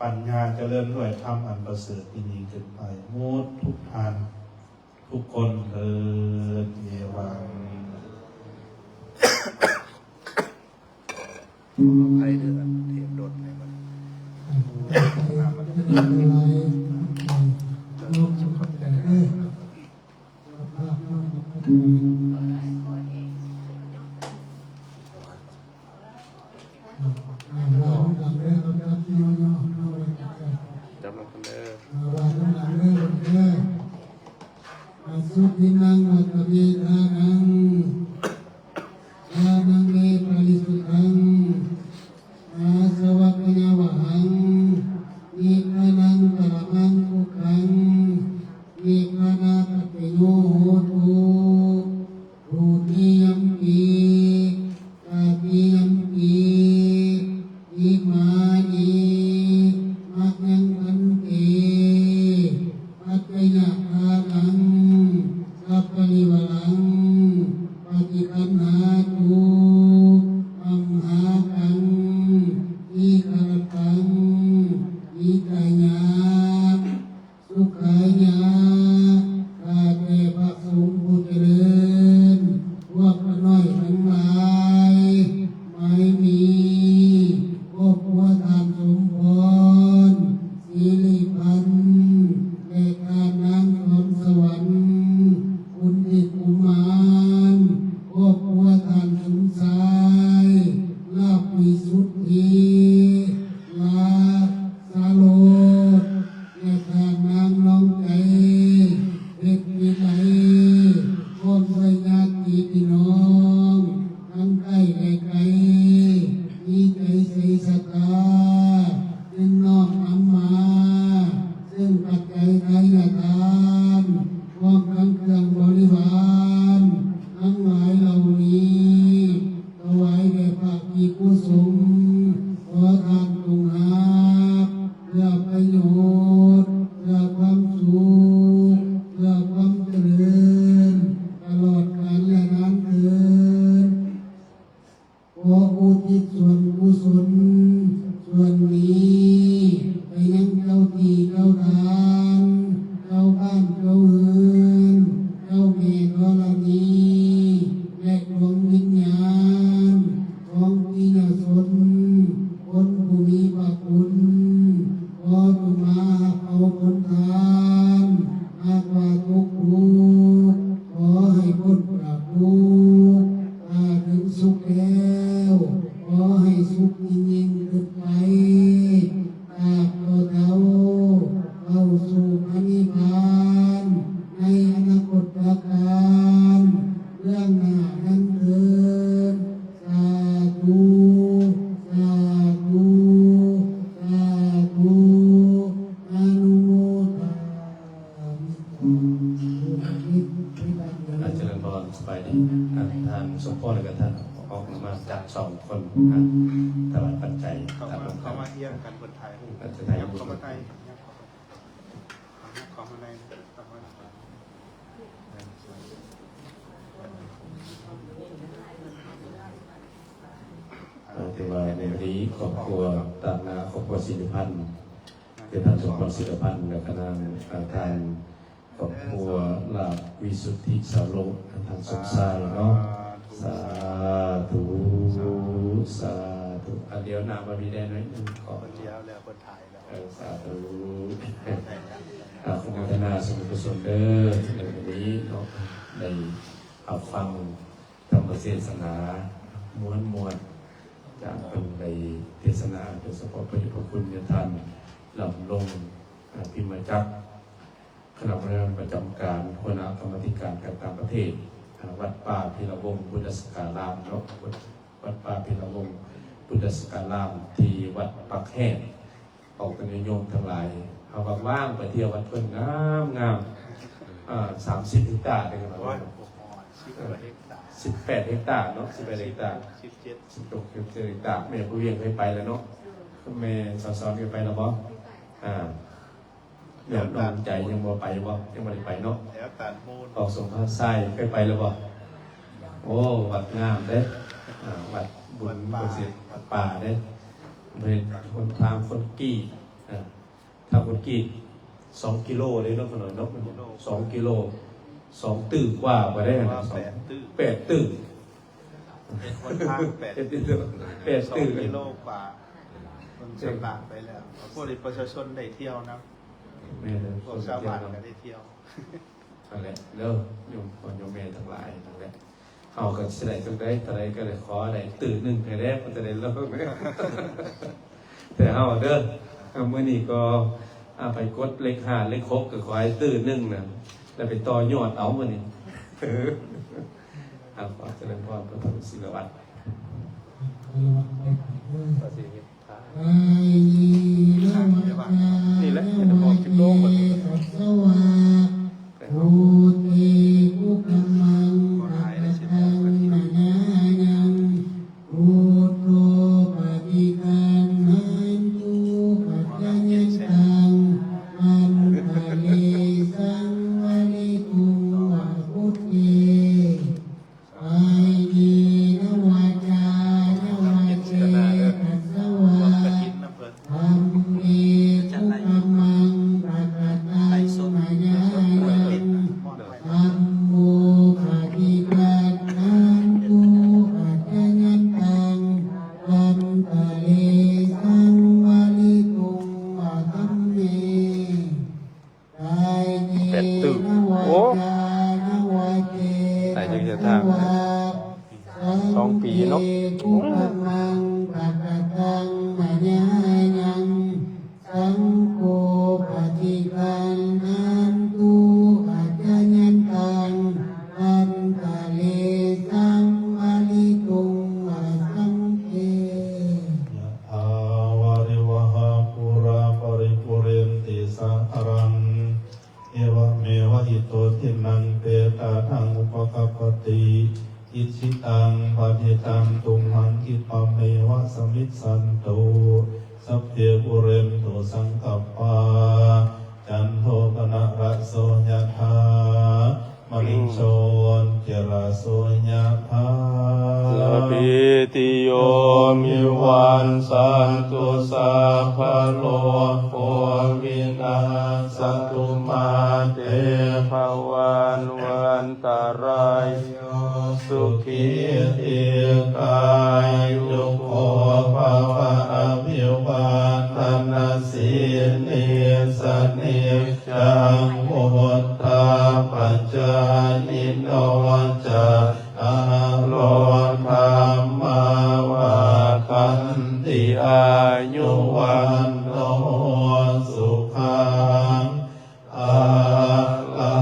ປັນຍາ ຈະເລີນດ້ວຍທຳອັນປະເສີດຍິ່ງໆຂຶ້ນໄປ ໝົດທຸກທ່ານ ທຸກຄົນເທີ້ນ ເອວັງ. ໃຜເດີ ເທບລົດໃຫ້ເບິ່ງ ຈັບນຳເດີ ອະສຸທິນັງ ວັດຕະເມທານັງ ທານັງເມ ປະລິສຸດທັງ ອາສະວະຂະຍາວະຫັງ ນິກຂະນັງ ປະລະມັງ ທຸກຂັງ ນິກຂະນາປັດຈະໂຍ ໂຫຕຸ ທຸຕິຍຳປີ ຕະຕິຍຳປີ ອິມານິ ມະຍັງ ພັນເຕ ປັດຈະຍະທານັງ ສັບປະລິວາລັງ ປະຕິຄັນຫາຕຸ ອັມຫາກັງ ທີຄະລະຕັງ ຫິຕາຍະ ສຸຂາຍະ ຂ້າແຕ່ພະສົງຜູ້ຈະເລີນ ພວກຂ້ານ້ອຍທັງຫຼາຍ ໝາຍມີ ຄອບຄົວທ່ານສົມພອນ ສິລິພັນ ແລະ ທ່ານນາງສອນສະຫວັນ ຄຸນທິດກຸມານ ຄອບຄົວທ່ານສົມຊາຍ ລາບວິສຸດທີ ລາ ສາໂລດ ແລະ ທ່ານນາງນອງໃຈ ເພັດວິໄລ ພ້ອມດ້ວຍຍາດຕິພີ່ນ້ອງ ທັງໃກ້ ແລະ ໄກ ມີໃຈໃສສັດທາ ຈຶ່ງນ້ອມນຳມາ ເຊິ່ງປັດໄຈທາຍະທານ ພ້ອມທັງເຄື່ອງບໍລິວານ ທັງຫຼາຍເຫຼົ່ານີ້ ຖວາຍແດ່ພະພິກຂຸສົງ ຂໍທ່ານຈົ່ງຮັບ ເພື່ອປະໂຫຍດ ເພື່ອຄວາມສຸກ ເພື່ອຄວາມຈະເລີນ ຕະຫຼອດການແລະນານເທີ້ນ. ຂໍອຸທິດສ່ວນກຸສົນສ່ວນນີ້ ໄປຍັງເຈົ້າທີ່ເຈົ້າທານ ເຈົ້າບ້ານເຈົ້າເຮືອນ ເຈົ້າແມ່ທໍລະນີ ແລະ ດວງວິນຍານຂອງປິຍະຊົນ ຄົນຜູ້ມີພະຄຸນ ຂໍຈົ່ງມາຮັບເອົາຜົນທານ ຫາກວ່າຕົກທຸກ ຂໍໃຫ້ພົ້ນຈາກທຸກ ຖ້າເຖິງສຸກແລ້ວ ຂໍໃຫ້ສຸກຍິ່ງໆຂຶ້ນໄປ ຕາບຕໍ່ເທົ່າ ເຂົ້າສູ່ພະນິບພານ ໃນອະນາຄົດຕະການເບື້ອງໜ້ານັ້ນເທີ້ນ. ສາທຸ ສາທຸ ສາທຸ ອະນຸໂມທາມິ ອາ ເຈະເລີນພອນ ສະບາຍດີ. ອາ ທ່ານສົມພອນ ແລະ ກໍທ່ານອອກນາມາ ຈາກສອງຄົນ ອາ ຖວາຍປັດໄຈ ເຂົ້າມາ ຕາມ ເຂົ້າມາຮຽງກັນ ເພິ່ນຖ່າຍຮູບ ອາ ຈະຖ່າຍຮູບ ເຂົ້າມາໃນ ເຂົ້າມາໃນ ເຂົ້າມາໃນ ເອີ ຖືວ່າໃນມື້ນີ້ ຄອບຄົວຕາກໜ້າ ຄອບຄົວສິລິພັນ ຄືທ່ານສົມພອນ ສິລິພັນ ແລະ ຄະນະ ອາ ທ່ານ ຄອບຄົວລາບວິສຸດທິສາໂລດ ທ່ານສົມຊາຍເນາະ. ສາທຸ ສາທຸ. ອາ ດຽວໜ້າມາພີ້ແດ່ໜ້ອຍໜຶ່ງ ຂໍ ເພິ່ນດຽວແລ້ວ ເພິ່ນຖ່າຍແລ້ວ. ເອີ ສາທຸ. ອາ ອະນຸໂມທະນາສ່ວນບຸນກຸສົນເດີ ໃນມື້ນີ້ເນາະ ໄດ້ຮັບຟັງ ທຳມະເທດສະໜາມ່ວນໆ ຈາກເພິ່ນໄດ້ເທດສະໜາ ໂດຍສະເພາະພະເດດພະຄຸນຍາທ່ານ ລຳລົງ ອາ ພິມມະຈັກ ຄະນະບໍລິຫານປະຈຳການ ຫົວໜ້າກຳມາທິການການຕ່າງປະເທດ ອາ ວັດປ່າພິລະວົງ ພຸດທະສະກາລາມເນາະ ວັດປ່າພິລະວົງ ພຸດທະສະກາລາມ ທີ່ວັດປາກແຮດ. ອອກກັນໂຍມທັງຫຼາຍ ເຮົາວ່າງໆ ໄປທ່ຽວວັດເພິ່ນງາມໆ ເອີ ສາມສິບເຮັກຕາເດ້ ໂອ້ຍ ບໍ່ຮອດ ສິບແປດເຮັກຕາເນາະ ສິບແປດເຮັກຕາ ສິບເຈັດ ສິບຫົກ ສິບເຈັດເຮັກຕາ. ແມ່ຜູ້ວຽງເຄີຍໄປແລ້ວເນາະ ແມ່ສາວສອນເຄີຍໄປແລ້ວບໍ່? ອ່າ ແລ້ວນ້ອງໃຈຍັງບໍ່ໄປບໍ່? ຍັງບໍ່ໄດ້ໄປເນາະ ແຖວຕາດໂມນ ອອກສົງພາໄຊເຄີຍໄປແລ້ວບໍ່? ໂອ້ ວັດງາມເດ້ ອ່າ ວັດບຸນ ວັດປ່າ ວັດສິດ ວັດປ່າເດ້ ເປັນຫົນທາງຄອນກຣີດ ອ່າ ທາງຄອນກຣີດສອງກິໂລເດ້ເນາະ ຂະໜອຍເນາະ ສອງກິໂລ ສອງຕື້ກວ່າບໍ່ໄດ້ ສອງ ແປດຕື້ ແປດຕື້ ເຮັດຫົນທາງແປດ ແປດຕື້ ສອງກິໂລກວ່າ ເພິ່ນຊຳນານໄປແລ້ວ ພວກນີ້ປະຊາຊົນໄດ້ທ່ຽວນຳ ແມ່ນ ພວກຊາວບ້ານກໍໄດ້ທ່ຽວ ນັ້ນແຫຼະເດີ ໂຍມພໍ່ໂຍມແມ່ທັງຫຼາຍ ນັ້ນແຫຼະ ເຮົາກໍຊິໄດ້ຈັ່ງໃດ ເທົ່າໃດກໍໄດ້ ຂໍໄດ້ຕື້ໜຶ່ງໃຫ້ແດ່ ມັນຈະໄດ້ລົງ ແຕ່ເຮົາເດີ ມື້ນີ້ກໍ ອ່າ ໄປກົດເລກຫ້າເລກຫົກ ກໍຂໍໃຫ້ຕື້ໜຶ່ງນະ ແລ້ວໄປຕໍ່ຍອດເອົາມື້ນີ້ ອ່າ ຂໍຈະເລີນພອນ ພະຄຮູສິລະວັດ ນີ້ແຫຼະ ເຮັດໃຫ້ອອກສິບໂລ ບັດນີ້ ພຸດເທ ຄຸກຄະມັງ ປັກກະຕັງ ມະຍາຍັງ ພຸດໂທ ປະຕິການຫັນຕຸ ປັດຈະຍັນຕັງ ອັນຕະເລສັງ ວະລິຕຸງ ວະພຸດເທ ກາຍເຍ ວາຈາ ວະເຈຕະສະວາ ທຳເມ ຄຸກຄະມັງ ປັກກະຕັງ ມະຍາຍັງ ທຳໂມ ປະຕິການຫັນຕຸ ປັດຈະຍັນຕັງ ອັນຕະເລສັງ ວະລິຕຸງ ວະທຳເມ ກາຍເຍ ແປດຕື້ ນະວາ ໂອ້ ຈາ ນະວາເຈ ໄດ້ຈັກເທື່ອທາງ ສອງປີເນາະ ທຳເມ ຄຸກຄະມັງ ປັກກະຕັງ ມະຍາຍັງ ສັງໂຄ ປະຕິການຫັນຕຸ ປັດຈະຍັນຕັງ ອັນຕະເລສັງ ວະລິຕຸງ ວະສັງເຄ ຍະຖາ ວາລິວະຫາ ປູຣາ ປະລິປູເຣນຕິ ສາຄະລັງ ເອວະເມວະ ອິໂຕ ທິນນັງ ເປຕານັງ ອຸປະກັບປະຕິ ອິດຖິຕັງ ປັດຖິຕັງ ຕຸມຫັງ ຄິປະເມວະ ສະມິດສັນຕຸ ສັບເພ ປູເຣນຕຸ ສັງກັບປາ ຈັນໂທ ປະນະລະໂສ ຍະຖາ ມະນິໂຊ ຕິລະໂສ ຍະຖາ ລາເພ ຕິໂຍ ວິວັດສັນຕຸ ສັບພະໂລໂກ ວິນາສະຕຸ ມາເຕ ພະວັດວັນຕະລາຍໂຍ ສຸຂີ ດີຄາຍຸໂກ ພະວະ ອະພິວາທະນະສີລິສະນິຈ ຈັງ ວຸດທາປະຈາຍິໂນ ຈັດຕາໂລ ທຳມາ ວັດທັນຕິ ອາຍຸ ວັນໂນ ສຸຂັງ ພະລັ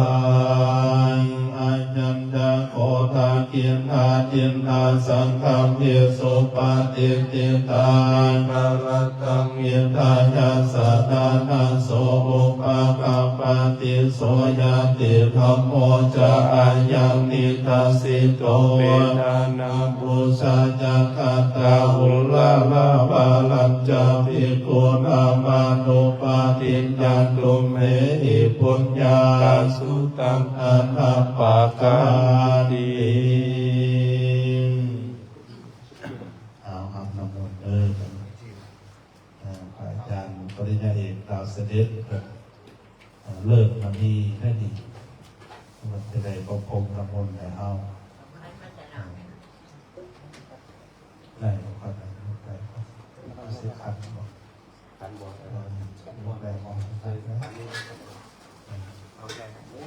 ງ ອາຍັນຈະໂຄ ທັກຂິນາທິນນາ ສັງຄຳພິ ສຸປະຕິດທິຕັງ ຄະລະ ຕັງ ວິທະຍາສະ ດານະໂສ ອຸປະກຳປະຕິ ໂສຍາຕິທຳໂມ ຈະອາຍັງນິທັດສິໂຕ ເປຕານັງ ປູຊາ ຈະຄະຕາ ອຸລາລະວາລັນຈະ ພິກຂຸນາມານຸປະຕິນຍັນຕຸ ເມຫິ ປຸນຍາ ກະສຸຕັງ ອະນະປະກາຕິ. ເອົາ ຮັບນ້ຳມົນເດີ ເອີ ພະອາຈານປະລິນຍາເອກ ດາວສະເດັດ ເພິ່ນ ເອີ ເລີກມະນີໄດ້ດີ ເພິ່ນຈະໄດ້ປະພົມນ້ຳມົນໃຫ້ເຮົາ ເອີ ໄດ້ບໍ່ຄັບ ໄດ້ບໍ່ ໄດ້ບໍ່ ເອົາສິຂັນບໍ່? ຂັນບໍ່? ເອີ ບໍ່ໄດ້ບໍ່? ເອີ ໂອ້ ຍາກເນາ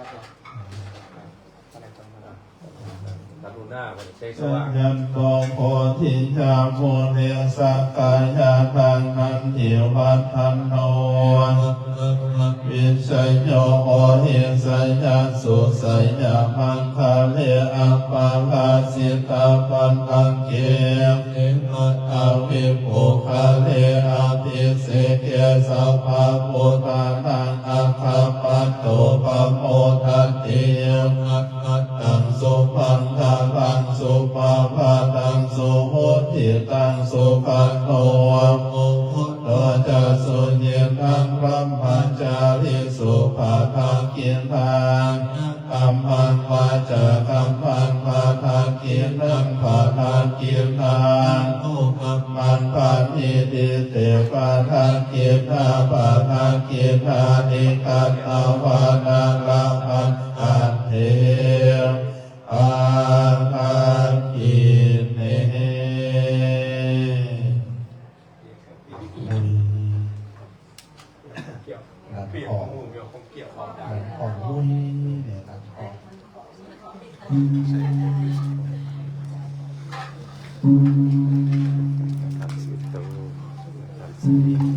ະ. ກະລຸນາ ໄຊສະຫວ່າງ ຈະຍັນໂຕ ໂພທິຍາ ມູເລ ສັກກາຍານານັນທິວັດທະໂນ ວິຊະໂຍ ໂອຫິສະຍະ ສຸສະຍະ ມັງຄະເລ ອະປະລາຊິຕາບັນລັງເກ ເຕ ມັດຕະວິປຸກຄະເລ ອະພິເສເກ ສັບພະພຸດທານັງ ອາຄາປະໂຕ ປະໂມທະຕິ ມັດຕະ ມມັງວາຈາກັມມັງປະທັກກິນນັງປະທັກກິນນາອະນຸກັມມັນປະນິທິຕິປະທັກກິນນາປະທັກກິນນານິຄັດຕະວານາລະພັນຕັນເທປະທັກກິນເນ. ຫຼັງອອກ ຫຼັງອອກ ອຸ້ຍ ເນຍ ຫຼັງອອກ.